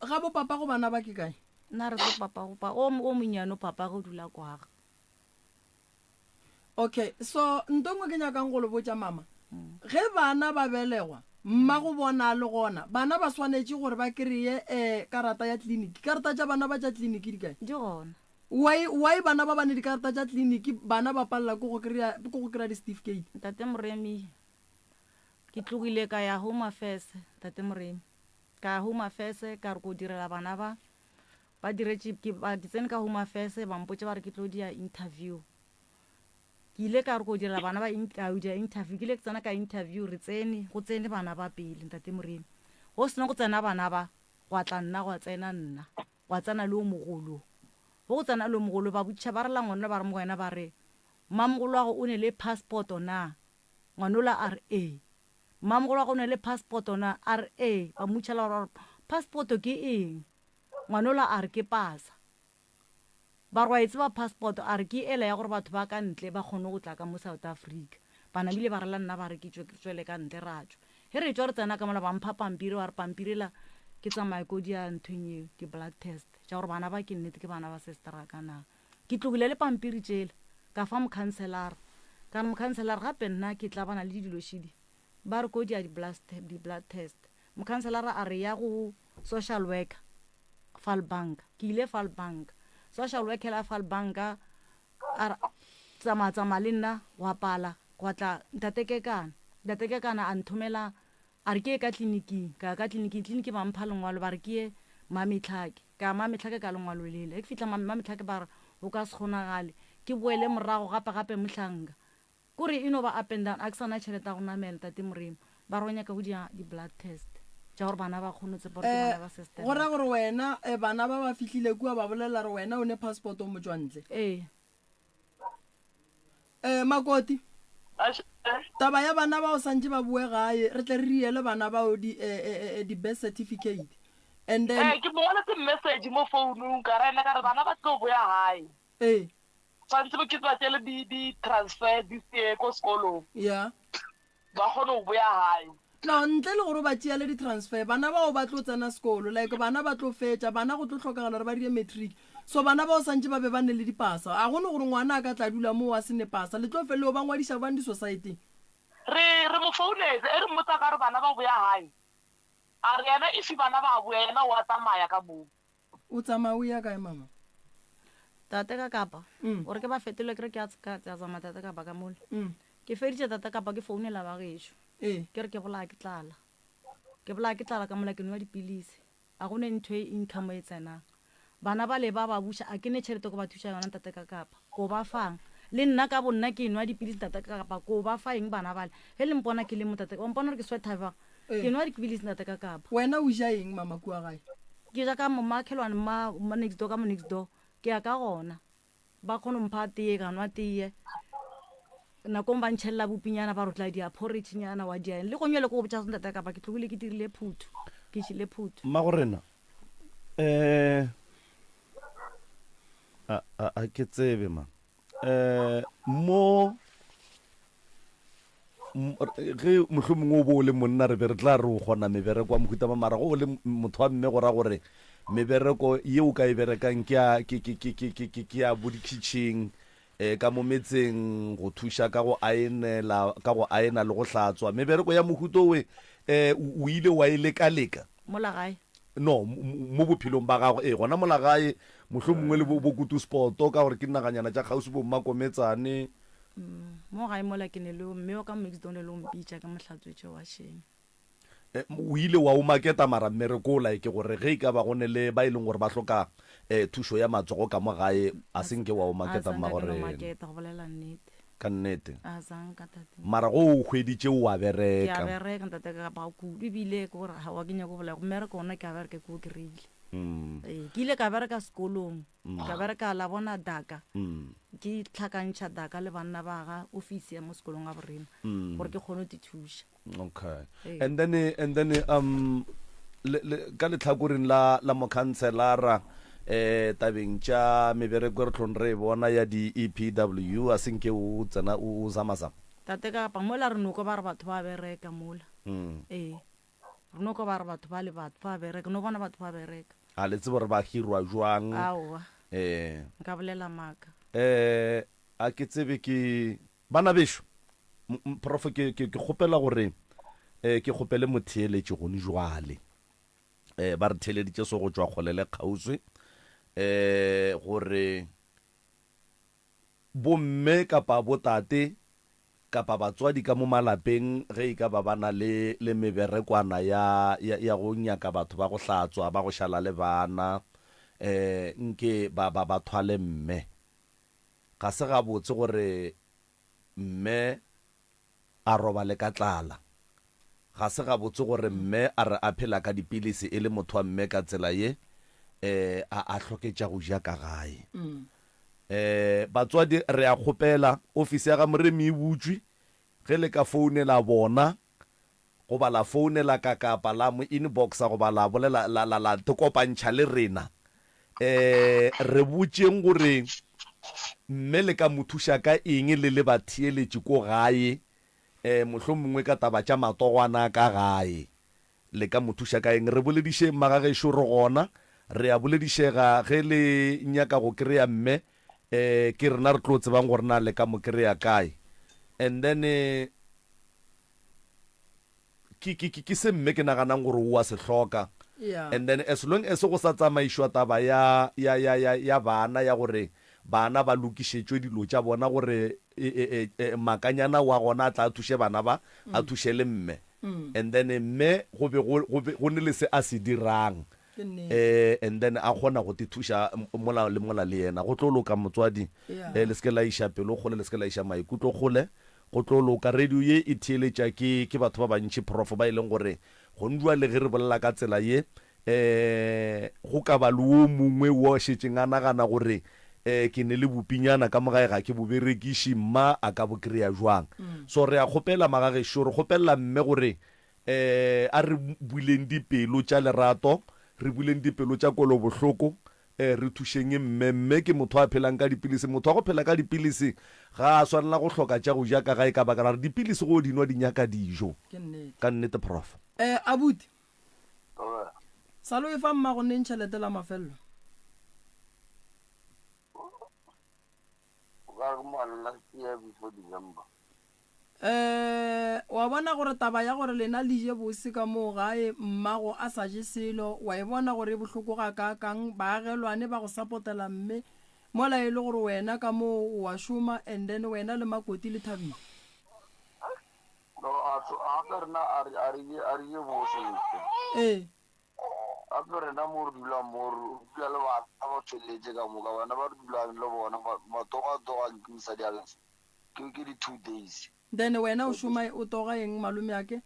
Ga bo papa go bana ba ke kae? Nna re tlo papa go pa o o monnyane o papa go dula kwaga. Okay, so nto nngwe ke nyakang go le botša mama, ge bana ba belegwa mma go bona a le gona, bana ba swanetše gore ba kreye um karata ya tleliniki. Karata tša bana ba tša tleliniki di kae? Di gona. Why, why bana ba ba ne dikarata tša tleliniki bana ba palela ke go kry-a ke go kry-a di-certificate? Ntate Moremi, ke tlogile ka ya Home Affairs, Ntate Moremi. Ka ya Home Affairs ka re ko direla bana ba Ba diretše, ke, ba, ke tsene ka Home Affairs, ba mpotša ba re ke tlo dia interview. Ke ile ka re ko direla bana ba in, ka yo dia interview, ke ile ke tsena ka interview, re tsene, go tsene bana ba pele, Ntate Moremi. Go seno go tsena bana ba, gwa tla nna, gwa tsena nna, gwa tsena le o mogolo. Go go tsena le o mogolo, ba botšiša, ba rela ngwana ba re mo go yena ba re, Mmamogolo wa go o ne le passport na? Ngwanola a re, Ee. Mmamogolo wa go o ne le passport na? A re, Ee. Ba mmotšiša ba re, Passport ke eng? Ngwanola a re ke pasa. Ba re wa e tseba passport? A re ke ela ya gore batho ba ka ntle ba kgone go tla ka mo South Africa. Ba namile ba rela nna ba re ke tšwe ke tšwele ka ntle ra tšwa. Ge re tšwa re tsena ka mola ba mpha pampiri ba re pampiri ela ke tsamaye ko dia nthong eo di blood test tša gore bana ba ke nnete ke bana ba sister ka na. Ke tlogile le pampiri tšela ka fa mokhanselara ka re mokhanselara gape nna ke tlabana le dilo šidi ba re ko dia di blood test. Mokhanselara a re ya go social worker Vaalbank. Ke ile Vaalbank. Social worker la Vaalbank a re tsamaya tsamaya le nna gwa pala gwa tla ntate Kekana. Ntate Kekana a nthomela a re ke ye ka tleliniking. Ka ya ka tleliniking, tleliniki ba mpha lengwalo ba re ke ye Mametlhake. Ka ya Mametlhake ka lengwalo lela. Ge ke fihla Mametlhake ba re go ka se kgonagale ke boele morago gape gape mohlanka. Kore e no ba up and down, a ke sa na tšhelete ya go namela, Tate Morimo. Ba re o nyaka go dia di blood test tša gore bana ba kgone go tseba gore ke bana ba sister. Go ra gore wena bana ba ba fihlile kua ba bolela gore wena o ne passport o motšwantle. Ee. Makoti, taba ya bana bao santše ba boe gae re tle re riele bana bao di di birth certificate and then. Ee, ke mo ngwaletse message mo founung ka ra ena ka re bana ba tlo boya gae. Ee. Tshwanetse ke ba tšele di di transfer this year ko sekolong. Yeah. Ba kgone go boya gae. No, ntle le gore o ba tšeele di transfer, bana bao ba tlo tsena sekolo, like bana ba tlo fetša, bana go tlo hlokagala gore ba dire matric. So bana bao santše ba be ba ne le dipasa. A go ne gore ngwana a ka tla dula moo a se ne pasa. Le tlo fe le yo ba ngwadiša bjang di-society-ing? Re re mo founetse e re mmotsa ka gore bana ba boya gae. A re yena if bana ba boya yena o a tsamaya ka moo. O tsamaya o ya kae mama? Tate ka kapa. Mm. Gore ke ba fetole ke re ke a ka tsa tsamaya tate kapa ka mole. Mm. Ke feditše tate kapa ke founela ba gešo. Ee. Ke re ke bolaya ke tlala. Ke bolaya ke tlala ka mola ke nwa dipilisi. A go ne ntho e income e tsenang. Bana ba le ba ba buša a ke ne tšhelete go ba thuša yona ntate ka kapa. Ko ba fang? Le nna ka bonna ke nwa dipilisi ntate ka kapa ko ba fa eng bana bale? Ge le mpona ke le mo tate, wa mpona gore ke sweater bjang? Ke nwa dipilisi ntate ka kapa. Wena o ja eng mama kua gae? Ke ja ka mo makhelwane ma ma next door ka mo next door ke ya ka gona ba kgona go mpha teye ka nwa teye nakong ba ntšhelela bopinyana ba re o tla dia porridge nyana wa dia eng le gonyele ko go botša ntate kapa ke tlogile ke dirile phuthu ke jele phuthu. Mmago rena eh a a a ke tsebe man eh mo Ge mohlomongwe o bo o le monna re be re tla re o kgona mebereko wa mohuta mang, mara ge o le motho wa mme go ra gore mebereko ye o ka e berekang ke ya, ke, ke, ke, ke, ke, ke, ke ya bo dikhitšhing, um ka mo metseng, go thuša ka go aenela, ka go aena le go hlatswa. Mebereko ya mohuta owe um o ile wa e leka-leka? Mola gae? No, mo bophelong ba gago. Ee, gona mola gae, mohlomongwe le bo, bo Kutuspoto, ka gore ke dinaganyana tša kgauswi, bo Mmakometsane. Mo gae mola ke ne le mme wa ka mix don le o mpitša ke mo hlatswetše washeng. O ile wa o maketa mara mmereko o like gore ge e ka ba go ne le ba e leng gore ba hloka thušo ya matsogo ka mo gae a se nke wa o maketa mma gore. Maketa go bolela nnete. Ka nnete. A sanka tate. Mara go o hweditše o a bereka. Ke a bereka ntate ka ba kudu ebile ke gore ga wa ke nyako bolela go mmereko ona ke a bereka ke o kry-ile. Ee, ke ile ka bereka sekolong. Ka bereka la bona daka. Ke tlhakantšha daka le banna ba ga ofisi ya mo sekolong ga borena gore ke kgone go tithuša. Okay. And then and then um. le, le, ka letlhakoreng la, la mokhanselara um tabeng tša mebereko e re tlong re e bona ya di-EPW, a se nke o tsena o, o zamazama? Tate kapa mola re no kwa ba re batho ba bereka mola. Ee. Re no kwa ba re batho ba le batho ba bereka, no bona batho ba bereka. A le tsebe gore ba hirwa jwang? Aowa. Ee. Nka bolela maaka. Eh, a ke tsebe ke bana bešo. Prof ke ke ke kgopela gore eh ke kgopele motheeletši gone jwale. Eh ba re theeleditše so go tšwa kgole le kgauswi. Eh gore Bomme kapa botate kapa batswadi ka mo malapeng ge e ka ba ba na le, le meberekwana ya, ya, ya go nyaka batho ba go hlatswa, ba go šala le bana, eh, nke ba, ba, ba thwale mme. Ga se gabotse gore mme a robale ka tlala. Ga se gabotse gore mme a re a phela ka dipilisi e le motho wa mme ka tsela ye, eh, a, a hloke tša go ja ka gae. Eh, batswadi re a kgopela, ofisi ya ga Moremi e butšwe, ge le ka founela bona, goba la founela ka kapa la mo inboxa goba la bolela, la, la, la kopantšha le rena, eh, re botšeng gore mme le ka mo thuša ka eng le le batheeletši ko gae, eh, mohlomongwe ka taba tša matogwana ka gae. Le ka mo thuša ka eng? Re boledišeng magagešo, re gona, re a boledišega. Ge le nyaka go kry-a mme, eh, ke rena re tlo tsebang gore na le ka mo kry-a kae. And then, eh, ke, ke, ke, ke se mme ke naganang gore o a se hloka. Yeah. And then as long as go sa tsamaišwa taba ya, ya, ya, ya, ya bana ya gore bana ba lokišetšwe dilo tša bona gore e, e, e, e, makanyana wa gona a tla a thuše bana ba, a thuše le mme. And then mme go be go, go be go ne le se a se dirang. Ke nnete. Eh, and then a kgona go te thuša mola le mola le yena. Go tlo loka motswadi. Yeah. Eh, le se ke la iša pelo kgole, le se ke la iša maikutlo kgole. Go tlo loka. Radio ye e theeletša ke, ke batho ba bantši, Prof, ba e leng gore gone bjale ge re bolela ka tsela ye, um go ka ba le wo mongwe wo a šetšeng a nagana gore, um ke ne le bopinyana ka mo gae ga ke bo berekiše, mma a ka bo kry-a jwang? So re a kgopela magagešo, re kgopelela mme gore um a re buleng dipelo tša lerato, re buleng dipelo tša kwelobohloko, Ee, re thušeng mme. Mme ke motho a phelang ka dipilisi. Motho wa go phela ka dipilisi ga a swanela go hloka tša go ja ka gae ka baka la gore dipilisi go di nwa di nyaka dijo. Ke nnete. Ka nnete, Prof. Eh, abuti. Thobela. Sa lo efa mmago neng tšhelete la mafello? O ka re ke mane last year before December. Eh, wa bona gore taba ya gore lena le je bose ka moo gae, mmago a sa je selo, wa e bona gore e bohloko gakaakang, baagelwane ba go sapotela mme, mola e le gore wena ka moo o a šoma and then wena le Makoti le thabile. No, a tso, gape rena a re, a re je, a re je bose ntle. Ee. Gape rena mo re dulang mo, re dula le bana ba feleletše ka moka, bana ba re dulang le bona, matsogo a tsogang ke mosadi a le Ke ke di 2 days. Then wena o šoma o toga eng malomeake?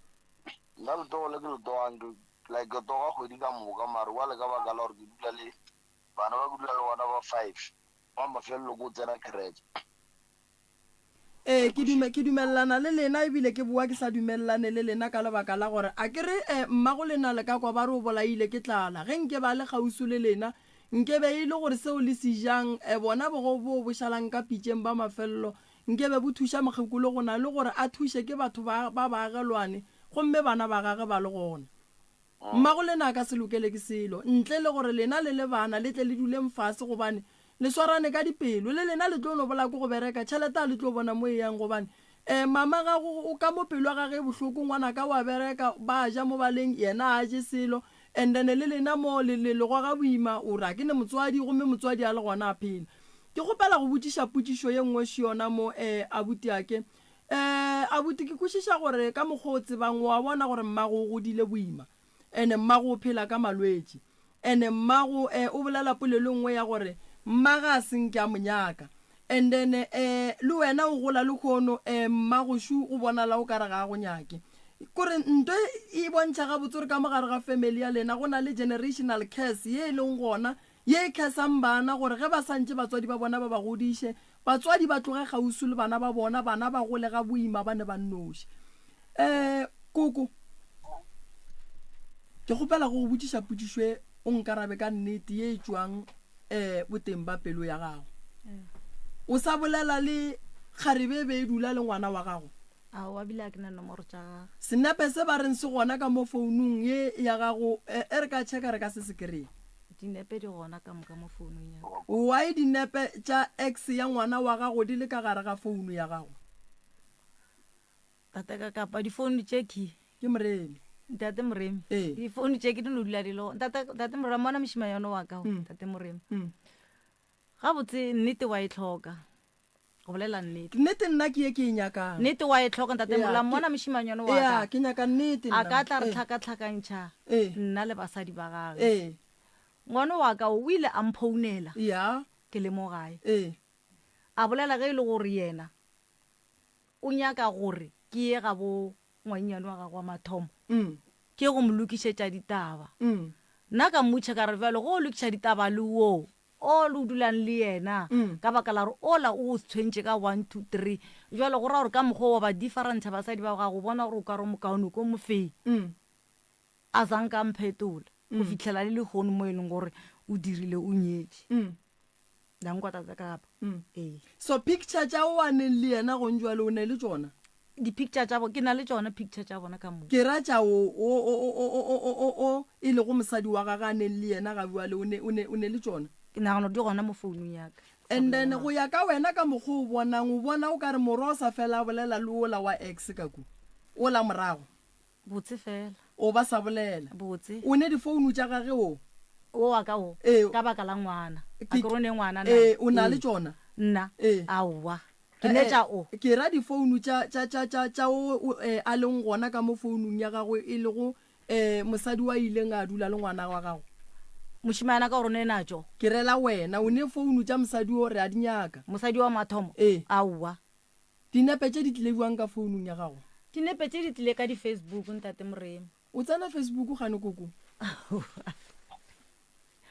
Nna letogo le ke le togang ke like ke toga kgwedi ka moka mare jwale ka baka la gore ke dula le bana ba ke dula le bona ba five wa mafelelo ke o tsena kereke. Ee, ke dume, ke dumelelana le lena ebile ke boa ke sa dumelelane le lena ka lebaka la gore a ke re eh, mmago lena le ka kwa ba re o bolaile ke tlala. Ge nke ba le kgauswi le lena Nke be e le gore seo le se jang, e bona bogobe boo bo šalang ka pitšeng ba mafelelo, nke be bo thuša mokgekolo go na le gore a thuše ke batho ba, ba baagelwane, gomme bana ba gage ba le gona. Mmago lena a ka se lokele ke selo, ntle le gore lena le le bana le tle le duleng fase, gobane le swarane ka dipelo. Le lena le tlo no bolaya ke go bereka, tšhelete a le tlo bona mo e yang, gobane E, mama gago o ka mo pelo ya gage e bohloko, ngwanaka wa bereka, ba ja mo baleng, yena a je selo, and then le lena mo le, le, le goga boima, o re a ke ne motswadi, gomme motswadi a le gona a phela. Ke kgopela go botšiša potšišo ye nngwe še yona mo, e, abutiake. E, abuti, ke kwešiša gore ka mokgwa o tsebang, o a bona gore mmago o godile boima, and mmago o phela ka malwetši. And mmago eh o bolela polelo nngwe ya gore mma ga a se nke a mo nyaka. And then eh le wena o gola lehono eh mmago šu go bonala o kare ga a go nyake. Kore nto e bontšha gabotse gore ka mo gare ga family ya lena go na le generational curse ye e leng gona ye e cursang bana gore ge ba sa ntše batswadi ba bona ba ba godiše, batswadi ba tloge kgauswi le bana ba bona, bana ba gole ga boima ba ne ba nnoši. Eh koko. Ke kgopela go go botšiša potšišo e, o nkarabe ka nnete ye e tšwang um boteng ba pelo ya gago. O sa bolela le kgarebe e be e dula le ngwana wa gago? Aowa, bile ga ke na nomoro tša gagwe. Senepe se ba reng se gona ka mo founung ye ya gago, e re ka checka re ka se se kry-e. Dinepe di gona ka moka mo founung ya ka. Why dinepe tša ex ya ngwana wa gago di le ka gare ga founu ya gago? Tate ka kapa difounu tše ke. Ke Moremi. Ntate Moremi. Ee. Difounu tše ke di no dula di le gona. Ntate, Ntate Moremi, mona mošemanyana wa ka, Mm. Ntate Moremi. Mm. Gabotse nnete wa e hloka. Go bolela nnete. Nnete nna ke ye ke e nyakang. Nnete wa e hloka, Ntate Ea, Moremi. ke- Mona mošemanyana wa Ea, ka. ke nyaka nnete A nna. ka tla re Ee. hlakahlakantšha Ee. nna le basadi ba gagwe. Ee. Ngwana wa ka o ile a mphounela. Ya. Ke le mo gae. Ee. A bolela ge e le gore yena o nyaka gore ke ye gabo ngwannyane wa gagwe wa mathomo, ke ye go mo lokišetša ditaba. Nna ka mmotšiša ka re, Bjalo ge o lokiša ditaba le woo o le o dulang le yena, ka baka la gore ola o go tshwentše ka one, two, three, bjalo go ra gore ka mokgwa wo wa ba differentšha basadi ba gago, o bona gore o ka re o mokaone ko mofeng. A sa nka a mphetola go fihlela le lehono mo e leng gore o dirile o nyetše. La nkwa tata kapa? Ee. So picture tša o a neng le yena gong jwale o ne le tšona? Di-picture tša bo, ke na le tšona picture tša bona ka mo. Ke ra tša o, o, o, o, o, o, o, o, o e lego mosadi wa gage a neng le yena ga bjale o ne, o ne, o ne le tšona? Ke nagana gore di gona mo founung ya ka. And then go ya ka wena ka mokgwa o bonang, o bona o ka re morwa o sa fela a bolela le ola wa ex ka ku, ola morago? Botse fela. O ba sa bolela. Botse. O ne difounu tša gage o? O wa ka o. Ee. Ka baka la ngwana. A Ke, ke re o ne ngwana na? Ee, o na le Ee. tšona? Nna? Ee. Aowa. Ke ne tša o. Ke ra difounu tša, tša, tša, tša, tša o, o, eh, a leng gona ka mo founung ya gagwe, e lego, eh, mosadi wa ileng a dula le ngwana wa gago. Mošemane a ka gore o ne natšo? Ke rela wena. O ne founu tša mosadi o, re a di nyaka. Mosadi wa mathomo? Ee. Aowa. Dinepe tše di tlile bjang ka founung ya gago? Dinepe tše di tlile ka di-Facebook, Ntate Moremi. O tsena Facebook gane koko?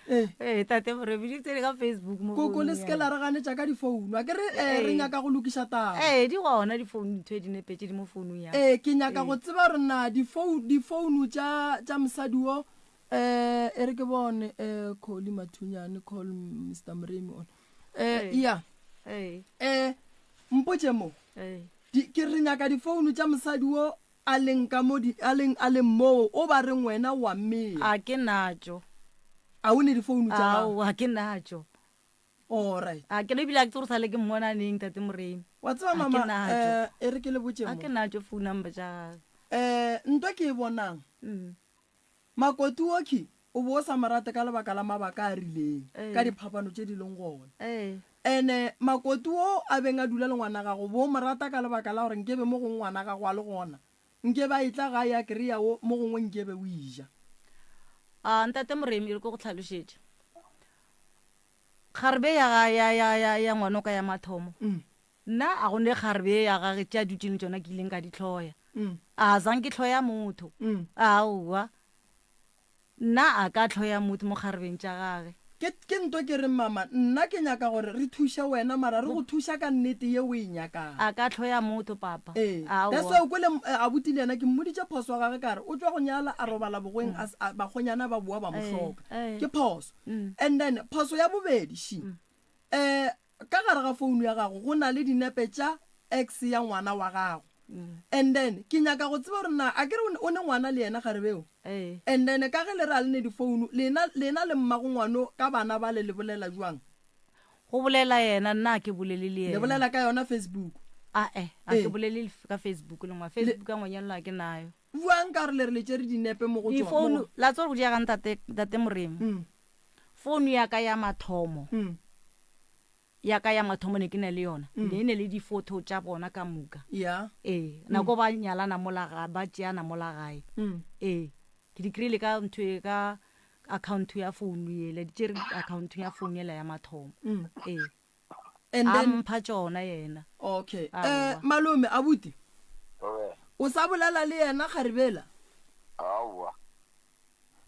Ee. Ee, Tate Moremi, di tsene ka Facebook mo Koko, le founung se ke ya la ka. re ganetša ka difounu. A ke re, eh, re Ee. nyaka go lokiša taba. Ee, di gona difounu, ntho e dinepe tše di mo founung ya ka. Ee, ke nyaka Ee. go tseba gore na difou-, difounu tša, tša mosadi wo, eh, e re ke bone, eh, Collie Mathunyane, call Mister Moremi on. Eh, Ee. ya. Ee. Eh, mpotše mo. Ee. Di, ke re nyaka difounu tša mosadi wo a leng ka mo di, a leng, a leng moo, o ba reng wena o a mmea. A ke natšo. A o ne difounu tša gago? Aowa, ke natšo. All right. A ke no ebile a ke tsebe gore sale ke mmona neng, Tate Moremi. Wa tseba A ke mama, natšo. eh, e re ke le botše A mo. ke natšo phone number tša gagwe. Eh, nto ke e bonang. Makoti okhwi o bo o sa mo rate ka lebaka la mabaka a rileng, ka diphapano tše di leng gona. Ene makoti wo a beng a dula le ngwana gago, bo o mo rata ka lebaka la gore nkebe mo gongwe ngwana gago a le gona, nkebe a etla gae a kry-a wo mo gongwe nkebe o e ja. A Ntate Moremi, e re ke go hlalošetše. Kgarebe ya ga, ya, ya, ya, ya ngwanoka ya mathomo, nna a go ne kgarebe ya gage tše a dutšeng le tšona ke ileng ka di hloya. A zang ke hloya motho. Aowa. Nna a ka hloya motho mo kgarebeng tša gage. Ke, ke nto ke reng mama, nna ke nyaka gore re thuše wena mara re go thuša ka nnete ye o e nyakang. A ka hloya motho papa. Ee. Aowa. That's why o kwele abuti le yena ke mmoditše phoso ya gage ka re o tšwa go nyala a robala bogweng a s-, a, bakgonyana ba boa ba mo hloka. Ke phoso. And then phoso ya bobedi she, um ka gare ga founu ya gago go na le dinepe tša ex ya ngwana wa gago. And then ke nyaka go tseba gore na a ke re o ne ngwana le yena kgarebeo? And then ka ge le re a le ne difounu, lena, lena le mmago ngwano ka bana bale le bolela jwang? Go bolela yena, nna a ke bolele le Le yena. bolela ka yona Facebook? Ae, a ke Ee. bolele ka Facebook le ngwana. Facebook ya ngwanyana a ke nayo. Buang ka gore le re le tšere dinepe mo go tšona, mo Difounu, go- la tseba gore go diega ntate, ntate Moremi. Founu ya ka ya mathomo. Ya ka ya mathomo ne ke na le yona. Ne e ne le di-photo tša bona ka moka. Ee, nako ba nyalana mola ga, ba tšeana mola gae. Ee, ke di kry-ile ka ntho e, ka account ya founu yela, di tšere account ya founu yela ya mathomo. Ee. And A then mpha tšona yena. Okay. Aowa. Malome, abuti. Oe. O sa bolela le yena kgarebela? Aowa.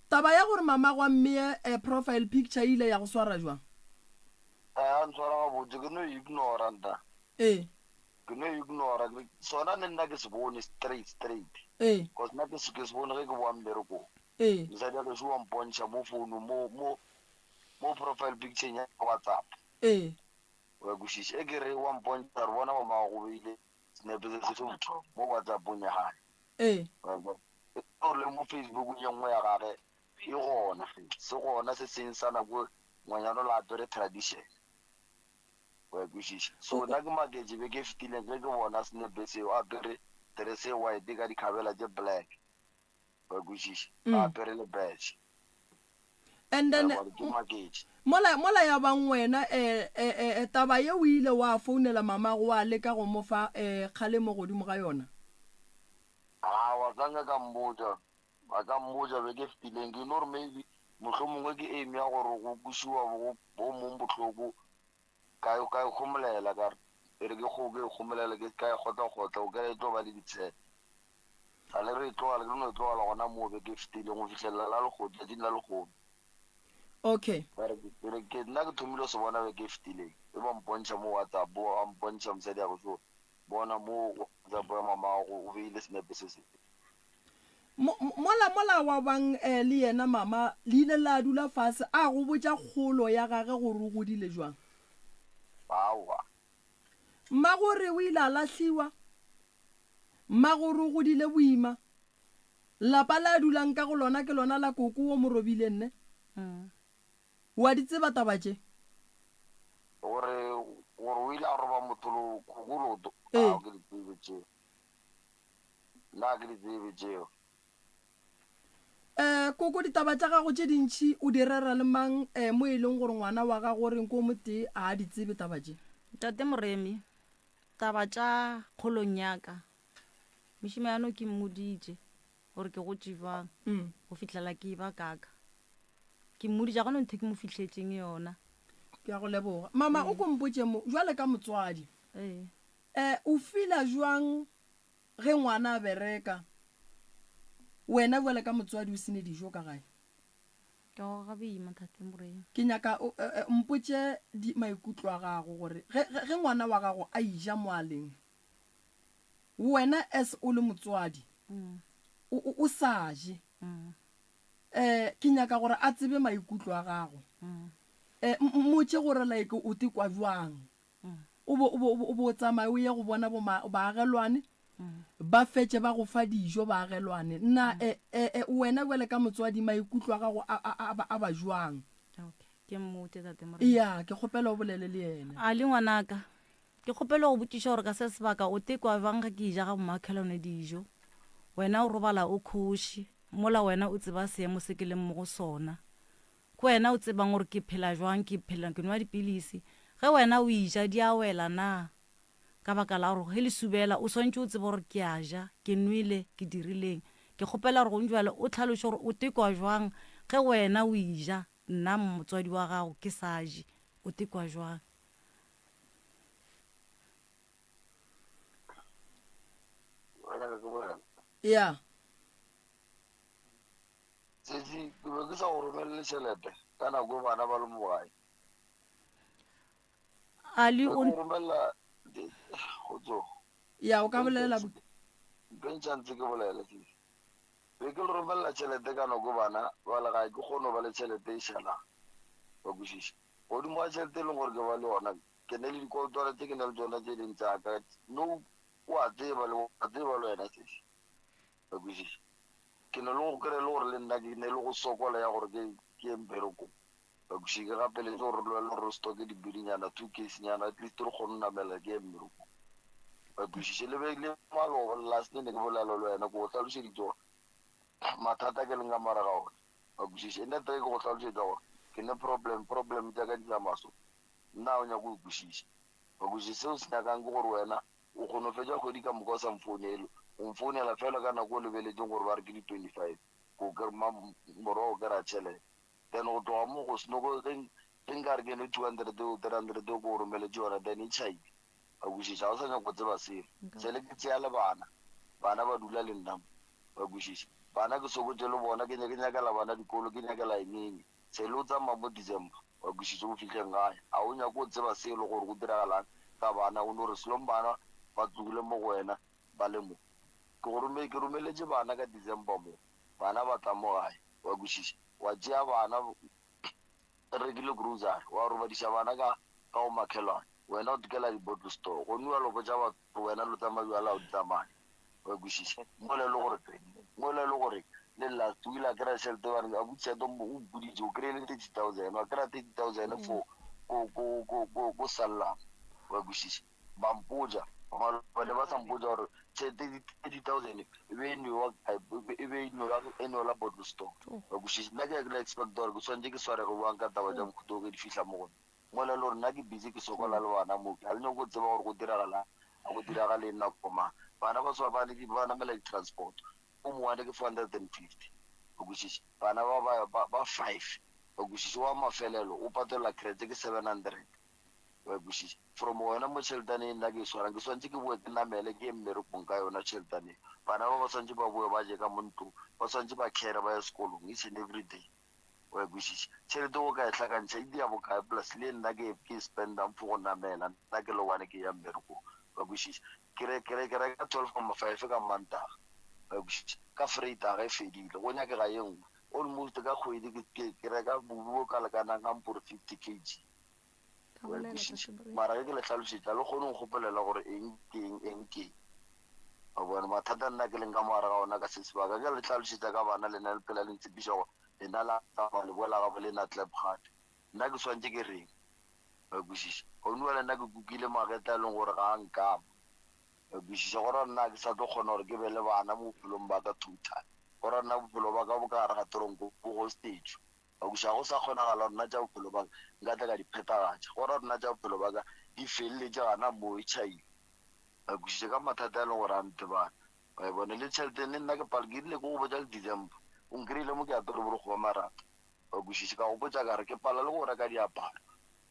Taba ya gore mama gwa mmeye profile picture e ile ya go swara jwang? A ntshwara gabotse, ke no ignora nta. Ee. Ke no ignora, ke sona le nna ke se bone straight, straight. Ee. Cause nna ke se, ke se bone ge ke boa mmerekong. Ee. Mosadi wa gešo wa mpontšha mo founung mo mo mo profile picture ya WhatsApp. Ee. Wa kwešiša? E ke re wa mpontšha re bona mama go beile senepe se se mo WhatsAppong ya gage. Ee. Wa kwa? E gore le mo Facebookong ye nngwe ya gage e gona se gona se seng sa nako ngwanyana o la apere tradition. Wa kwešiša? So nna ke maketše beke e fetileng ge ke bona senepe seo a apere dress e white ka dikhabela tše black. Wa kwešiša? A apere le badge. And then Ka bona ke maketše. mola mola ya bang wena eh, eh, eh, taba ye o ile wa founela mamago wa leka go mo fa eh, kgalemo godimo ga yona? Aowa, ka nka ka mmotša, a ka mmotša beke e fetileng. Ke no re maybe mohlomongwe ke aim ya gore go kwešiwa bo bo mong bohloko Ka e, ka e homolela, ka re, E re ke kgo, ke e homolele, ke ka e kgotla-kgotla, o kere e tlo ba le ditshele. Sa le re e tlogela, ke no e tlogela gona moo beke e fetileng go fihlelela la lehono, tšatšing la lehono. Okay. Ka re, ke re, ke, nna ke thomile go se bona beke e fetileng, e ba mpontšha mo WhatsApp, a mpontšha mosadi a go bona mo WhatsApp ya mamago, o beile senepe se se. Mo, mola, mola wa bang eh, le yena mama, le ile la dula fase, a go botša kgolo ya gage gore o godile jwang? Aowa. Mmagore o ile a lahliwa. Mmagore o godile boima. Lapa le a dulang ka go lona ke lona la koko wo mo robileng, ne? O a di tseba taba tše? Gore, gore o ile a roba motho lo, koko loto? Ee. Ao, ke di tsebe tšeo. Nna ga ke di tsebe tšeo. Um Koko, ditaba tša gago tše dintši o di rera le mang um mo e leng gore ngwana wa gago o reng ko motee ga a di tsebe taba tše? Ntate Moremi, taba tša kgolong ya ka, mošemane ke mmoditše gore ke gotše bjang go fihlela ke eba kaka. Ke mmoditše, ga go na ntho e ke mo fihletšeng yona. Ke a go leboga. Mama, o ko mpotše mo, bjale ka motswadi, Ee. um o feela bjang Ge ngwana a bereka, wena bjale ka motswadi o se ne dijo ka gae? Ke goga boima, Tate Morena. Ke nyaka o mpotše di, maikutlo a gago gore ge, ge, ge ngwana wa gago a ija mo a leng, wena as o le motswadi o, o, o sa je, um ke nyaka gore a tsebe maikutlo a gago. Um mmotše gore like o tekwa bjang. O bo, o bo, o bo tsamaye o ye go bona bo ma, baagelwane, ba fetše ba go fa dijo baagelwane. Na e, e, e, wena bjale ka motswadi maikutlo a gago a, a, a, ba, a ba jwang? Okay, ke mmotše Tate Morena. Ya, ke kgopela o bolele le yena. A le ngwanaka, ke kgopela go botšiša gore ka se sebaka o tekwa bjang ge ke ja ga bomakhelwane dijo? Wena o robala o khoše, mola wena o tseba seemo se ke leng mo go sona. Ke wena o tsebang gore ke phela jwang, ke phela ke nwa dipilisi. Ge wena o eja di a wela na? Ka baka la gore ge le subela o swantše o tsebe gore ke a ja, ke nwele, ke dirileng. Ke kgopela gore gong jwale o hlaloše gore o tekwa jwang ge wena o eja, nna motswadi wa gago ke sa je, o tekwa jwang? Ya. Sesi, ke be ke sa go romelele tšhelete ka nako e bana ba le mo gae. Ali Be o ke go romelela kgotso. Ya, o ka bolela. Mpentšha ntse ke bolele sesi. Be ke le romelela tšhelete ka nako e bana ba le gae, ke kgone go ba le tšhelete e šalang. Wa kwešiša? Godimo ga tšhelete e leng gore ke ba le yona, ke ne le dikolotwana tše ke na le tšona tše e leng tša ka. No, o a tseba le, o a tseba le wena sesi. Wa kwešiša? Ke ne le go kry-a e le gore le nna ke ne le go sokola ya gore ke ke ye mmerekong. Wa kwešiša? Ke gapeletše gore re lwele gore re stocke dibirinyana, two case nyana, at least re kgone go namela ke ye mmerekong. Wa kwešiša? Le be le maloba last ne ke bolela le wena, ke go hlalošeditše gore mathata ke leng ka mare ga ona. Wa kwešiša? E nna tee ke go hlalošetša gore ke ne problem, problem tša ka di tsamaya so. Nna ga o nyake go kwešiša. Wa kwešiša? Seo se nyakang ke gore wena O kgona go fetša kgwedi ka moka o sa mfounele. O mfounela feela ka nako o lebeletšeng gore ba re ke di 25 ko ke ma morwa o kry-a tšhelete. Then go tloga moo go seno go ge ge nka re ke ne 200 o 300 o ke go romeletše yona then e tšhaile. Wa kwešiša? Ga o sa nyaka go tseba selo. Sele ke tšea le bana. Bana ba dula le nna mo. Wa kwešiša? Bana ke sokotše le bona ke ke nyakela bana dikolo ke nyakela eng eng. Sele o tsamaya mo December. Wa kwešiša go fihleng gae. A o nyake go tseba selo gore go diragalang ka bana, o no re selong bana ba tlogile mo go wena ba le mo. Ke go rome, ke romeletše bana ka December mo. Bana ba tla mo gae. Wa kwešiša? Wa tšea bana, re rekile grocery, wa robadiša bana ka, ka go makhelwane. Wena o tokela di-bottle store. Go nua lo botša batho gore wena lo tsamaya bjala o di tsamaye. Wa kwešiša? Mola e le gore, mola e le gore le last o ile a kry-a tšhelete ba re abuti tšhelete o mpoditše o kry-ile 30,000, wa kry-a 30,000 for ko, ko, ko, ko, ko Sanlam. Wa kwešiša? Ba mpotša, maloba ne ba sa mpotša gore tšhelete 30,000 e be e nwewa kae, e be e nwewa, e nwela bottle store. Wa kwešiša? Nna ke ke expect gore ke swanetše ke swarege bjang ka taba tša mohuta wo ge di fihla mo go nna. Mola e le gore nna ke busy ke sokola le bana mo, ga le nyake go tseba gore go diragalang, ga go diragale eng nako mang. Bana ba swa ba ba namela di-transport, o mongwe ke 450, wa kwešiša? Bana ba ba ba ba five, wa kwešiša? Wa mafelelo o patela credit ke 700. Wa e kwešiša? From gona mo tšheletane e nna ke e swarang, ke swanetše ke boe ke namele ke ye mmerekong ka yona tšheletane e. Bana ba ba swanetše ba boe ba je ka mo ntlong, ba swanetše ba khere ba ye sekolong each and every day. Wa e kwešiša? Tšhelete o ka e hlakantšha e dia bokae plus le e nna ke ke e spendang for go namela nna ke le one ke ya mmerekong. Wa kwešiša? Ke re ke re ke reka 12,5 ka Mantaga. Wa e kwešiša? Ka Vrydag e fedile, go nyakega ye nngwe. Almost ka kgwedi ke ke ke reka bobi bo ka lekanang ga mpore 50 kg. Ka bolela Tate Moremi. Mara ge ke le hlalošetša, le kgone go nkgopolela gore eng ke eng, eng ke eng. Wa bona, mathata nna ke leng ka mo gare ga ona ka se sebaka. Ge le hlalošetša ka bana, lena le phela le ntshepiša gore lena la tsamaya le boela gabo lena clap gape. Nna ke swanetše ke reng? Wa kwešiša? Gone bjale nna ke kukile magetla a leng gore ga a nkama. Wa kwešiša? Go ra nna ga ke sa tlo kgona gore ke be le bana mo bophelong ba ka total. Go ra nna bophelo ba ka bo ka gare ga tronko, bo hostage. Eupša go sa kgonagala gore nna tša bophelo ba ka nka tla ka di phethagatša. Go ra gore nna tša bophelo ba ka di feleletše gana moo e tšhaile. Ba kwešiše ka mathata a e leng gore a ntebane. Wa e bona? Le tšhelete le nna ke palo ke rile ke go botša le December. O nkry-ile mo ke apere borokgo ba marata. Wa kwešiše? Ka go botša ka re ke pala le go reka diaparo.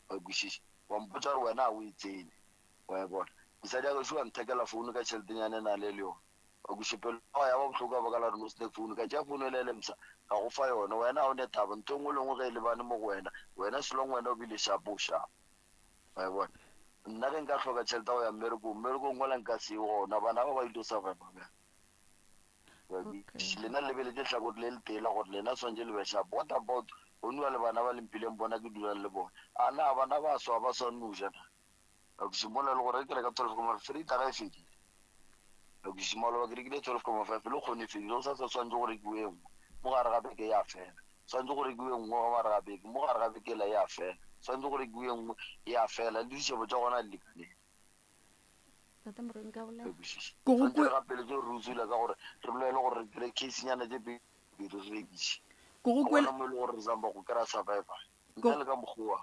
Wa kwešiše? Wa mpotša gore wena ga o e tsene. Wa e bona? Mosadi wa gešo wa nthekela founu ka tšheletenyana e na le le yona. Wa kwešiša? Pelo ya gago ya ba bohloko ka baka la gore no se ne founu. Ka tšea founu yela e le mpsha, ka go fa yona. Wena ga o ne taba. Ntho e nngwe le nngwe ge e lebane mo go wena, wena selong wena o bile shapo, o shapo. Wa e bona? Nna ge nka hloka tšhelete ya go ya mmerekong, mmerekong wola nka se ye gona. Bana ba ba ile go surviva bjang? Wa kwešiša? Lena le lebeletše lehlakore le letee la gore lena swanetše le be shapo. What about go nwa le bana ba le mphileng bona ke dulang le bona? A na bana ba swa ba swanne go ja na? Ausi mola le gore ke reka 12,5 freita ga e fedile. Ausi maloba ke rekile 12,5 le kgone e fedile go sa sa swantse go rekiwe e nngwe mo gare ga beke ya fela. Swantse go rekiwe e nngwe ga gare ga beke mo gare ga beke ela ya fela. Swantse go rekiwe e nngwe ya fela le dišebo tša gona di lekaneng. Tate Moremi ka bolela. Ko go Swantse re gapeletše gore re utswile ka gore re bolele gore re kry case-nyana tše pedi re rekiše. Ko go kwele Gona mo e le gore re zama go kry-a survival. Ntle le ka mokgwa wa.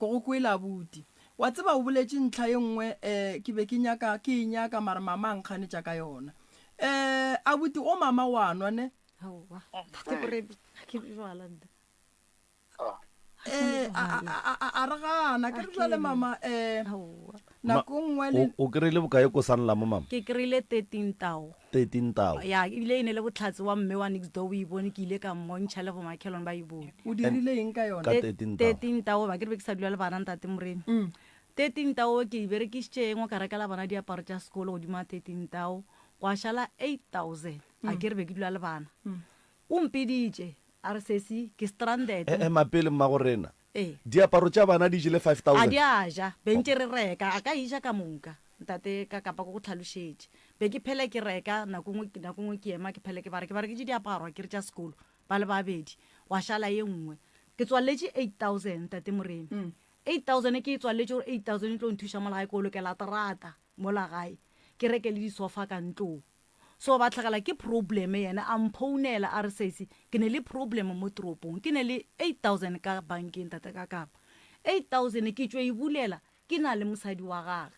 Ke go kwele abuti. Wa tseba o boletše ntlha ye nngwe eh ke be ke nyaka ke e nyaka mara mama a nkganetša ka yona. Eh abuti o mama wa nwa ne? Aowa. Tate Moremi, ga ke nwe jwala nna. Eh a a a a re gana ke re jwale mama eh Aowa. nako nngwe le O o kry-ile bokae ko Sanlam mama? Ke kry-ile 13 tao. 13 tao. Ya, ebile e ne le bohlatse wa mme wa next door o e bone, ke ile ka mmontšha le bomakhelwane ba e bone. O dirile eng ka yona? Ka 13 tao. 13 tao ba ke re be ke sa dula le bana ntate Moremi. 13 tao ke e berekišitše engwe ka rekela bana diaparo tša sekolo godimo ga 13 tao, gwa šala 8000. A ke re be ke dula le bana. O mpiditše a re sesi ke stranded. Eh, ema pele mmagorena. Ee. Diaparo tša bana di jele 5000? A di a ja, be ntše re reka, a ka e ja ka moka, ntate ka kapa ke go hlalošetše. Be ke phele ke reka, nako nngwe, nako nngwe ke ema ke phele ke ba re, ke ba reketše diaparo akere tša sekolo, ba le babedi, gwa šala ye nngwe. Ke tswalletše 8000, ntate Moremi. 8000 ke e tswalletše gore 8000 e tlo nthuša mola gae, ke olokela terata mola gae, ke reke le disofa ka ntlong. So ba hlagela ke problem yena a mphounela a re sesi ke ne le problem mo toropong ke ne le 8000 ka bankeng tate ka kapa 8000 ke tšo e bulela ke na le mosadi wa gage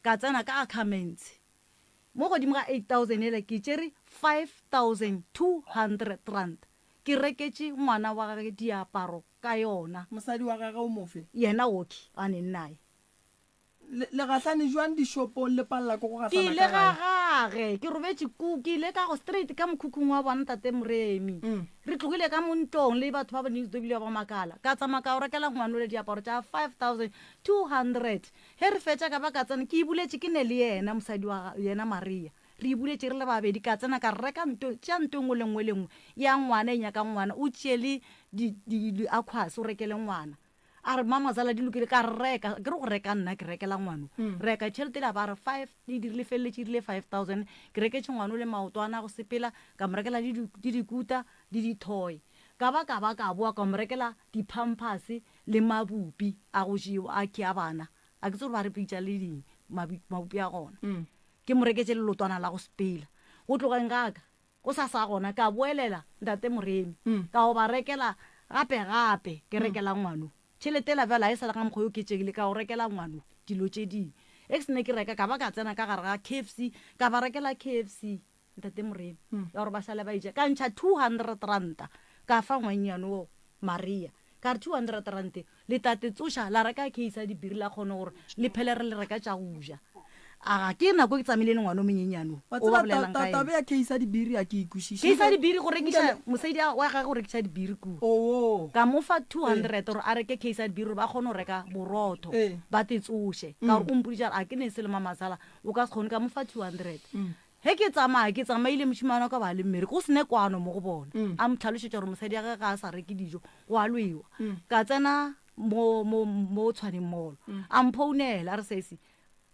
ka tsena ka accomments mo godimo ga 8000 ele ke tšere 5200 rand ke reketše ngwana wa gage diaparo ka yona. Mosadi wa gage o mofe? Yena oki a neng naye. Le, le gahlane jwang dishopong le palela ke go Ke gahlana ile ka ga gae? gage, ke robetše ku, ke ile ka go straight ka mokhukhung wa bona Tate Moremi. Re tlogile ka mo ntlong le batho ba ba next door ebile ba makala. Ka tsamaya ka o rekela ngwanole diaparo tša 5200. Ge re fetša ka ba ka tsena, ke e buletše ke ne le yena mosadi wa, yena Maria. Re e buletše re le babedi, ka tsena ka reka nto, tšea nto e nngwe le nngwe le nngwe ya ngwana e nyakang ngwana, o tšee le di, di, di-aquas o rekele ngwana. A re, Mamazala di lokile, ka reka, ke re go reka nna ke rekela ngwano. Reka, tšhelete le a ba re five, e dirile feleletše e rile 5000, ke reketše ngwano le maotwana a go sepela, ka mo rekela le di, le dikuta le di-toy. Ka ba ka ba ka boa ka mo rekela di-pampers le mabupi a go jewa, a ke a bana, a ke tsebe gore ba re bitša le ding, mabupi a gona. Ke mo reketše le lotwana la go sepela. Go tlogeng ga ka, go sa sa gona, ka boelela Ntate Moremi, ka go ba rekela gape gape, ke rekela ngwano. Tšhelete yela bjale ga e sa le ka mokgwa o oketšegile, ka go rekela ngwano dilo tše dingwe. Ge ke se ne ke reka, ka ba ka tsena ka gare ga KFC, ka ba rekela KFC, Ntate Moremi, ya gore ba šale ba eja. Ka ntšha 200 ranta, ka fa ngwannyane wo, Maria. Ka re 200 rand le tate tsoša la reka case ya dibiri la kgone gore le phele re le reka tša go ja. A ke nako ke tsamaile le ngwana o monyenyane o Wa o ba tseba bolelang ka taba yena. ya case ya dibiri a ke e kwešiše. Case ya dibiri go rekiša mosadi wa gagwe go rekiša dibiri kua. Oo. Ka mo fa 200 gore a reke case ya dibiri gore ba kgone go reka borotho ba te tsoše. Ka gore o mpoditše a re a ke ne se le mamasala o ka se kgone ka mo fa 200. Ge ke tsamaya, ke tsamaile mošemane wa ka ba le mmereko, go se ne kwano mo go bona. A mo tlhalošetša gore mosadi ya gage ga a sa reke dijo, go a lwewa. Ka tsena mo, mo, mo Tshwane Mall. A mphounela, a re, Sesi,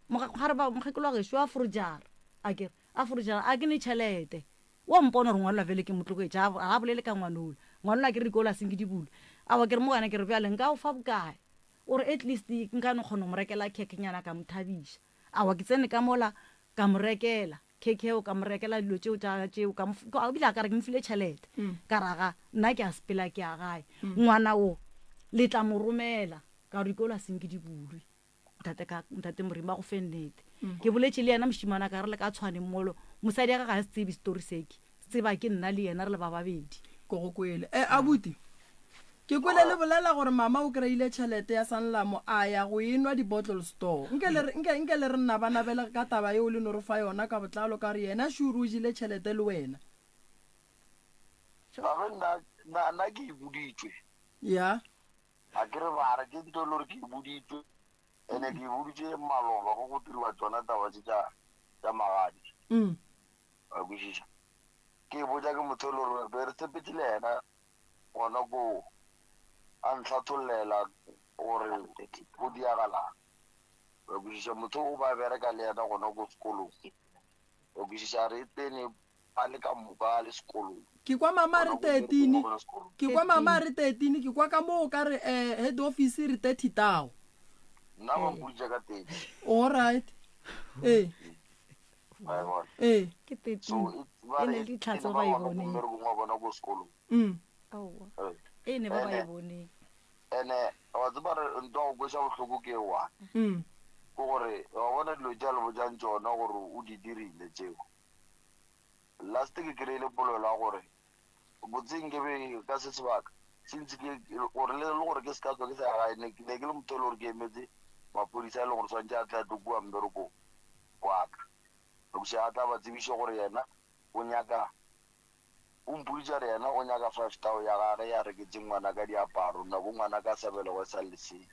moga-, mokgekolo wa gešo a forojara, a ke re, a forojara, a ke ne tšhelete. Wa mpona gore ngwanola bjale ke mo tlogetse, ga a bolele ka ngwanola. Ngwanola ke re dikolo a senke di bulwe. Aowa, ke re mo go yena, ke re, bjale nka go fa bokae? O re, at least nka no kgona go mo rekela khekhenyana ka mo thabiša. Aowa, ke tsene ka mola, ka mo rekela khekhe eo, ka mo rekela dilo tšeo tša tšeo, ka mo, ka, ebile a ka re ke mo file tšhelete. Ka ra ga, nna ke a sepela ke ya gae. Ngwana wo, le tla mo romela, ka gore dikolo a senke di bulwe. Ntate ka, ntate Moremi, ba go fe nnete. Ke boletše le yena mošemane a ka re le ka Tshwane molo, mosadi ya gagwe ga a se tsebe story se ke se tseba ke nna le yena re le ba babedi. Ke go kwele. Eh, abuti, Ke kwele le bolela gore mama o kry-ile tšhelete ya Sanlam a ya go e nwa di-bottle store. Nke le re, nke, nke le re nna ba nabele ka taba yeo le no re fa yona ka botlalo ka gore yena sure o jele tšhelete le wena. Gape nna, nna, nna ke e boditšwe. Ya. A ke re ba re ke nto e le gore ke e boditšwe, ene ke e boditše maloba go go diriwa tšona taba tše tša, tša magadi. Wa kwešiša? Ke e botša ke motho e le gore be re sepetše le yena gona koo a ntlhathollela gore go diagalang. Wa kwešiša motho o ba bereka le yena gona ko sekolong. Wa kwešiša re tsene ba le ka moka a le sekolong. Ke kwa mama a re 13, ke kwa mama a re 13, ke kwa ka moo o ka re eh, head office re 30 tao. Nna ba mpoditša ka 30. All right. Ee. Wa e bona? Ee. Ke 13. So, e, ba E re ne le ditlhatse e ne ba ba e gona ko boneng. mmerekong wa bona ko sekolong. Aowa. Ee. E ne ba ba e Ene- boneng. Ene wa tseba re ntwa go kweša bohloko ke e one. Ke gore wa bona dilo tše a le botšang tšona gore o di dirile tšeo. Last ke kry-ile polelo ya gore botse nke be ka se sebaka since ke gore le le gore ke se ka tswa ke sa ya gae ne ke ne ke le motho e le gore ke emetse maphodisa e le gore tshwanetse a tle a tlo kua mmerekong wa ka. Eupša a tla ba tsebiše gore yena o nyaka, o mpoditše a re yena o nyaka five thou ya gage ya reketše ngwanaka diaparo nako ngwanaka a sa belegwa e sa le lesea.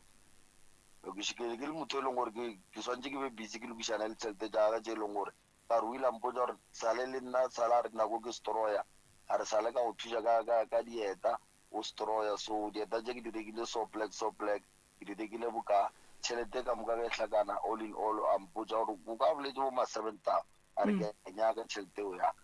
Eupša ke ke le motho e leng gore ke ke swantše ke be busy ke lokišana le tšhelete tša gage tše e leng gore ka re o ile a mpotša gore sale le nna sale a re nako ke stroya a re sale ka go thuša ka ka ka dieta o stroya so dieta tše ke di rekile so black so black Ke di rekile boka tšhelete ka moka ge e hlakana all in all a mpotša gore o ka boletše bo ma 7000 a re ke a nyaka tšhelete eo ya ka.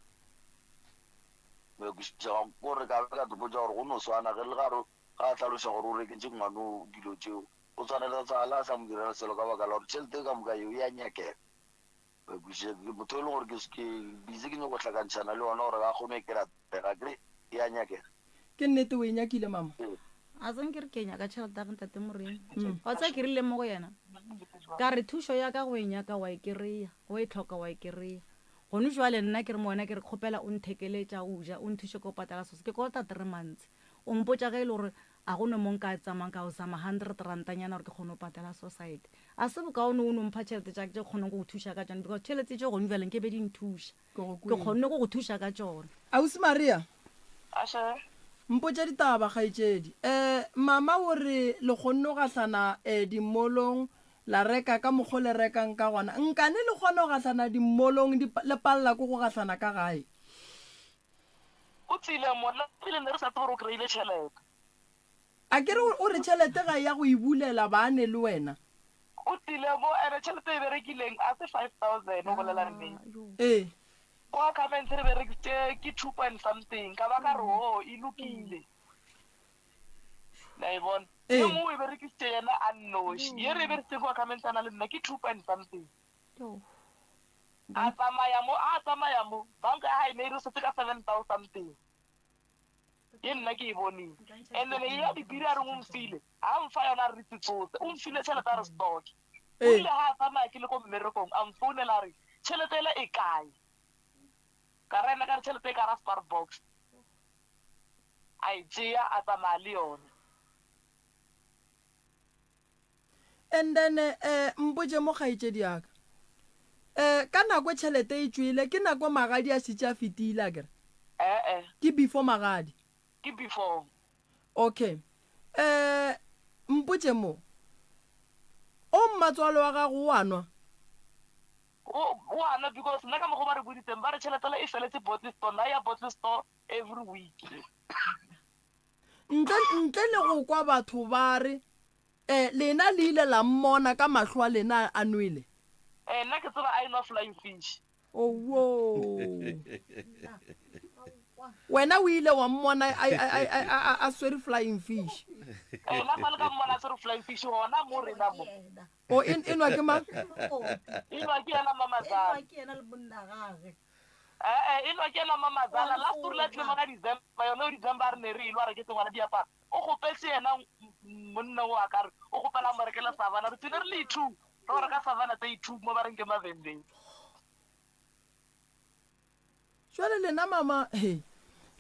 Kore ka be ka tlo botša gore go no swana ge le gare ga a hlaloša gore o reketše ngwano dilo tšeo o tshwanela sa a sa mo direla selo ka baka la gore tšhelete ka moka eo ya nyakega. Ke motho e leng gore ke ke busy ke nyako hlakantšhana le yona gore a kgone e kry-a ga kry e a nyakega. Ke nnete o e nyakile mama. A tseng ke re ke nyaka tšhelete ya ntate Moremi. Wa tseba ke rile mo go yena ka re thušo ya ka go e nyaka wa e kry-a, o e tlhoka wa e kry-a. Gone jwale nna ke re mo wena ke re kgopela o nthekele tša go ja, o nthuše ko patala sos. Ke kolota three months. O mpotša ge e le gore A go ne mo nka tsamayang ka go zama hundred rantanyana gore ke kgone go patela society. A se bokaone o no mpha tšhelete tša ka tše ke kgonang go go thuša ka tšona because tšhelete tše gone bjale nke be di nthuša. Ke go Ke kwele. kgonne go go thuša ka tšona. Ausi Maria, Ashe. mpotše ditaba kgaetšedi. Um mama o re le kgonne go gahlana um dimmolong. la reka ka mokgo le rekang ka gona. Nkane le kgona go gahlana dimmolong, di, le palela ke go gahlana ka gae? O tsile mola pele ne re sa tsebe gore o kry-ile tšhelete. A ke re o re tšhelete ga e ya go e bulela baane le wena? O tsile mo ene tšhelete e berekileng a se 5000 o bolela nnete. Ee. Kwa comments re berekisitše ke 2 point something ka ba ka re o e lokile. La e bona. Ee. E nngwe o e berekisitše yena a nnoši. Ye re e berekisitseng kwa comments a na le nna ke 2 point something. A tsamaya mo, a tsamaya mo, banka ya hae ne e re setse ka 7000 something. Ye nna ke e boneng. And then ye ya dipiri a reng o mfile, ha mfa yona a re re tsotse. O mfile tšhelete a re stock. O Ee. ile ha a tsamaya ke le ko mmerekong, a mfounela a re tšhelete ele e kae? Ka ra ena ka re tšhelete e ka ra spar box. A e tšea a tsamaya le yona. And then eh mpotše mo kgaetšedi ya ka. Eh ka nako tšhelete e tšwele ke nako magadi a šetše a fetile akere? Eh-eh. Ke before magadi. Ke before. Okay. Eh mpotše mo. O mmatswalo wa gago o a nwa? O o a nwa because nna ka mokgo ba re boditseng ba re tšhelete le e feletse bottle store, nna ya bottle store every week. Ntle ntle le go kwa batho ba re Eh, lena le ile la mmona ka mahlo a lena a nwele? Eh, nna ke tseba a enwa flying fish. Owoo. Wena o ile wa mmona a, a, a, a, a, a swere flying fish. Eh, nna sa le ka mmona a swere flying fish gona mo rena mo. O e, e nwa ke mang? E nwa ke yena Mamazala. Enwa ke yena le monna gage. Eh, eh, e nwa ke yena Mamazala. Last o rile a tlile mo ka December, yone o December a re ne re elwa re reketse ngwana diaparo. O kgopetše yena monna o a ka re o kgopela a mo rekele savana. Re tswile re le two, re go reka savana tse two mo ba reng ke mavembeng. Jwale lena mama, he,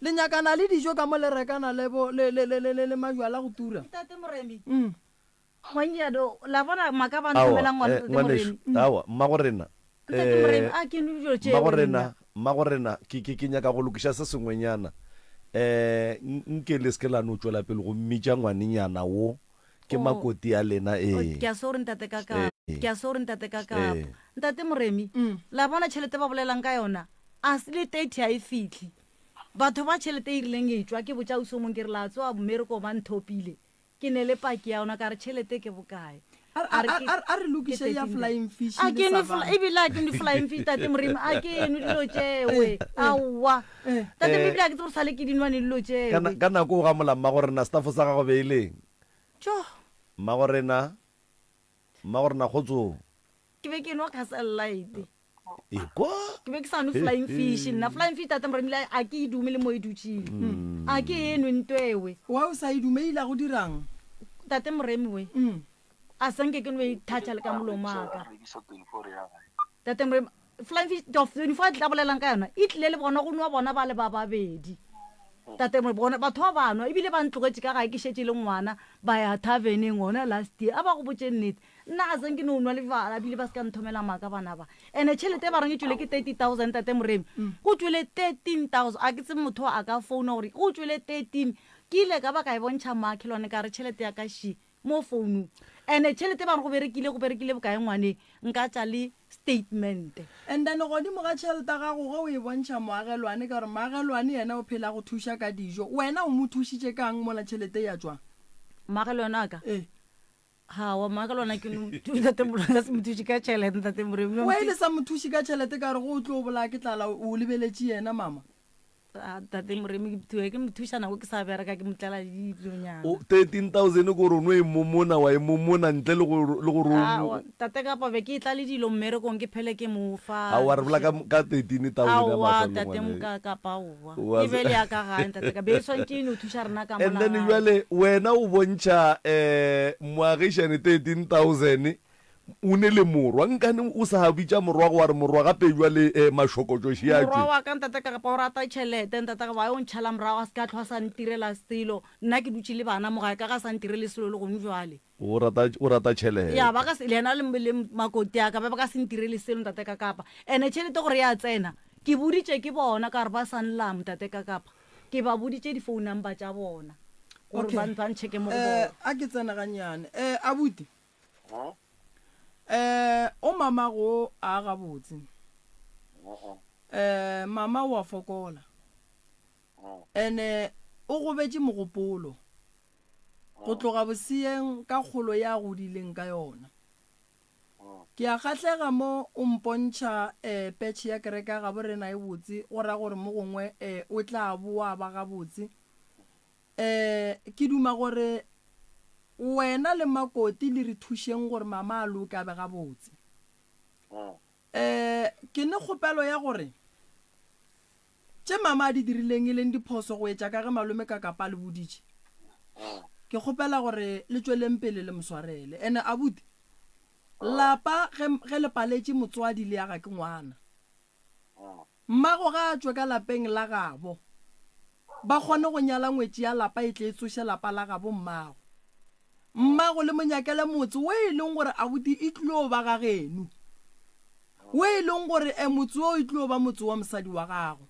le nyakana le dijo ka mo le rekana le bo le le le le le majwala go tura. Ntate Moremi. Mm. Ngwanyado, la bona maka ba Aowa, nthomelang ngwana eh, Ntate ngwanešu, Moremi. aowa, mmagorena, Ntate Moremi, eh, a ke nwe dijo tšeo mmagorena, nna. mmagorena, ke, ke, ke nyaka go lokiša se sengwenyana. Eh, n- nke le se ke la no tšwela pele go mmitša ngwanenyana wo, ke Oh. makoti ya lena, Oh, ee. ke a sorry ntate ka ka. Ee. Ke a sorry ntate ka ka. Ee. Ntate Moremi, la bona tšhelete ba bolelang ka yona, a se le 30 ha e fihle. Batho ba tšhelete e rileng e tšwa, ke botša ausi o mongwe ke re la tsoa mmereko ba nthopile. Ke ne le paki ya yona ka re tšhelete ke bokae. A A re ke a re ke lokiše ya 13 flying fish A le ke nwe savannah. ebile a ke nwe flying fish tate Moremi, a ke nwe dilo tšewe. Aowa. Tate Eh, ebile a ke tsebe gore sale ke di nwa neng dilo Ka na- tšewe. ka nako o gamola mmagorena staff sa gago be e leng? Tjo. Mmagorena, mmagorena kgotsong. Ke be ke nwa Castle Lite. Ekwa. Ke be ke sa nwe flying fish nna. Flying fish tate Moremi a ke e dume le mo e dutšeng. A ke e nwe nto ewe. Wa o sa e dume e ile go dirang? Tate Moremi we. A sa nke ke no e thatha le ka molomo wa ka. Rekisa 24 ya gae. Tate Moremi, flying fish of 24 a tla bolelang ka yona, e tlile le bona go nwa bona ba le ba babedi. Tate Moremi, bona batho ba ba nwa ebile ba ntlogetše ka gae ke šetše le ngwana ba ya taverneng gona last year. A ba go botše nnete. Nna a sanke no nwa le bjala ebile ba se ka nthomela maaka bana ba. Ene tšhelete e ba reng e tšwele ke 30,000 Tate Moremi. Go tšwele 13,000. A ke tsebe motho a ka founa gore go tšwele 13. Ke ile ka ba ka e bontšha moakhelwane ka re tšhelete ya ka še mo founung. Ene tšhelete ba re go berekile, go berekile bokae ngwaneng, nka tša le statement. And then godimo ga tšhelete ya gago ge o e bontšha moagelwane ka gore moagelwane yena o phela go thuša ka dijo, wena o mo thušitše kang mola tšhelete ya tšwa? Moagelwane wa ka? Ee. Hawa, moagelwane ke no ntate Moremi, ka se mo thuše ka tšhelete, ntate Moremi. Wa ile sa mo thuše ka tšhelete ka gore go o tlo bolaya ke tlala o lebeletše yena mama? Ah, tate Moremi, ke thuwe, ke mo thuša nako ke sa bereka, ke mo tlela le dilonyana. O, 13,000 ke gore o no e momona, wa e momona ntle le go, le gore o Ah, mo- wa, tate kapa be ke tla le dilo mmerekong ke phele ke mo fa. Aowa, re bolela ka, ka 13,000 ya Aowa, mafelelo, tate ngwane. Moka, kapa aowa. Wa E be le ya ka gae, ntate ka, be e swantše e no thuša rena ka And mola then gae. bjale wena o bontšha, eh, moagišane 13,000, o ne le morwa, nkane o sa bitša morwago wa re morwa gape bjale, eh, mašokotšo še a Morwa tšwe. wa ka ntate ka kapa o rata tšhelete, ntate ka ba yo ntšhala morago a se ka hlwa a sa ntirela selo. Nna ke dutše le bana mo gae ka ga sa ntirele selo le gone bjale. O rata, o rata tšhelete. Ya, ba ka se, le yena le, le makoti a ka ba ba ka se ntirele selo ntate ka kapa. Ene tšhelete gore ya tsena, ke boditše ke bona ka gore ba sa nlamo ntate ka kapa. Ke ba boditše di-phone number tša bona gore Okay. ba, ba ntšheke mo go Eh, bona. a ke tsena gannyane. Eh, abuti. Hmm? Um o mamago a gabotse. Um mama o a fokola. Ene o gobetše mogopolo go tloga boseeng ka kgolo ya godileng ka yona. Ke a kgahlega mo o mpontšha um petšhe ya kereke ya gabo rena e botse, go ra gore mo gongwe um o tla boa ba gabotse. Um ke duma gore wena le Makoti le re thušeng gore mama a loke a be gabotse. Um ke ne kgopelo ya gore tše mama a di dirileng e leng diphoso go etša ka ge malome Kakapa a le boditše, ke kgopela gore le tšweleng pele le mo swarele. Ene abuti, lapa ge, ge le paletše motswadi le aga ke ngwana. Mmago ga a tšwe ka lapeng la gabo, ba kgone go nyala ngwetši ya lapa e tle e tsoše lapa la gabo mmago. Mmago le mo nyakele motse wo e leng gore abuti e tlilo ba ga geno, wo e leng gore e motse wo e tlilo ba motse wa mosadi wa gago.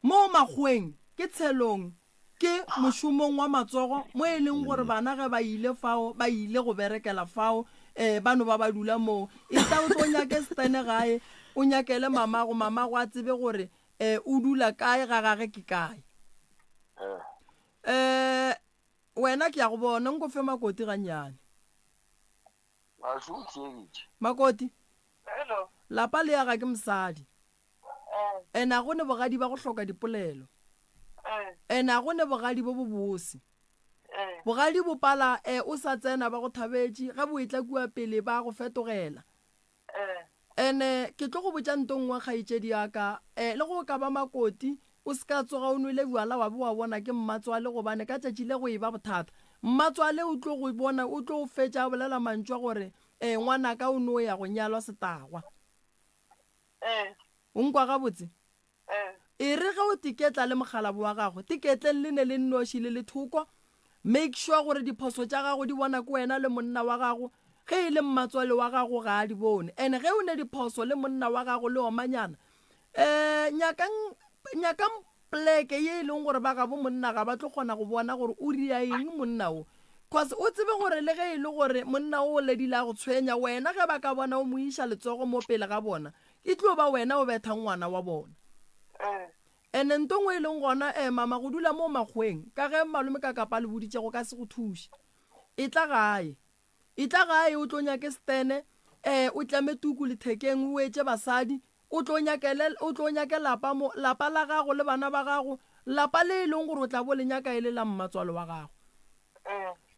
Mo makgoweng ke tshelong Ke mošomong wa matsogo mo e leng gore bana ge ba ile fao, ba ile go berekela fao, um ba no ba ba dula moo. Etla o tlo nyake Stene gae, o nyakele mamago, mamago a tsebe gore um o dula kae, ga gage ke kae. Um wena ke ya go bona, nko fe Makoti gannyane. Makoti, lapa le aga ke mosadi. Ene a go ne bogadi ba go hloka dipolelo. Ene a go ne bogadi bo bobose. Bogadi bo pala e o sa tsena ba go thabetše, ge bo etla kua pele ba go fetogela. Ene ke tlo go botša nto nngwe kgaetšedi ya ka, e le go ka ba makoti, o se ka tsoga o nwele bjala wa be wa bona ke mmatswale gobane ka tšatši le go eba bothata. Mmatswale o tlo go bona o tlo fetša a bolela mantšu a gore e ngwanaka o no ya go nyalwa setagwa. Ee. O nkwa gabotse? Ee. E re ge o teketla le mokgalabo wa gago, teketleng le ne le nnoši le le thoko. Make sure gore diphoso tša gago di bona ke wena le monna wa gago. Ge e le mmatswale wa gago ga a di bone. And ge o ne diphoso le monna wa gago le omanyana, um nyakang, nyakang Pleke ye e leng gore ba gabo monna ga ba tlo kgona go bona gore o ria eng monna wo. Cause o tsebe gore le ge e le gore monna wo o ledile a go tshwenya, wena ge ba ka bona o mo iša letsogo mo pele ga bona, e tlo ba wena o bethang ngwana wa bona. Ene nto ngwe e leng gona, eh mama go dula mo makgoweng, ka ge malome Kakapa a le boditše go ka se go thuše. Etla gae. Etla gae o tlo nyake stene, eh, o tleme tuku lethekeng o etše basadi, o tlo nyakele, o tlo nyake lapa mo, lapa la gago le bana ba gago, lapa le e leng gore o tla bo le nyaka e le la mmatswalo wa gago.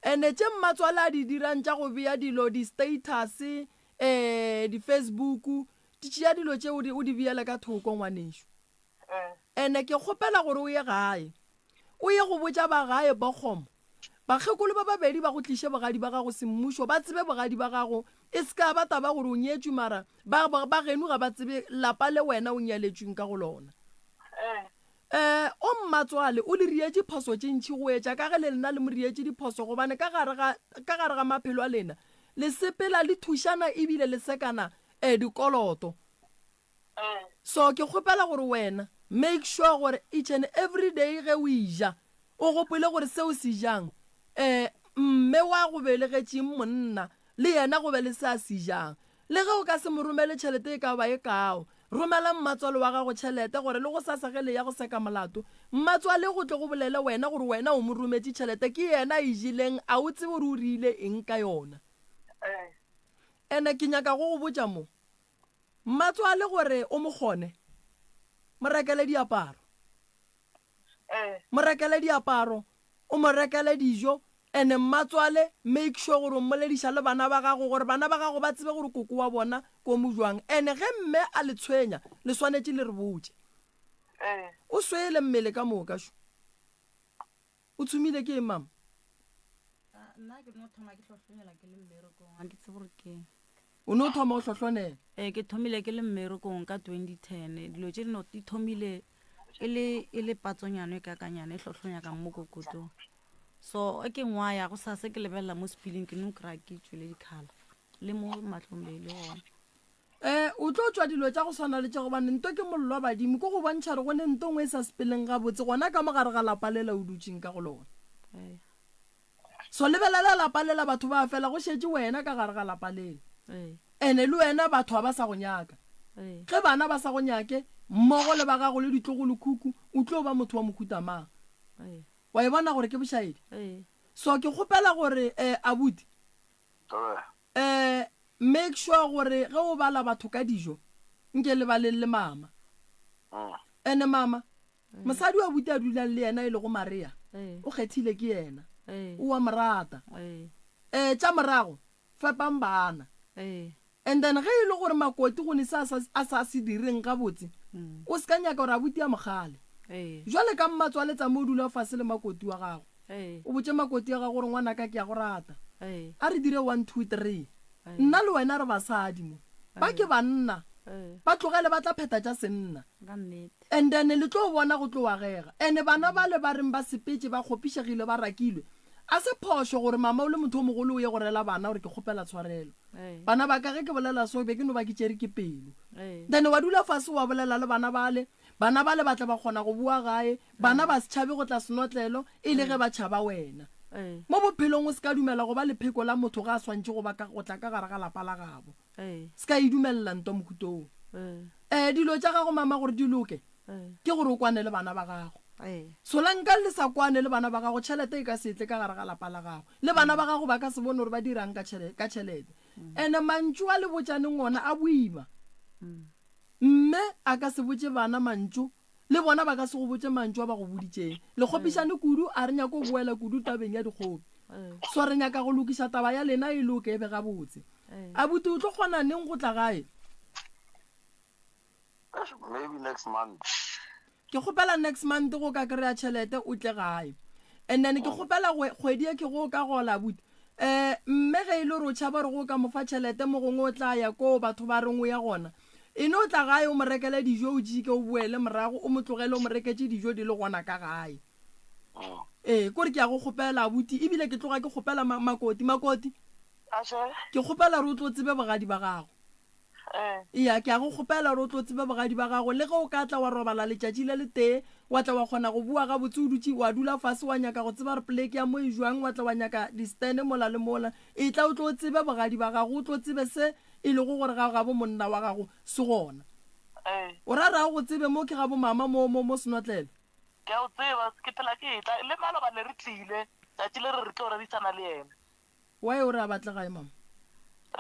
Ene tše mmatswale a di dirang tša go bea dilo di-status, eh, di-Facebook, di tšea dilo tše o di, o di beele ka thoko ngwanešu. Ene ke kgopela gore o ye gae, o ye go botša ba gae Bochum Bakgekolo ba babedi ba go tliše bogadi ba gago semmušo, ba tsebe bogadi ba gago, e se ka ba taba gore o nyetšwe mara ba, ba, ba geno ga ba tsebe lapa le wena o nyaletšweng ka go lona. Eh, o mmatswale o le rietše phoso tše ntši go etša ka ge le lena le mo rietše diphoso gobane ka gare ga, ka gare ga maphelo a lena le sepela le thušana ebile le sekana eh, dikoloto. So ke kgopela gore wena make sure gore each and every day ge o eja o gopole gore se o se jang um mme wa go belegetšeng monna le yena go be le se a se jang. Le ge o ka se mo romele tšhelete e ka ba e kao, romela mmatswale wa gago tšhelete gore le gosasa ge le ya go seka molato, mmatswale go tle go bolele wena gore wena o mo rometše tšhelete ke yena a e jeleng a o tsebe gore o rile eng ka yona. Ene ke nyaka go go botša mo, Mmatswale gore o mo kgone, mo rekele diaparo. Mo rekele diaparo, o mo rekele dijo, and mmatswale make sure gore o mmolediša le bana ba gago gore bana ba gago ba tsebe gore koko wa bona ko mo jwang. And ge mme a le tshwenya, le swanetše le re botše. O swele mmele ka moka šo. O tshumile ke eng mama? Nna ke no thoma ke hlohlonela ke le mmerekong, ga ke tsebe gore ke eng. O no thoma o hlohlonela? Ee, ke thomile ke le mmerekong ka 2010. Dilo tše di no di thomile e le e le patsonyana e kakanyana e hlohlonya ka mo kokotong. So e ke ngwaya go sa se ke lebelela mo sepiling ke no kry-a ke tšwele dikhala le mo mahlong be e le gona. Ee, o tlo tšwa dilo tša go swana le tše gobane nto ke mollo wa badimo, ke go bontšha gore go ne nto nngwe e sa sepeleng gabotse gona ka mo gare ga lapa lela o dutšeng ka go lona. So lebelela lapa lela batho ba fela go šetše wena ka gare ga lapa lela. Ene le wena batho ga ba sa go nyaka. Ge bana ba sa go nyake mmogo le ba gago le ditlogolokhukhu o tlo ba motho wa mohuta mang? Wa e bona gore ke bošaedi? So ke kgopela gore eh abuti eh make sure gore ge o bala batho ka dijo nke le baleng le mama. Ene mama Mosadi wa abuti a dulang le yena e lego Maria, o kgethile ke yena. O a mo rata. Eh, tša morago, fepang bana. And then ge e le gore Makoti go ne se a sa, a sa se direng gabotse, o se ka nyaka gore abuti a mo kgale. Jwale ka mmatswale tsama o dula fase le Makoti wa gago. O botše Makoti wa gago gore ngwanaka ke a go rata. A re dire one, two, three. Nna le wena re basadi mo. Ba ke banna. Ba tlogele ba tla phetha tša senna. And then le tlo bona go tlo agega. And bana bale ba reng ba sepetše ba kgopišegile ba rakilwe, a se phošo gore mama o le motho o mogolo o ye go rela bana gore ke kgopela tshwarelo. Bana ba ka ge ke bolela so be ke no ba ke tšere ke pelo. Then wa dula fase wa bolela le bana bale, bana bale ba tla ba kgona go boa gae, bana ba se tšhabe go tla senotlelo e le ge ba tšhaba wena. Mo bophelong o se ka dumela go ba lepheko la motho ge a swantše go ba ka go tla ka gare ga lapa la gabo. Se ka e dumelela ntwa mohuta wo. Ee, dilo tša gago mama gore di loke ke gore o kwane le bana ba gago. Solanka le sa kwane le bana ba gago tšhelete e ka se tle ka gare ga lapa la gago. Le bana ba gago ba ka se bone gore ba dirang ka tšhelete. Ene mantšu a le botšaneng ona a boima. Mme a ka se botše bana mantšu le bona ba ka se go botše mantšu a ba go boditšeng. Le kgopišane kudu, a re nyake go boela kudu tabeng ya dikgopi. So re nyaka go lokiša taba ya lena e loke e be gabotse. Abuti o tlo kgona neng go tla gae? Maybe next month. Ke kgopela next month go ka kry-a tšhelete o tle gae. And then ke kgopela kgwedi e ke go ka gola abuti. Um mme ge e le gore o tšhaba gore go ka mo fa tšhelete mo gongwe o tla ya koo batho ba reng o ya gona. E no tla gae o mo rekele dijo o jike o boele morago o mo tlogele o mo reketše dijo di le gona ka gae. Ee, kore ke ya go kgopela abuti ebile ke tloga ke kgopela Makoti. Makoti, ke kgopela gore o tlo tsebe bogadi ba gago. Eya, ke a go kgopela gore o tlo tsebe bogadi ba gago. Le ge o ka tla wa robala letšatši le letee, wa tla wa kgona go boa gabotse o dutše, wa dula fase wa nyaka go tseba gore poleke ya mo e jwang, wa tla wa nyaka di-stand mola le mola. Etla o tlo tsebe bogadi ba gago, o tlo tsebe se e lego gore ga gabo monna wa gago se gona. O ra ra go tsebe mo ke gabo mama mo, mo, mo senotlelo? Ke a o tseba, ke phela ke etla. Le maloba ne re tlile, tšatši le re re tlo rerisana le yena. Why o re a batle gae mama?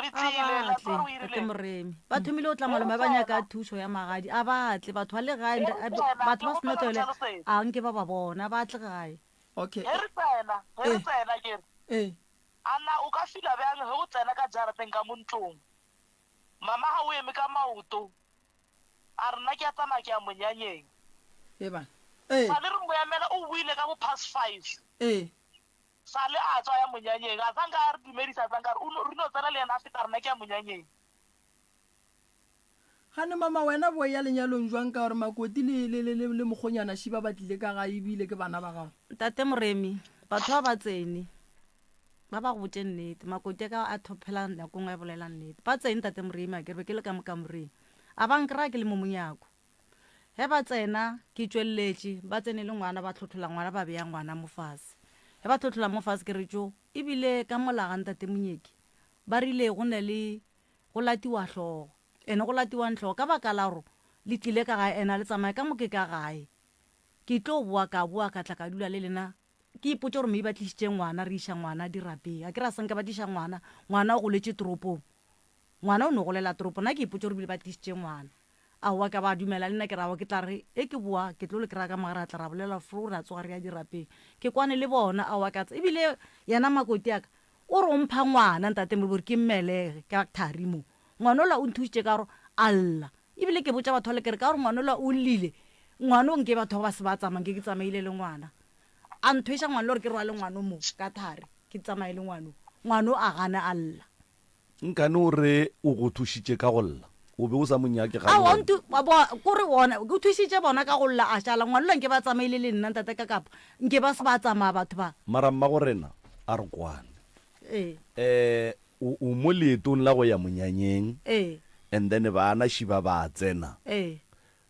Re A tlile, la batle, tseba gore o tate irileng? Moremi. Ba thomile go tla malome ba nyaka thušo ya magadi. A batle, batho ba le gae, Ge re tsena, batho ke ba kgopela go senotlele hlalosetsa. a nke ba ba bona, ba tle gae. Okay. Ge re tsena, ge re Eh. tsena ke re, Eh. a na o ka feel-a bjang ge o tsena ka jarateng ka mo ntlong, mama ga o eme ka maoto, a re nna ke a tsamaya ke ya monyanyeng. E bana. Eh. Sa le re mo emela, o boile ka bo past five. Eh. Sa le a tswa a ya monyanyeng, a zanka a re dumedisa, a zanka a re, O no, re no tsena le yena a feta, a re nna ke ya monyanyeng. Gane mama wena bo ya lenyalong jwang ka gore Makoti le, le, le, le, le mokgonyana Shiba ba tlile ka gae ebile ke bana ba gago? Ntate Moremi, batho ba ba tsene, ba ba go botše nnete. Makoti a ka a thophela nako nngwe a bolela nnete. Ba tsene Ntate Moremi, a ke re be ke le ka mo kamoreng. A ba nkry-a ke le mo monyako. Ge ba tsena, ke tšweleletše, ba tsene le ngwana, ba hlothola ngwana, ba bea ngwana mo fase. Ge ba hlothola mo fase, ke re tšo, e bile ka mola ga Ntate Monyeki, ba rile go ne le go latiwa hlogo. Ene go latiwang hlogo? Ka baka la gore le tlile ka gae, ene a le tsamaye ka mo ke ka gae. Ke tlo boa, ka boa ka tla ka dula le lena. Ke ipotša gore maybe ba tlišitše ngwana, re iša ngwana dirapeng. A ke re a sa nka ba tliša ngwana, ngwana o goletše toropong. Ngwana o no golela toropong. Nna ke ipotša gore ebile ba tlišitše ngwana. Aowa ka ba dumela le nna ke re aowa ke tla re ge ke boa ke tlo le kry-a ka mogare ra tla ra bolela fro ra tsoga re ya dirapeng. Ke kwane le bona aowa ka tse ebile yena makoti a ka o re o mpha ngwana ntate Molobori ke mmelege ka thari mo. Ngwana ola o nthušitše ka gore a lla ebile ke botša batho bale ke re ka gore ngwana ola o llile ngwana o nke batho ba ba se ba tsamaya nke ke tsamaile le ngwana. A nthweša ngwana le gore ke rwale ngwano mo ka thari ke tsamaye le ngwano. Ngwano a gana a lla. Nkane o re o go thušitše ka go lla? O be o sa mo nyake ga Aowa, o yona. ntu, wa bo, kore ona, o thušitše bona ka go lla a šala. Ngwanola nke ba tsamaile le nna, ntate ka kapa nke ba se ba tsamaya batho ba. Mara mmagorena a re kwane. Ee. Eh, o, o mo leetong la go ya monyanyeng. Ee. And then baana šiba ba tsena. Ee.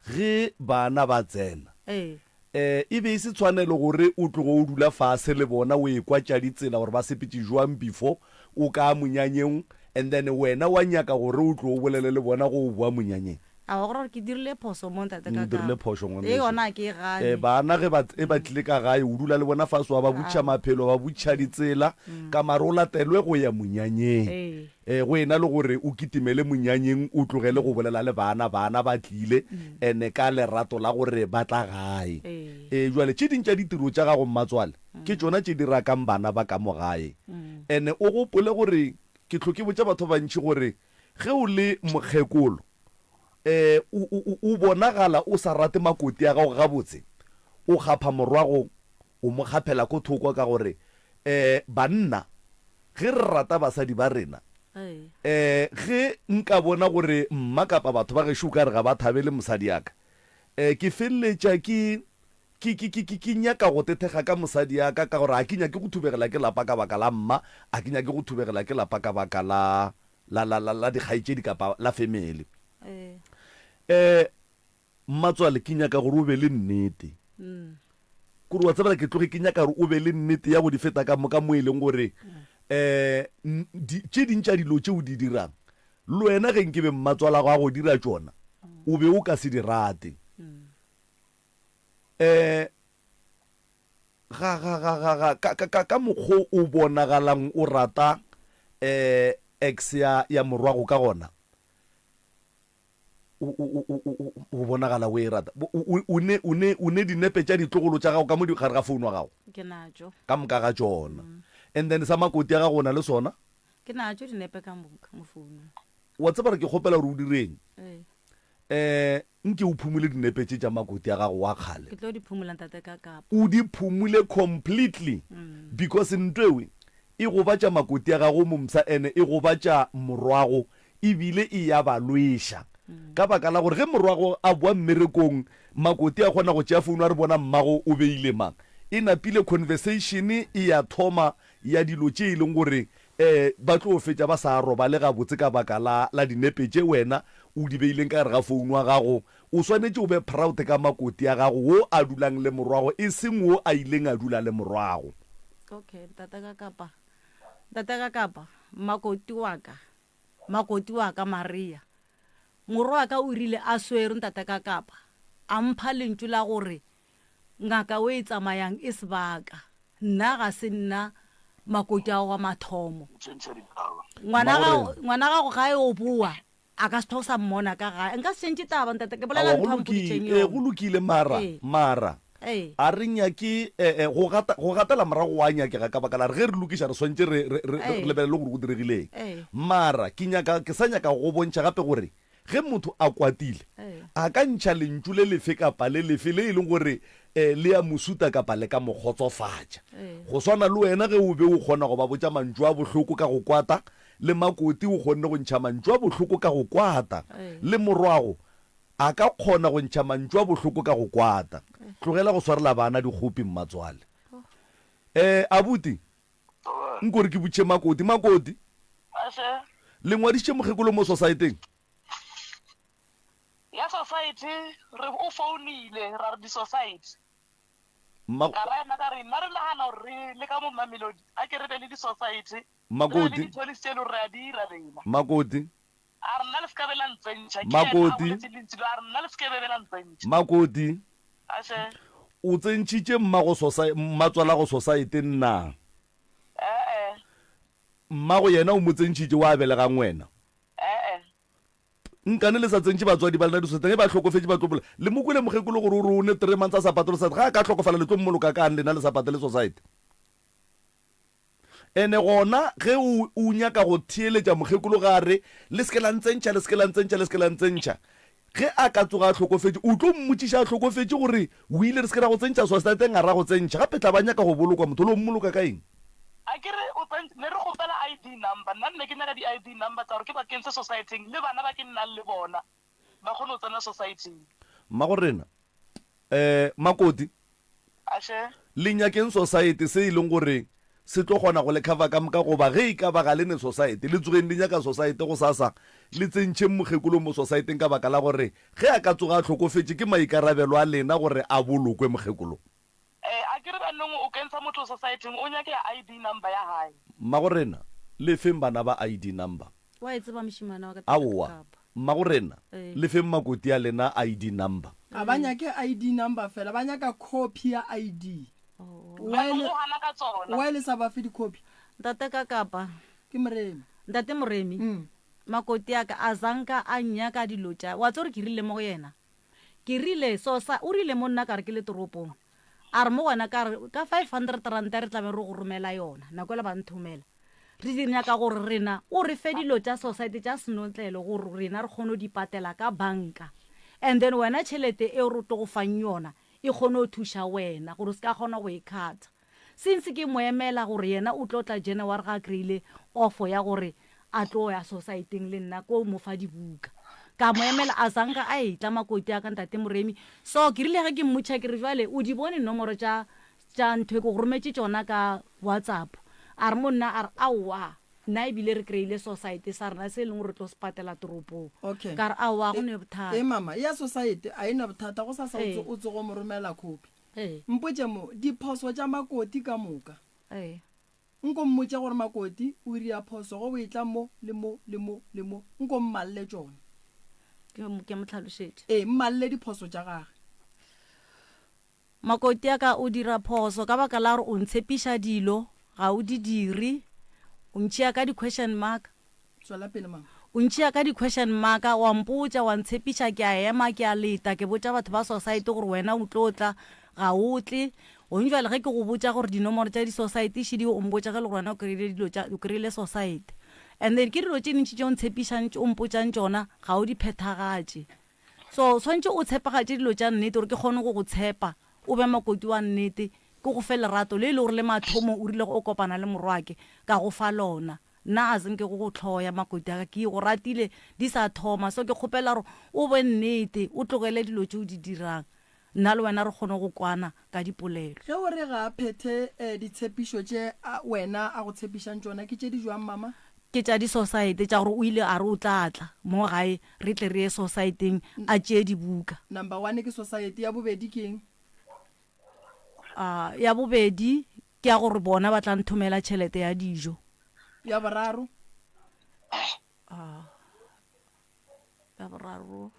Ge baana ba tsena. Ee. Um e be e se tshwanelo gore o tloge o dula fase le bona o ekwa tša ditsela gore ba sepetše jwang before o ka ya monyanyeng and then wena wa nyaka gore o tlo o bolele le bona go o boa monyanyeng. Aowa, go ra gore ke dirile phoso mo ntate ka O dirile ka. phošo Ee, ngwaneso. gona ga ke e Eh, gane. bana ge ba e ba tlile ka gae o dula le bona fase wa ba botšiša Aowa. maphelo wa ba botšiša ditsela ka mare o latelwe go ya monyanyeng. Ee. Eh, go ena le gore o kitimele monyanyeng o tlogele go bolela le bana, bana ba tlile ene ka lerato la gore ba tla gae. Ee. Eh, jwale tše ding tša ditiro tša gago mmatswale ke tšona tše di rakang bana ba ka mo gae. Ene o gopole gore ke hlo ke botša batho ba bantši gore ge o le mokgekolo eh o, o, o bonagala o sa rate makoti a gago gabotse, o kgapha morwago o mo kgaphela ko thoko ka gore eh banna Ge re rata basadi ba rena, um ge nka bona gore mma kapa batho ba gešo o ka re ga ba thabele mosadi ya ka, um ke feleletša ke, ke, ke, ke, ke, ke nyaka go tethega ka mosadi ya ka, ka gore ga ke nyake go thubegela ke lapa ka baka la mma, ga ke nyake go thubegela ke lapa ka baka la, la, la, la, la dikgaetšedi kapa la family. Um Mmatswale, ke nyaka gore o be le nnete. Kore wa tsebela ke tloge ke nyaka gore o be le nnete ya go di feta ka moka mo e leng gore um tše ding tša dilo tše o di dirang, le wena ge nke be mmatswalago a go dira tšona, o be o ka se di rate. Um ga, ga, ga, ga, ga, ka, ka, ka, ka mokgo o bonagalang o rata um ex ya, ya morwago ka gona, O, o, o, o, o, o bonagala o e rata. O, o, o ne, o ne, o ne dinepe tša ditlogolo tša gago ka mo di, gare ga founu ya gago? Ke natšo. Ka moka ga tšona. And then sa makoti a gago o na le sona? Ke natšo dinepe ka moka mo founung. Wa tseba gore ke kgopela gore o direng? Ee. Eh, nke o phumule dinepe tše tša makoti a gago wa kgale. Ke tlo di phumula ntate ka kapa. O di phumule completely because nto ewe e gobatša makoti a gago momsa ene e gobatša morwago e bile e ya ba lweša. Ka baka la gore ge morwago a boa mmerekong, Makoti a kgona go tšea founu a re bona mmago o beile mang. E napile conversation e ya thoma ya dilo tše e leng gore um ba tlo fetša ba sa robale gabotse ka baka la la dinepe tše wena o di beileng ka gare ga founu wa gago. O swanetše o be proud ka Makoti a gago wo a dulang le morwago e seng wo a ileng a dula le morwago. Okay, ntate ka kapa, ntate ka kapa, Makoti wa ka. Makoti wa ka Maria, morwa wa ka o rile a swerwe ntate ka kapa, a mpha lentšu la gore ngaka o e tsamayang e sebaka. Nna ga se nna makoti a gago wa mathomo. Ngwana gago, ngwana gago ga e o boa, a ka se tho sa mmona ka gae. Nka se tšhentšhe taba ntate, ke bolela Aowa, go ntho a mpoditšeng lokile, yona. go lokile mara, Ee. mara. Ee. A re nyake eh, eh, go gata, go gatela morago go a nyakega ka baka la re ge re lokiša re swantše re, re, re, re Ee. lebelele gore go diregileng. Ee. Mara ke nyaka, ke sa nyaka go bontšha gape gore ge motho a kwatile Ee. a ka ntšha lentšu le lefe kapa le lefe le e leng gore eh, le a mo suta kapa le ka mo kgotsofatša. Ee. Go swana le wena ge o be o kgona go ba botša mantšu a bohloko ka go kwata, le Makoti o kgonne go ntšha mantšu a bohloko ka go kwata, Ee. le morwago A ka kgona go ntšha mantšu a bohloko ka go kwata. Tlogela go swarela bana dikgopi, mmatswale. Eh, abuti, nko re ke butše Makoti. Makoti, le ngwadišitše mokgekolo mo sosaeteng? Ya society, re o founile, ra re di-society. Mma, Ka ra ena ka re, nna re nagana gore re le ka mo Mamelodi, a ke re be le di-society, re be le Makoti, di-policy tše e le gore re a dira rena. Makoti, A re nna le se ka be la ntsentšha. Ke yena a Makoti. boletse lentšu leo, a re nna le se ke be be la ntsentšha. Makoti, Aše. o tsentšhitše mmago sosai, mmatswalago sosaeteng na? E-e. Mmago yena o mo tsentšhitše wa belegang wena? E-e. Nkane le sa tsentšhe batswadi ba lena disosaeteng? Ge ba hlokofetše ba tlo bolela. Le mo kwele mokgekolo gore o re o ne three months a sa patele sosaete. Ge a ka hlokofala le tlo mmoloka ka'ng lena le sa patele sosaete? Ene gona ge o, o nyaka go theeletša mokgekolo ge a re, Le se ke la ntsentšha, le se ke la ntsentšha, le se ke la ntsentšha. Ge a ka tsoga a hlokofetše, o tlo mmotšiša a hlokofetše gore, O ile re se ke ra go tsentšha swastateng, a ra go tsentšha. Gape tla ba nyaka go bolokwa, motho lo mmoloka ka eng? A ke re o tsentše, ne re kgopela ID number, nna nne ke nyaka di ID number tsa gore ke ba kentshe society-eng le bana ba ke nnang le bona ba kgone go tsena society-eng. Mmagorena, Eh, Makoti, Aše. le nyakeng society se e leng gore. se tlo kgona go le cover ka moka goba ge e ka ba ga le ne society le tsogeng le nyaka society go sasa le tsentšheng mokgekolo mo society ka baka la gore ge a ka tsoga a hlokofetše ke maikarabelo a lena gore a bolokwe mokgekolo. Eh, a ke re bannong o kentsha motho society-ing o nyake ID number ya hae. Mmagorena, le feng bana ba ID number. Wa e tseba mošemane wa ka Aowa, Kapa. mmagorena, Ee. le feng makoti a lena ID number. Ga ba nyake ID number fela, ba nyaka copy ya ID. Oh. Why Bannong le, o gana ka tsona. why le sa ba fe di-copy? Ntate ka Kapa. Ke Moremi. Ntate Moremi, Mm. makoti a ka a zanka a nnyaka dilo tša, wa tseba gore ke rile mo go yena? Ke rile, so sa, o rile mo nna ka re ke le toropong. A re mo gona ka re, ka 500 ranta re tla be re go romela yona, nako ela ba nthomela. Re di nyaka gore rena o re fe dilo tša society tša senotlelo gore rena re kgone go di patela ka banka. And then wena tšhelete eo re tlo go fang yona e kgone go thuša wena gore o se ka kgona go e khatha. Since ke mo emela gore yena o tlo tla January ga a kry-ile ofo ya gore a tlo ya society-eng le nna ko mo fa dibuka. Ka mo emela a zanka a etla makoti a ka ntate Moremi. So ke rile ge ke mmotšha ke re jwale o di bone nomoro tša tša ntho e ke go rometše tšona ka WhatsApp. A re mo nna a re aowa nna ebile re kry-ile society sa rena se e leng gore re tlo se patela toropong. Okay. Ka re aowa go E, ne e bothata. mama, ya society a e na bothata go sasa o Ee. tso o tsogo mo romela copy. Ee. Mpotše mo, diphoso tša Makoti ka moka. Ee. Nko mmotše gore Makoti o ria phoso ge o etla mo, le mo, le mo, le mo. Nko mmalle tšona. Ke, ke mo hlalošetše. Ee, mmalle diphoso tša gage. Makoti a ka o dira phoso ka baka la gore o ntshepiša dilo, ga o di dire. O ntšea ka di-question mark. Tswela pele mama. O ntšea ka di question mark, wa mpotša, wa ntshepiša, ke a ema, ke a leta, ke botša batho ba society gore wena o tlo tla, ga o tle. Gong bjale ge ke go botša gore dinomoro tša di society šidi, o mpotša ge e le gore wena o kry-ile dilo tša, o kry-ile society. And then ke dilo tše dintši tše o ntshepišang, o mpotšang tšona, ga o di phethagatše. So o swanetše o tshepagatše dilo tša nnete gore ke kgone go go tshepa, o be makoti wa nnete, ke go fe lerato le e le gore le mathomong o rile ge o kopana le morwake, ka go fa lona. Nna a se nke go go hloya makoti a ka, ke go ratile di sa thoma. So ke kgopela gore o be nnete, o tlogele dilo tše o di dirang, nna le wena re kgone go kwana ka dipolelo. Ge o re ga a phethe ditshepišo tše wena a go tshepišang tšona, ke tše di jwang mama? Ke tša disosaete tša gore o ile a re o tla tla mo gae re tle re ye sosaeteng a tšee dibuka. Number one ke sosaete, ya bobedi ke eng? A, ya bobedi Ke ya gore bona ba tla nthomela tšhelete ya dijo. Ya boraro. Ah, ya boraro,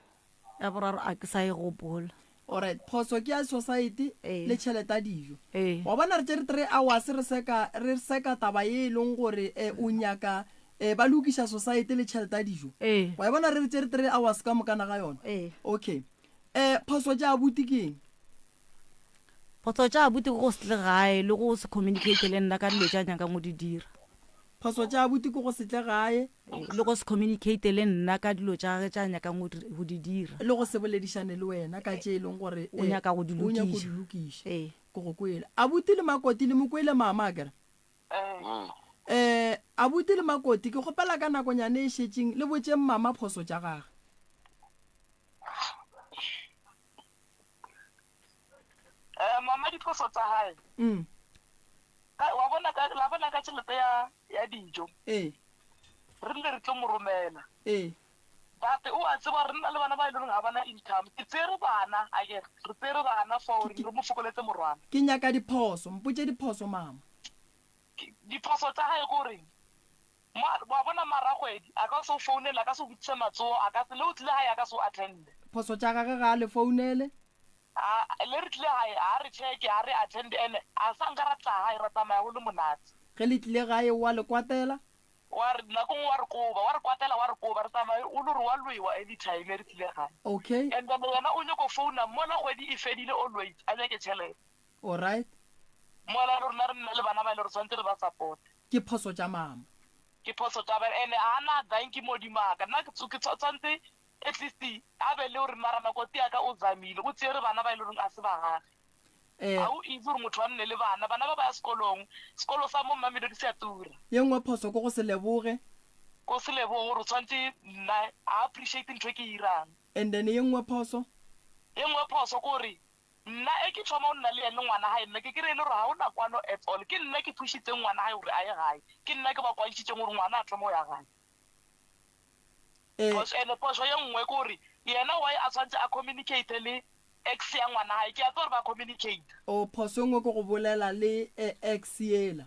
ya boraro a ke sa e gopola. Alright, phoso ke ya society Ee. le tšhelete ya dijo. Ee. Wa bona re tšere 3 hours re seka re seka taba ye e leng gore eh, o nyaka eh, ba lokiša society le tšhelete ya dijo. Ee. Wa e bona re re tšere 3 hours ka mokana ga yona. Ee. Okay. Eh, phoso tša abuti ke eng? Phoso tša abuti ke go se tle gae le go se communicate le nna ka dilo tša nyakang go di dira. Phoso tša abuti ke go se tle gae. Le go se communicate le nna ka dilo tša gage tša nyakang go di dira. Le go se boledišane le wena ka tše e leng gore o nyaka go di o nyaka go lokiša. di lokiša. Ee. Ke go kwele. Abuti le Makoti le mo kwele mama akere? Ee. Eh, abuti le Makoti ke kgopela ka nakonyane e šetšeng le botšeng mama phoso tša gage. Eh, mama diphoso tsa hae. Mm. Ka wa bona ka la bona ka tšhelete ya ya dijo. Ee. Re rile re tlo mo romela. Ee. But o a tseba re nna le bana ba e leng ga bana income. Ke tsere bana, a ke re tsere bana for gore re mo fokoletse morwalo. Ke nyaka diphoso, mpotše diphoso mama. Diphoso tsa hae ke gore Ma, wa bona mara kgwedi, a ka se o founele, a ka se o botsise matsogo, a ka se, le o tlile gae a ka se o attende. Phoso tša gage ga a le founele. A, le re tlile gae, a re checke, a re attende, ene a sa nka ra tla gae, ra tsamaya go le monate. Ge le tlile gae o a le kwatela. Wa re, nako nngwe wa re koba, wa re kwatela, wa re koba, re tsamaya o le gore wa lwewa anytime re tlile gae. Okay. And then yena o nyako founa mola kgwedi e fedile always, a nyake tšhelete. Alright. Mola le rona re nna le bana ba e le gore tshwanetse re ba supporte. Ke phoso tša mama. Ke phoso tša ba ene a na thank you modimo aka nna ke ke tshwantse at least a be le gore mara makoti aka o zamile o tsere bana ba e le goreng a se ba gage. Eh. Ga o easy gore motho a nne le bana bana ba ba ya sekolong sekolo sa mo Mamelodi se a tura. Ye nngwe phoso ke go se leboge. Ko se leboge gore o tshwantse nna a appreciate ntho e ke e irang. And then ye nngwe phoso? Ye nngwe phoso ke gore. Nna e ke thoma go nna le yene ngwana gae nna ke kry-e le gore ga gona kwano at all. Ke nna ke pushitseng ngwana gae gore a ye gae. Ke nna ke ba kwantšhitšeng gore ngwana a thome go ya gae. Phošo, ene phošo ye nngwe ke gore yena why a tshwanetse a communicate le ex ya ngwana gae. Ke a tseba gore ba communicate. Oh, phošo e nngwe ke go bolela le ex yela.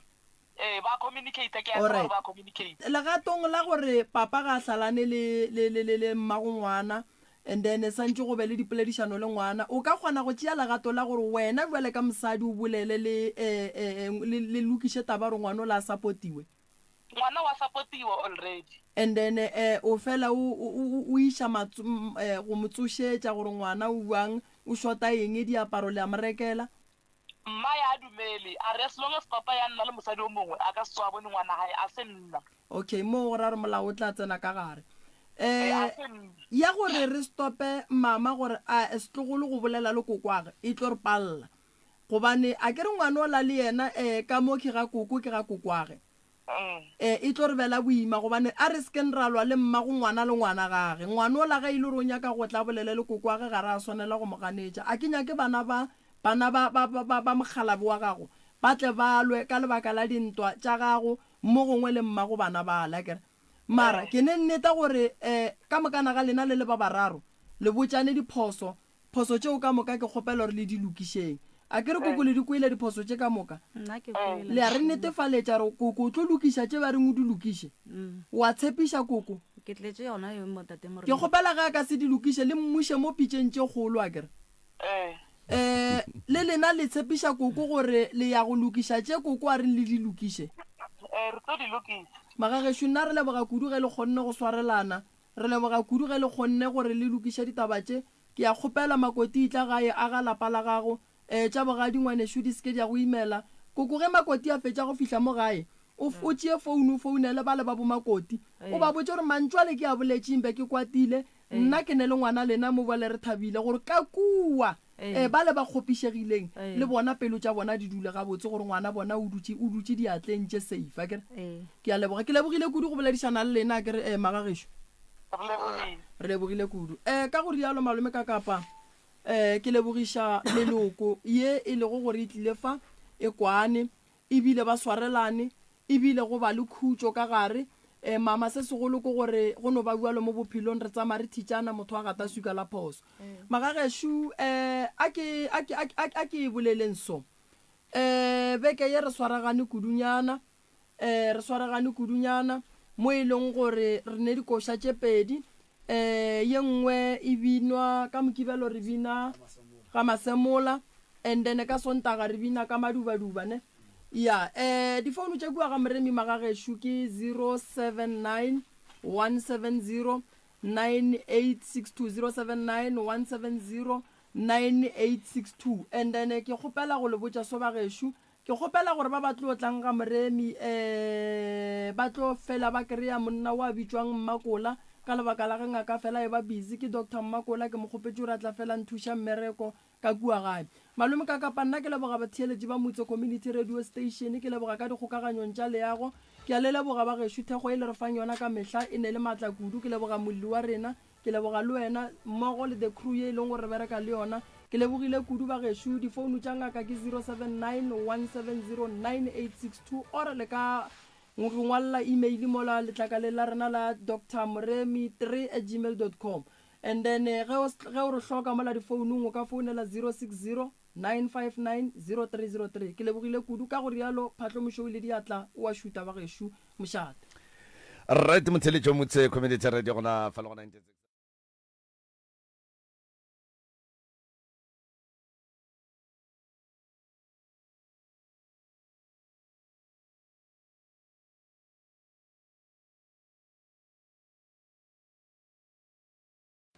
Ee, ba communicate, ke a tseba gore ba communicate. Legatong la gore papa ga a hlalane le, le, le, le, le mmago ngwana, and then santše go be le dipoledišano le ngwana, o ka kgona go tšea legato la gore wena bjale ka mosadi o bolele le, eh, eh, le, le lokiše taba gore ngwana o la a supportiwe? Ngwana wa supportiwa already. And then eh, o fela o, o, o, o iša matso, eh, go mo tsošetša gore ngwana o bjang, o shota eng, diaparo le a mo rekela? Mma ya dumele, a re as long as papa ya nna le mosadi o mongwe, a ka se tsoge a bone ngwana gae, a se nna. Okay, moo go ra gore molao o tla tsena ka gare. Ee, a Eh, se nna. ya gore re stope mama gore a setlogolo go bolela le kokwage e tlo re palla. Gobane a ke re ngwana ola le yena eh, ka mo ke ga koko ke ga kokwage. E, e tlo re bela boima gobane a re se keng ra lwa le mmago ngwana le ngwana gage. Ngwana ola ge e le gore o nyaka go tla bolele le kokoage ga ra swanela go mo ganetša. A ke nyake bana ba, bana ba, ba, ba, ba, ba mokgalabje wa gago ba tle ba lwe ka lebaka la dintwa tša gago mo gongwe le mmago bana bale, akere? Mara ke ne nneta gore um ka mokana ga lena le le ba bararo le botšane diphoso Phoso tšeo ka moka ke kgopela gore le di lokišeng. A ke re koko le di kwele diphoso tše ka moka? Nna ke kwele. Le a re netefaletša gore koko o tlo lokiša tše ba reng o di lokiše? O a tshepiša koko? Ke tletše yona yo mo tate Morena. Ke kgopela ge a ka se di lokiše le mmuše mo pitšeng tše kgolo a ke re? Eh, le lena le tshepiša koko gore le ya go lokiša tše koko a reng le di lokiše? Ee, re tlo di lokiša. Magagešo nna re leboga kudu ge le kgonne go swarelana. Re leboga kudu ge le kgonne gore le lokiše ditaba tše. Ke a kgopela, Makoti etla gae, aga lapa la gago. Ee, tša bogadi ngwanešu di se ke di a go imela. Koko ge Makoti a fetša go fihla mo gae, o, o tšee founu o founele bale ba boMakoti. O ba botše gore mantšu ale ke a boletšeng be ke kwatile. Nna ke ne le ngwana lena mo bjale re thabile gore ka kua, ee, bale ba kgopišegileng le bona pelo tša bona di dule gabotse gore ngwana bona o dutše, o dutše diatleng tše safe, akere? Ke a leboga. Ke lebogile kudu go boledišana le lena, akere, ee, magagešo? Re lebogile. Re lebogile kudu. Um ka go rialo, malome Kakapa, um ke lebogiša meloko ye e lego gore e tlile fa, e kwane, ebile ba swarelane, ebile go ba le khutšo ka gare. Um mama, se segolo ke gore go no ba bjalo mo bophelong, re tsamaya re thitšana, motho a gata swika la phoso. Magagešo, um a ke, a ke, a ke, a ke e boleleng so. Um beke ye re swaragane kudunyana. um re swaragane kudunyana mo e leng gore re ne dikoša tše pedi um ye nngwe e binwa ka mokibelo re bina ga masemola and then ka sontaga re bina ka madubaduba ne ya um difounu tša kua ga moremi magagešo ke 079 170 9862 079 170 9862 and then ke kgopela go le botša so bagešo Ke kgopela gore ba ba tlo tlang ga Moremi um ba tlo fela ba kry-a monna o a bitšwang Mmakola ka lebaka la ge ngaka fela e ba busy. Ke Doctor Mmakola, ke mo kgopetše gore a tla fela nthuša mmereko ka kua gae. Malome Kakapa, nna ke leboga batheeletši ba Mutse Community Radio Station, ke leboga ka dikgokaganyong tša leago. Ke a le leboga ba gešo, thekgo e le re fang yona ka mehla e ne le maatla kudu. Ke leboga molli wa rena Ke leboga le wena mmogo le the crew ye e leng gore re bereka le yona. Ke lebogile kudu bagešo. Difounu tša ngaka ke 0791709862 or le ka re ngwalela email mola letlakaleng la rena la drmoremi3 at gmail dot com. And then ge o ge o re hloka mola difounung o ka founela 060 959 0303. Ke lebogile kudu. Ka go rialo Phahlomošweu le diatla o a šuta bagešo. Mošate. Right motheletšo motse community radio gona fa le go 96.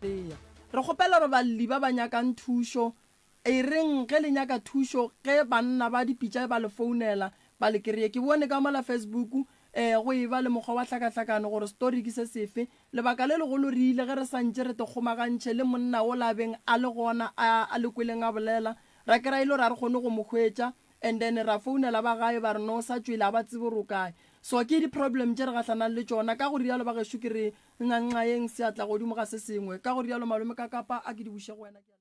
Ea. Re kgopela gore balli ba ba nyakang thušo, e reng ge le nyaka thušo ge banna ba dipitša ba le founela ba le kreye. Ke bone ka mola Facebook eh go eba le mokgwa wa hlakahlakano gore story ke se sefe. Lebaka le legolo re ile ge re sa ntše re te kgomagantšhe le monna wola a beng a le gona a a le kweleng a bolela, ra kry-a e le gore ga re kgone go mo hwetša and then ra founela ba gae ba re no o sa tšwele ga ba tsebe gore o kae. So ke di problem tše re gahlanang le tšona. Ka go realo bagešo ke re Nganqayeng seatla godimo ga se sengwe. Ka go rialo malome Kakapa a ke di buše go wena ke a.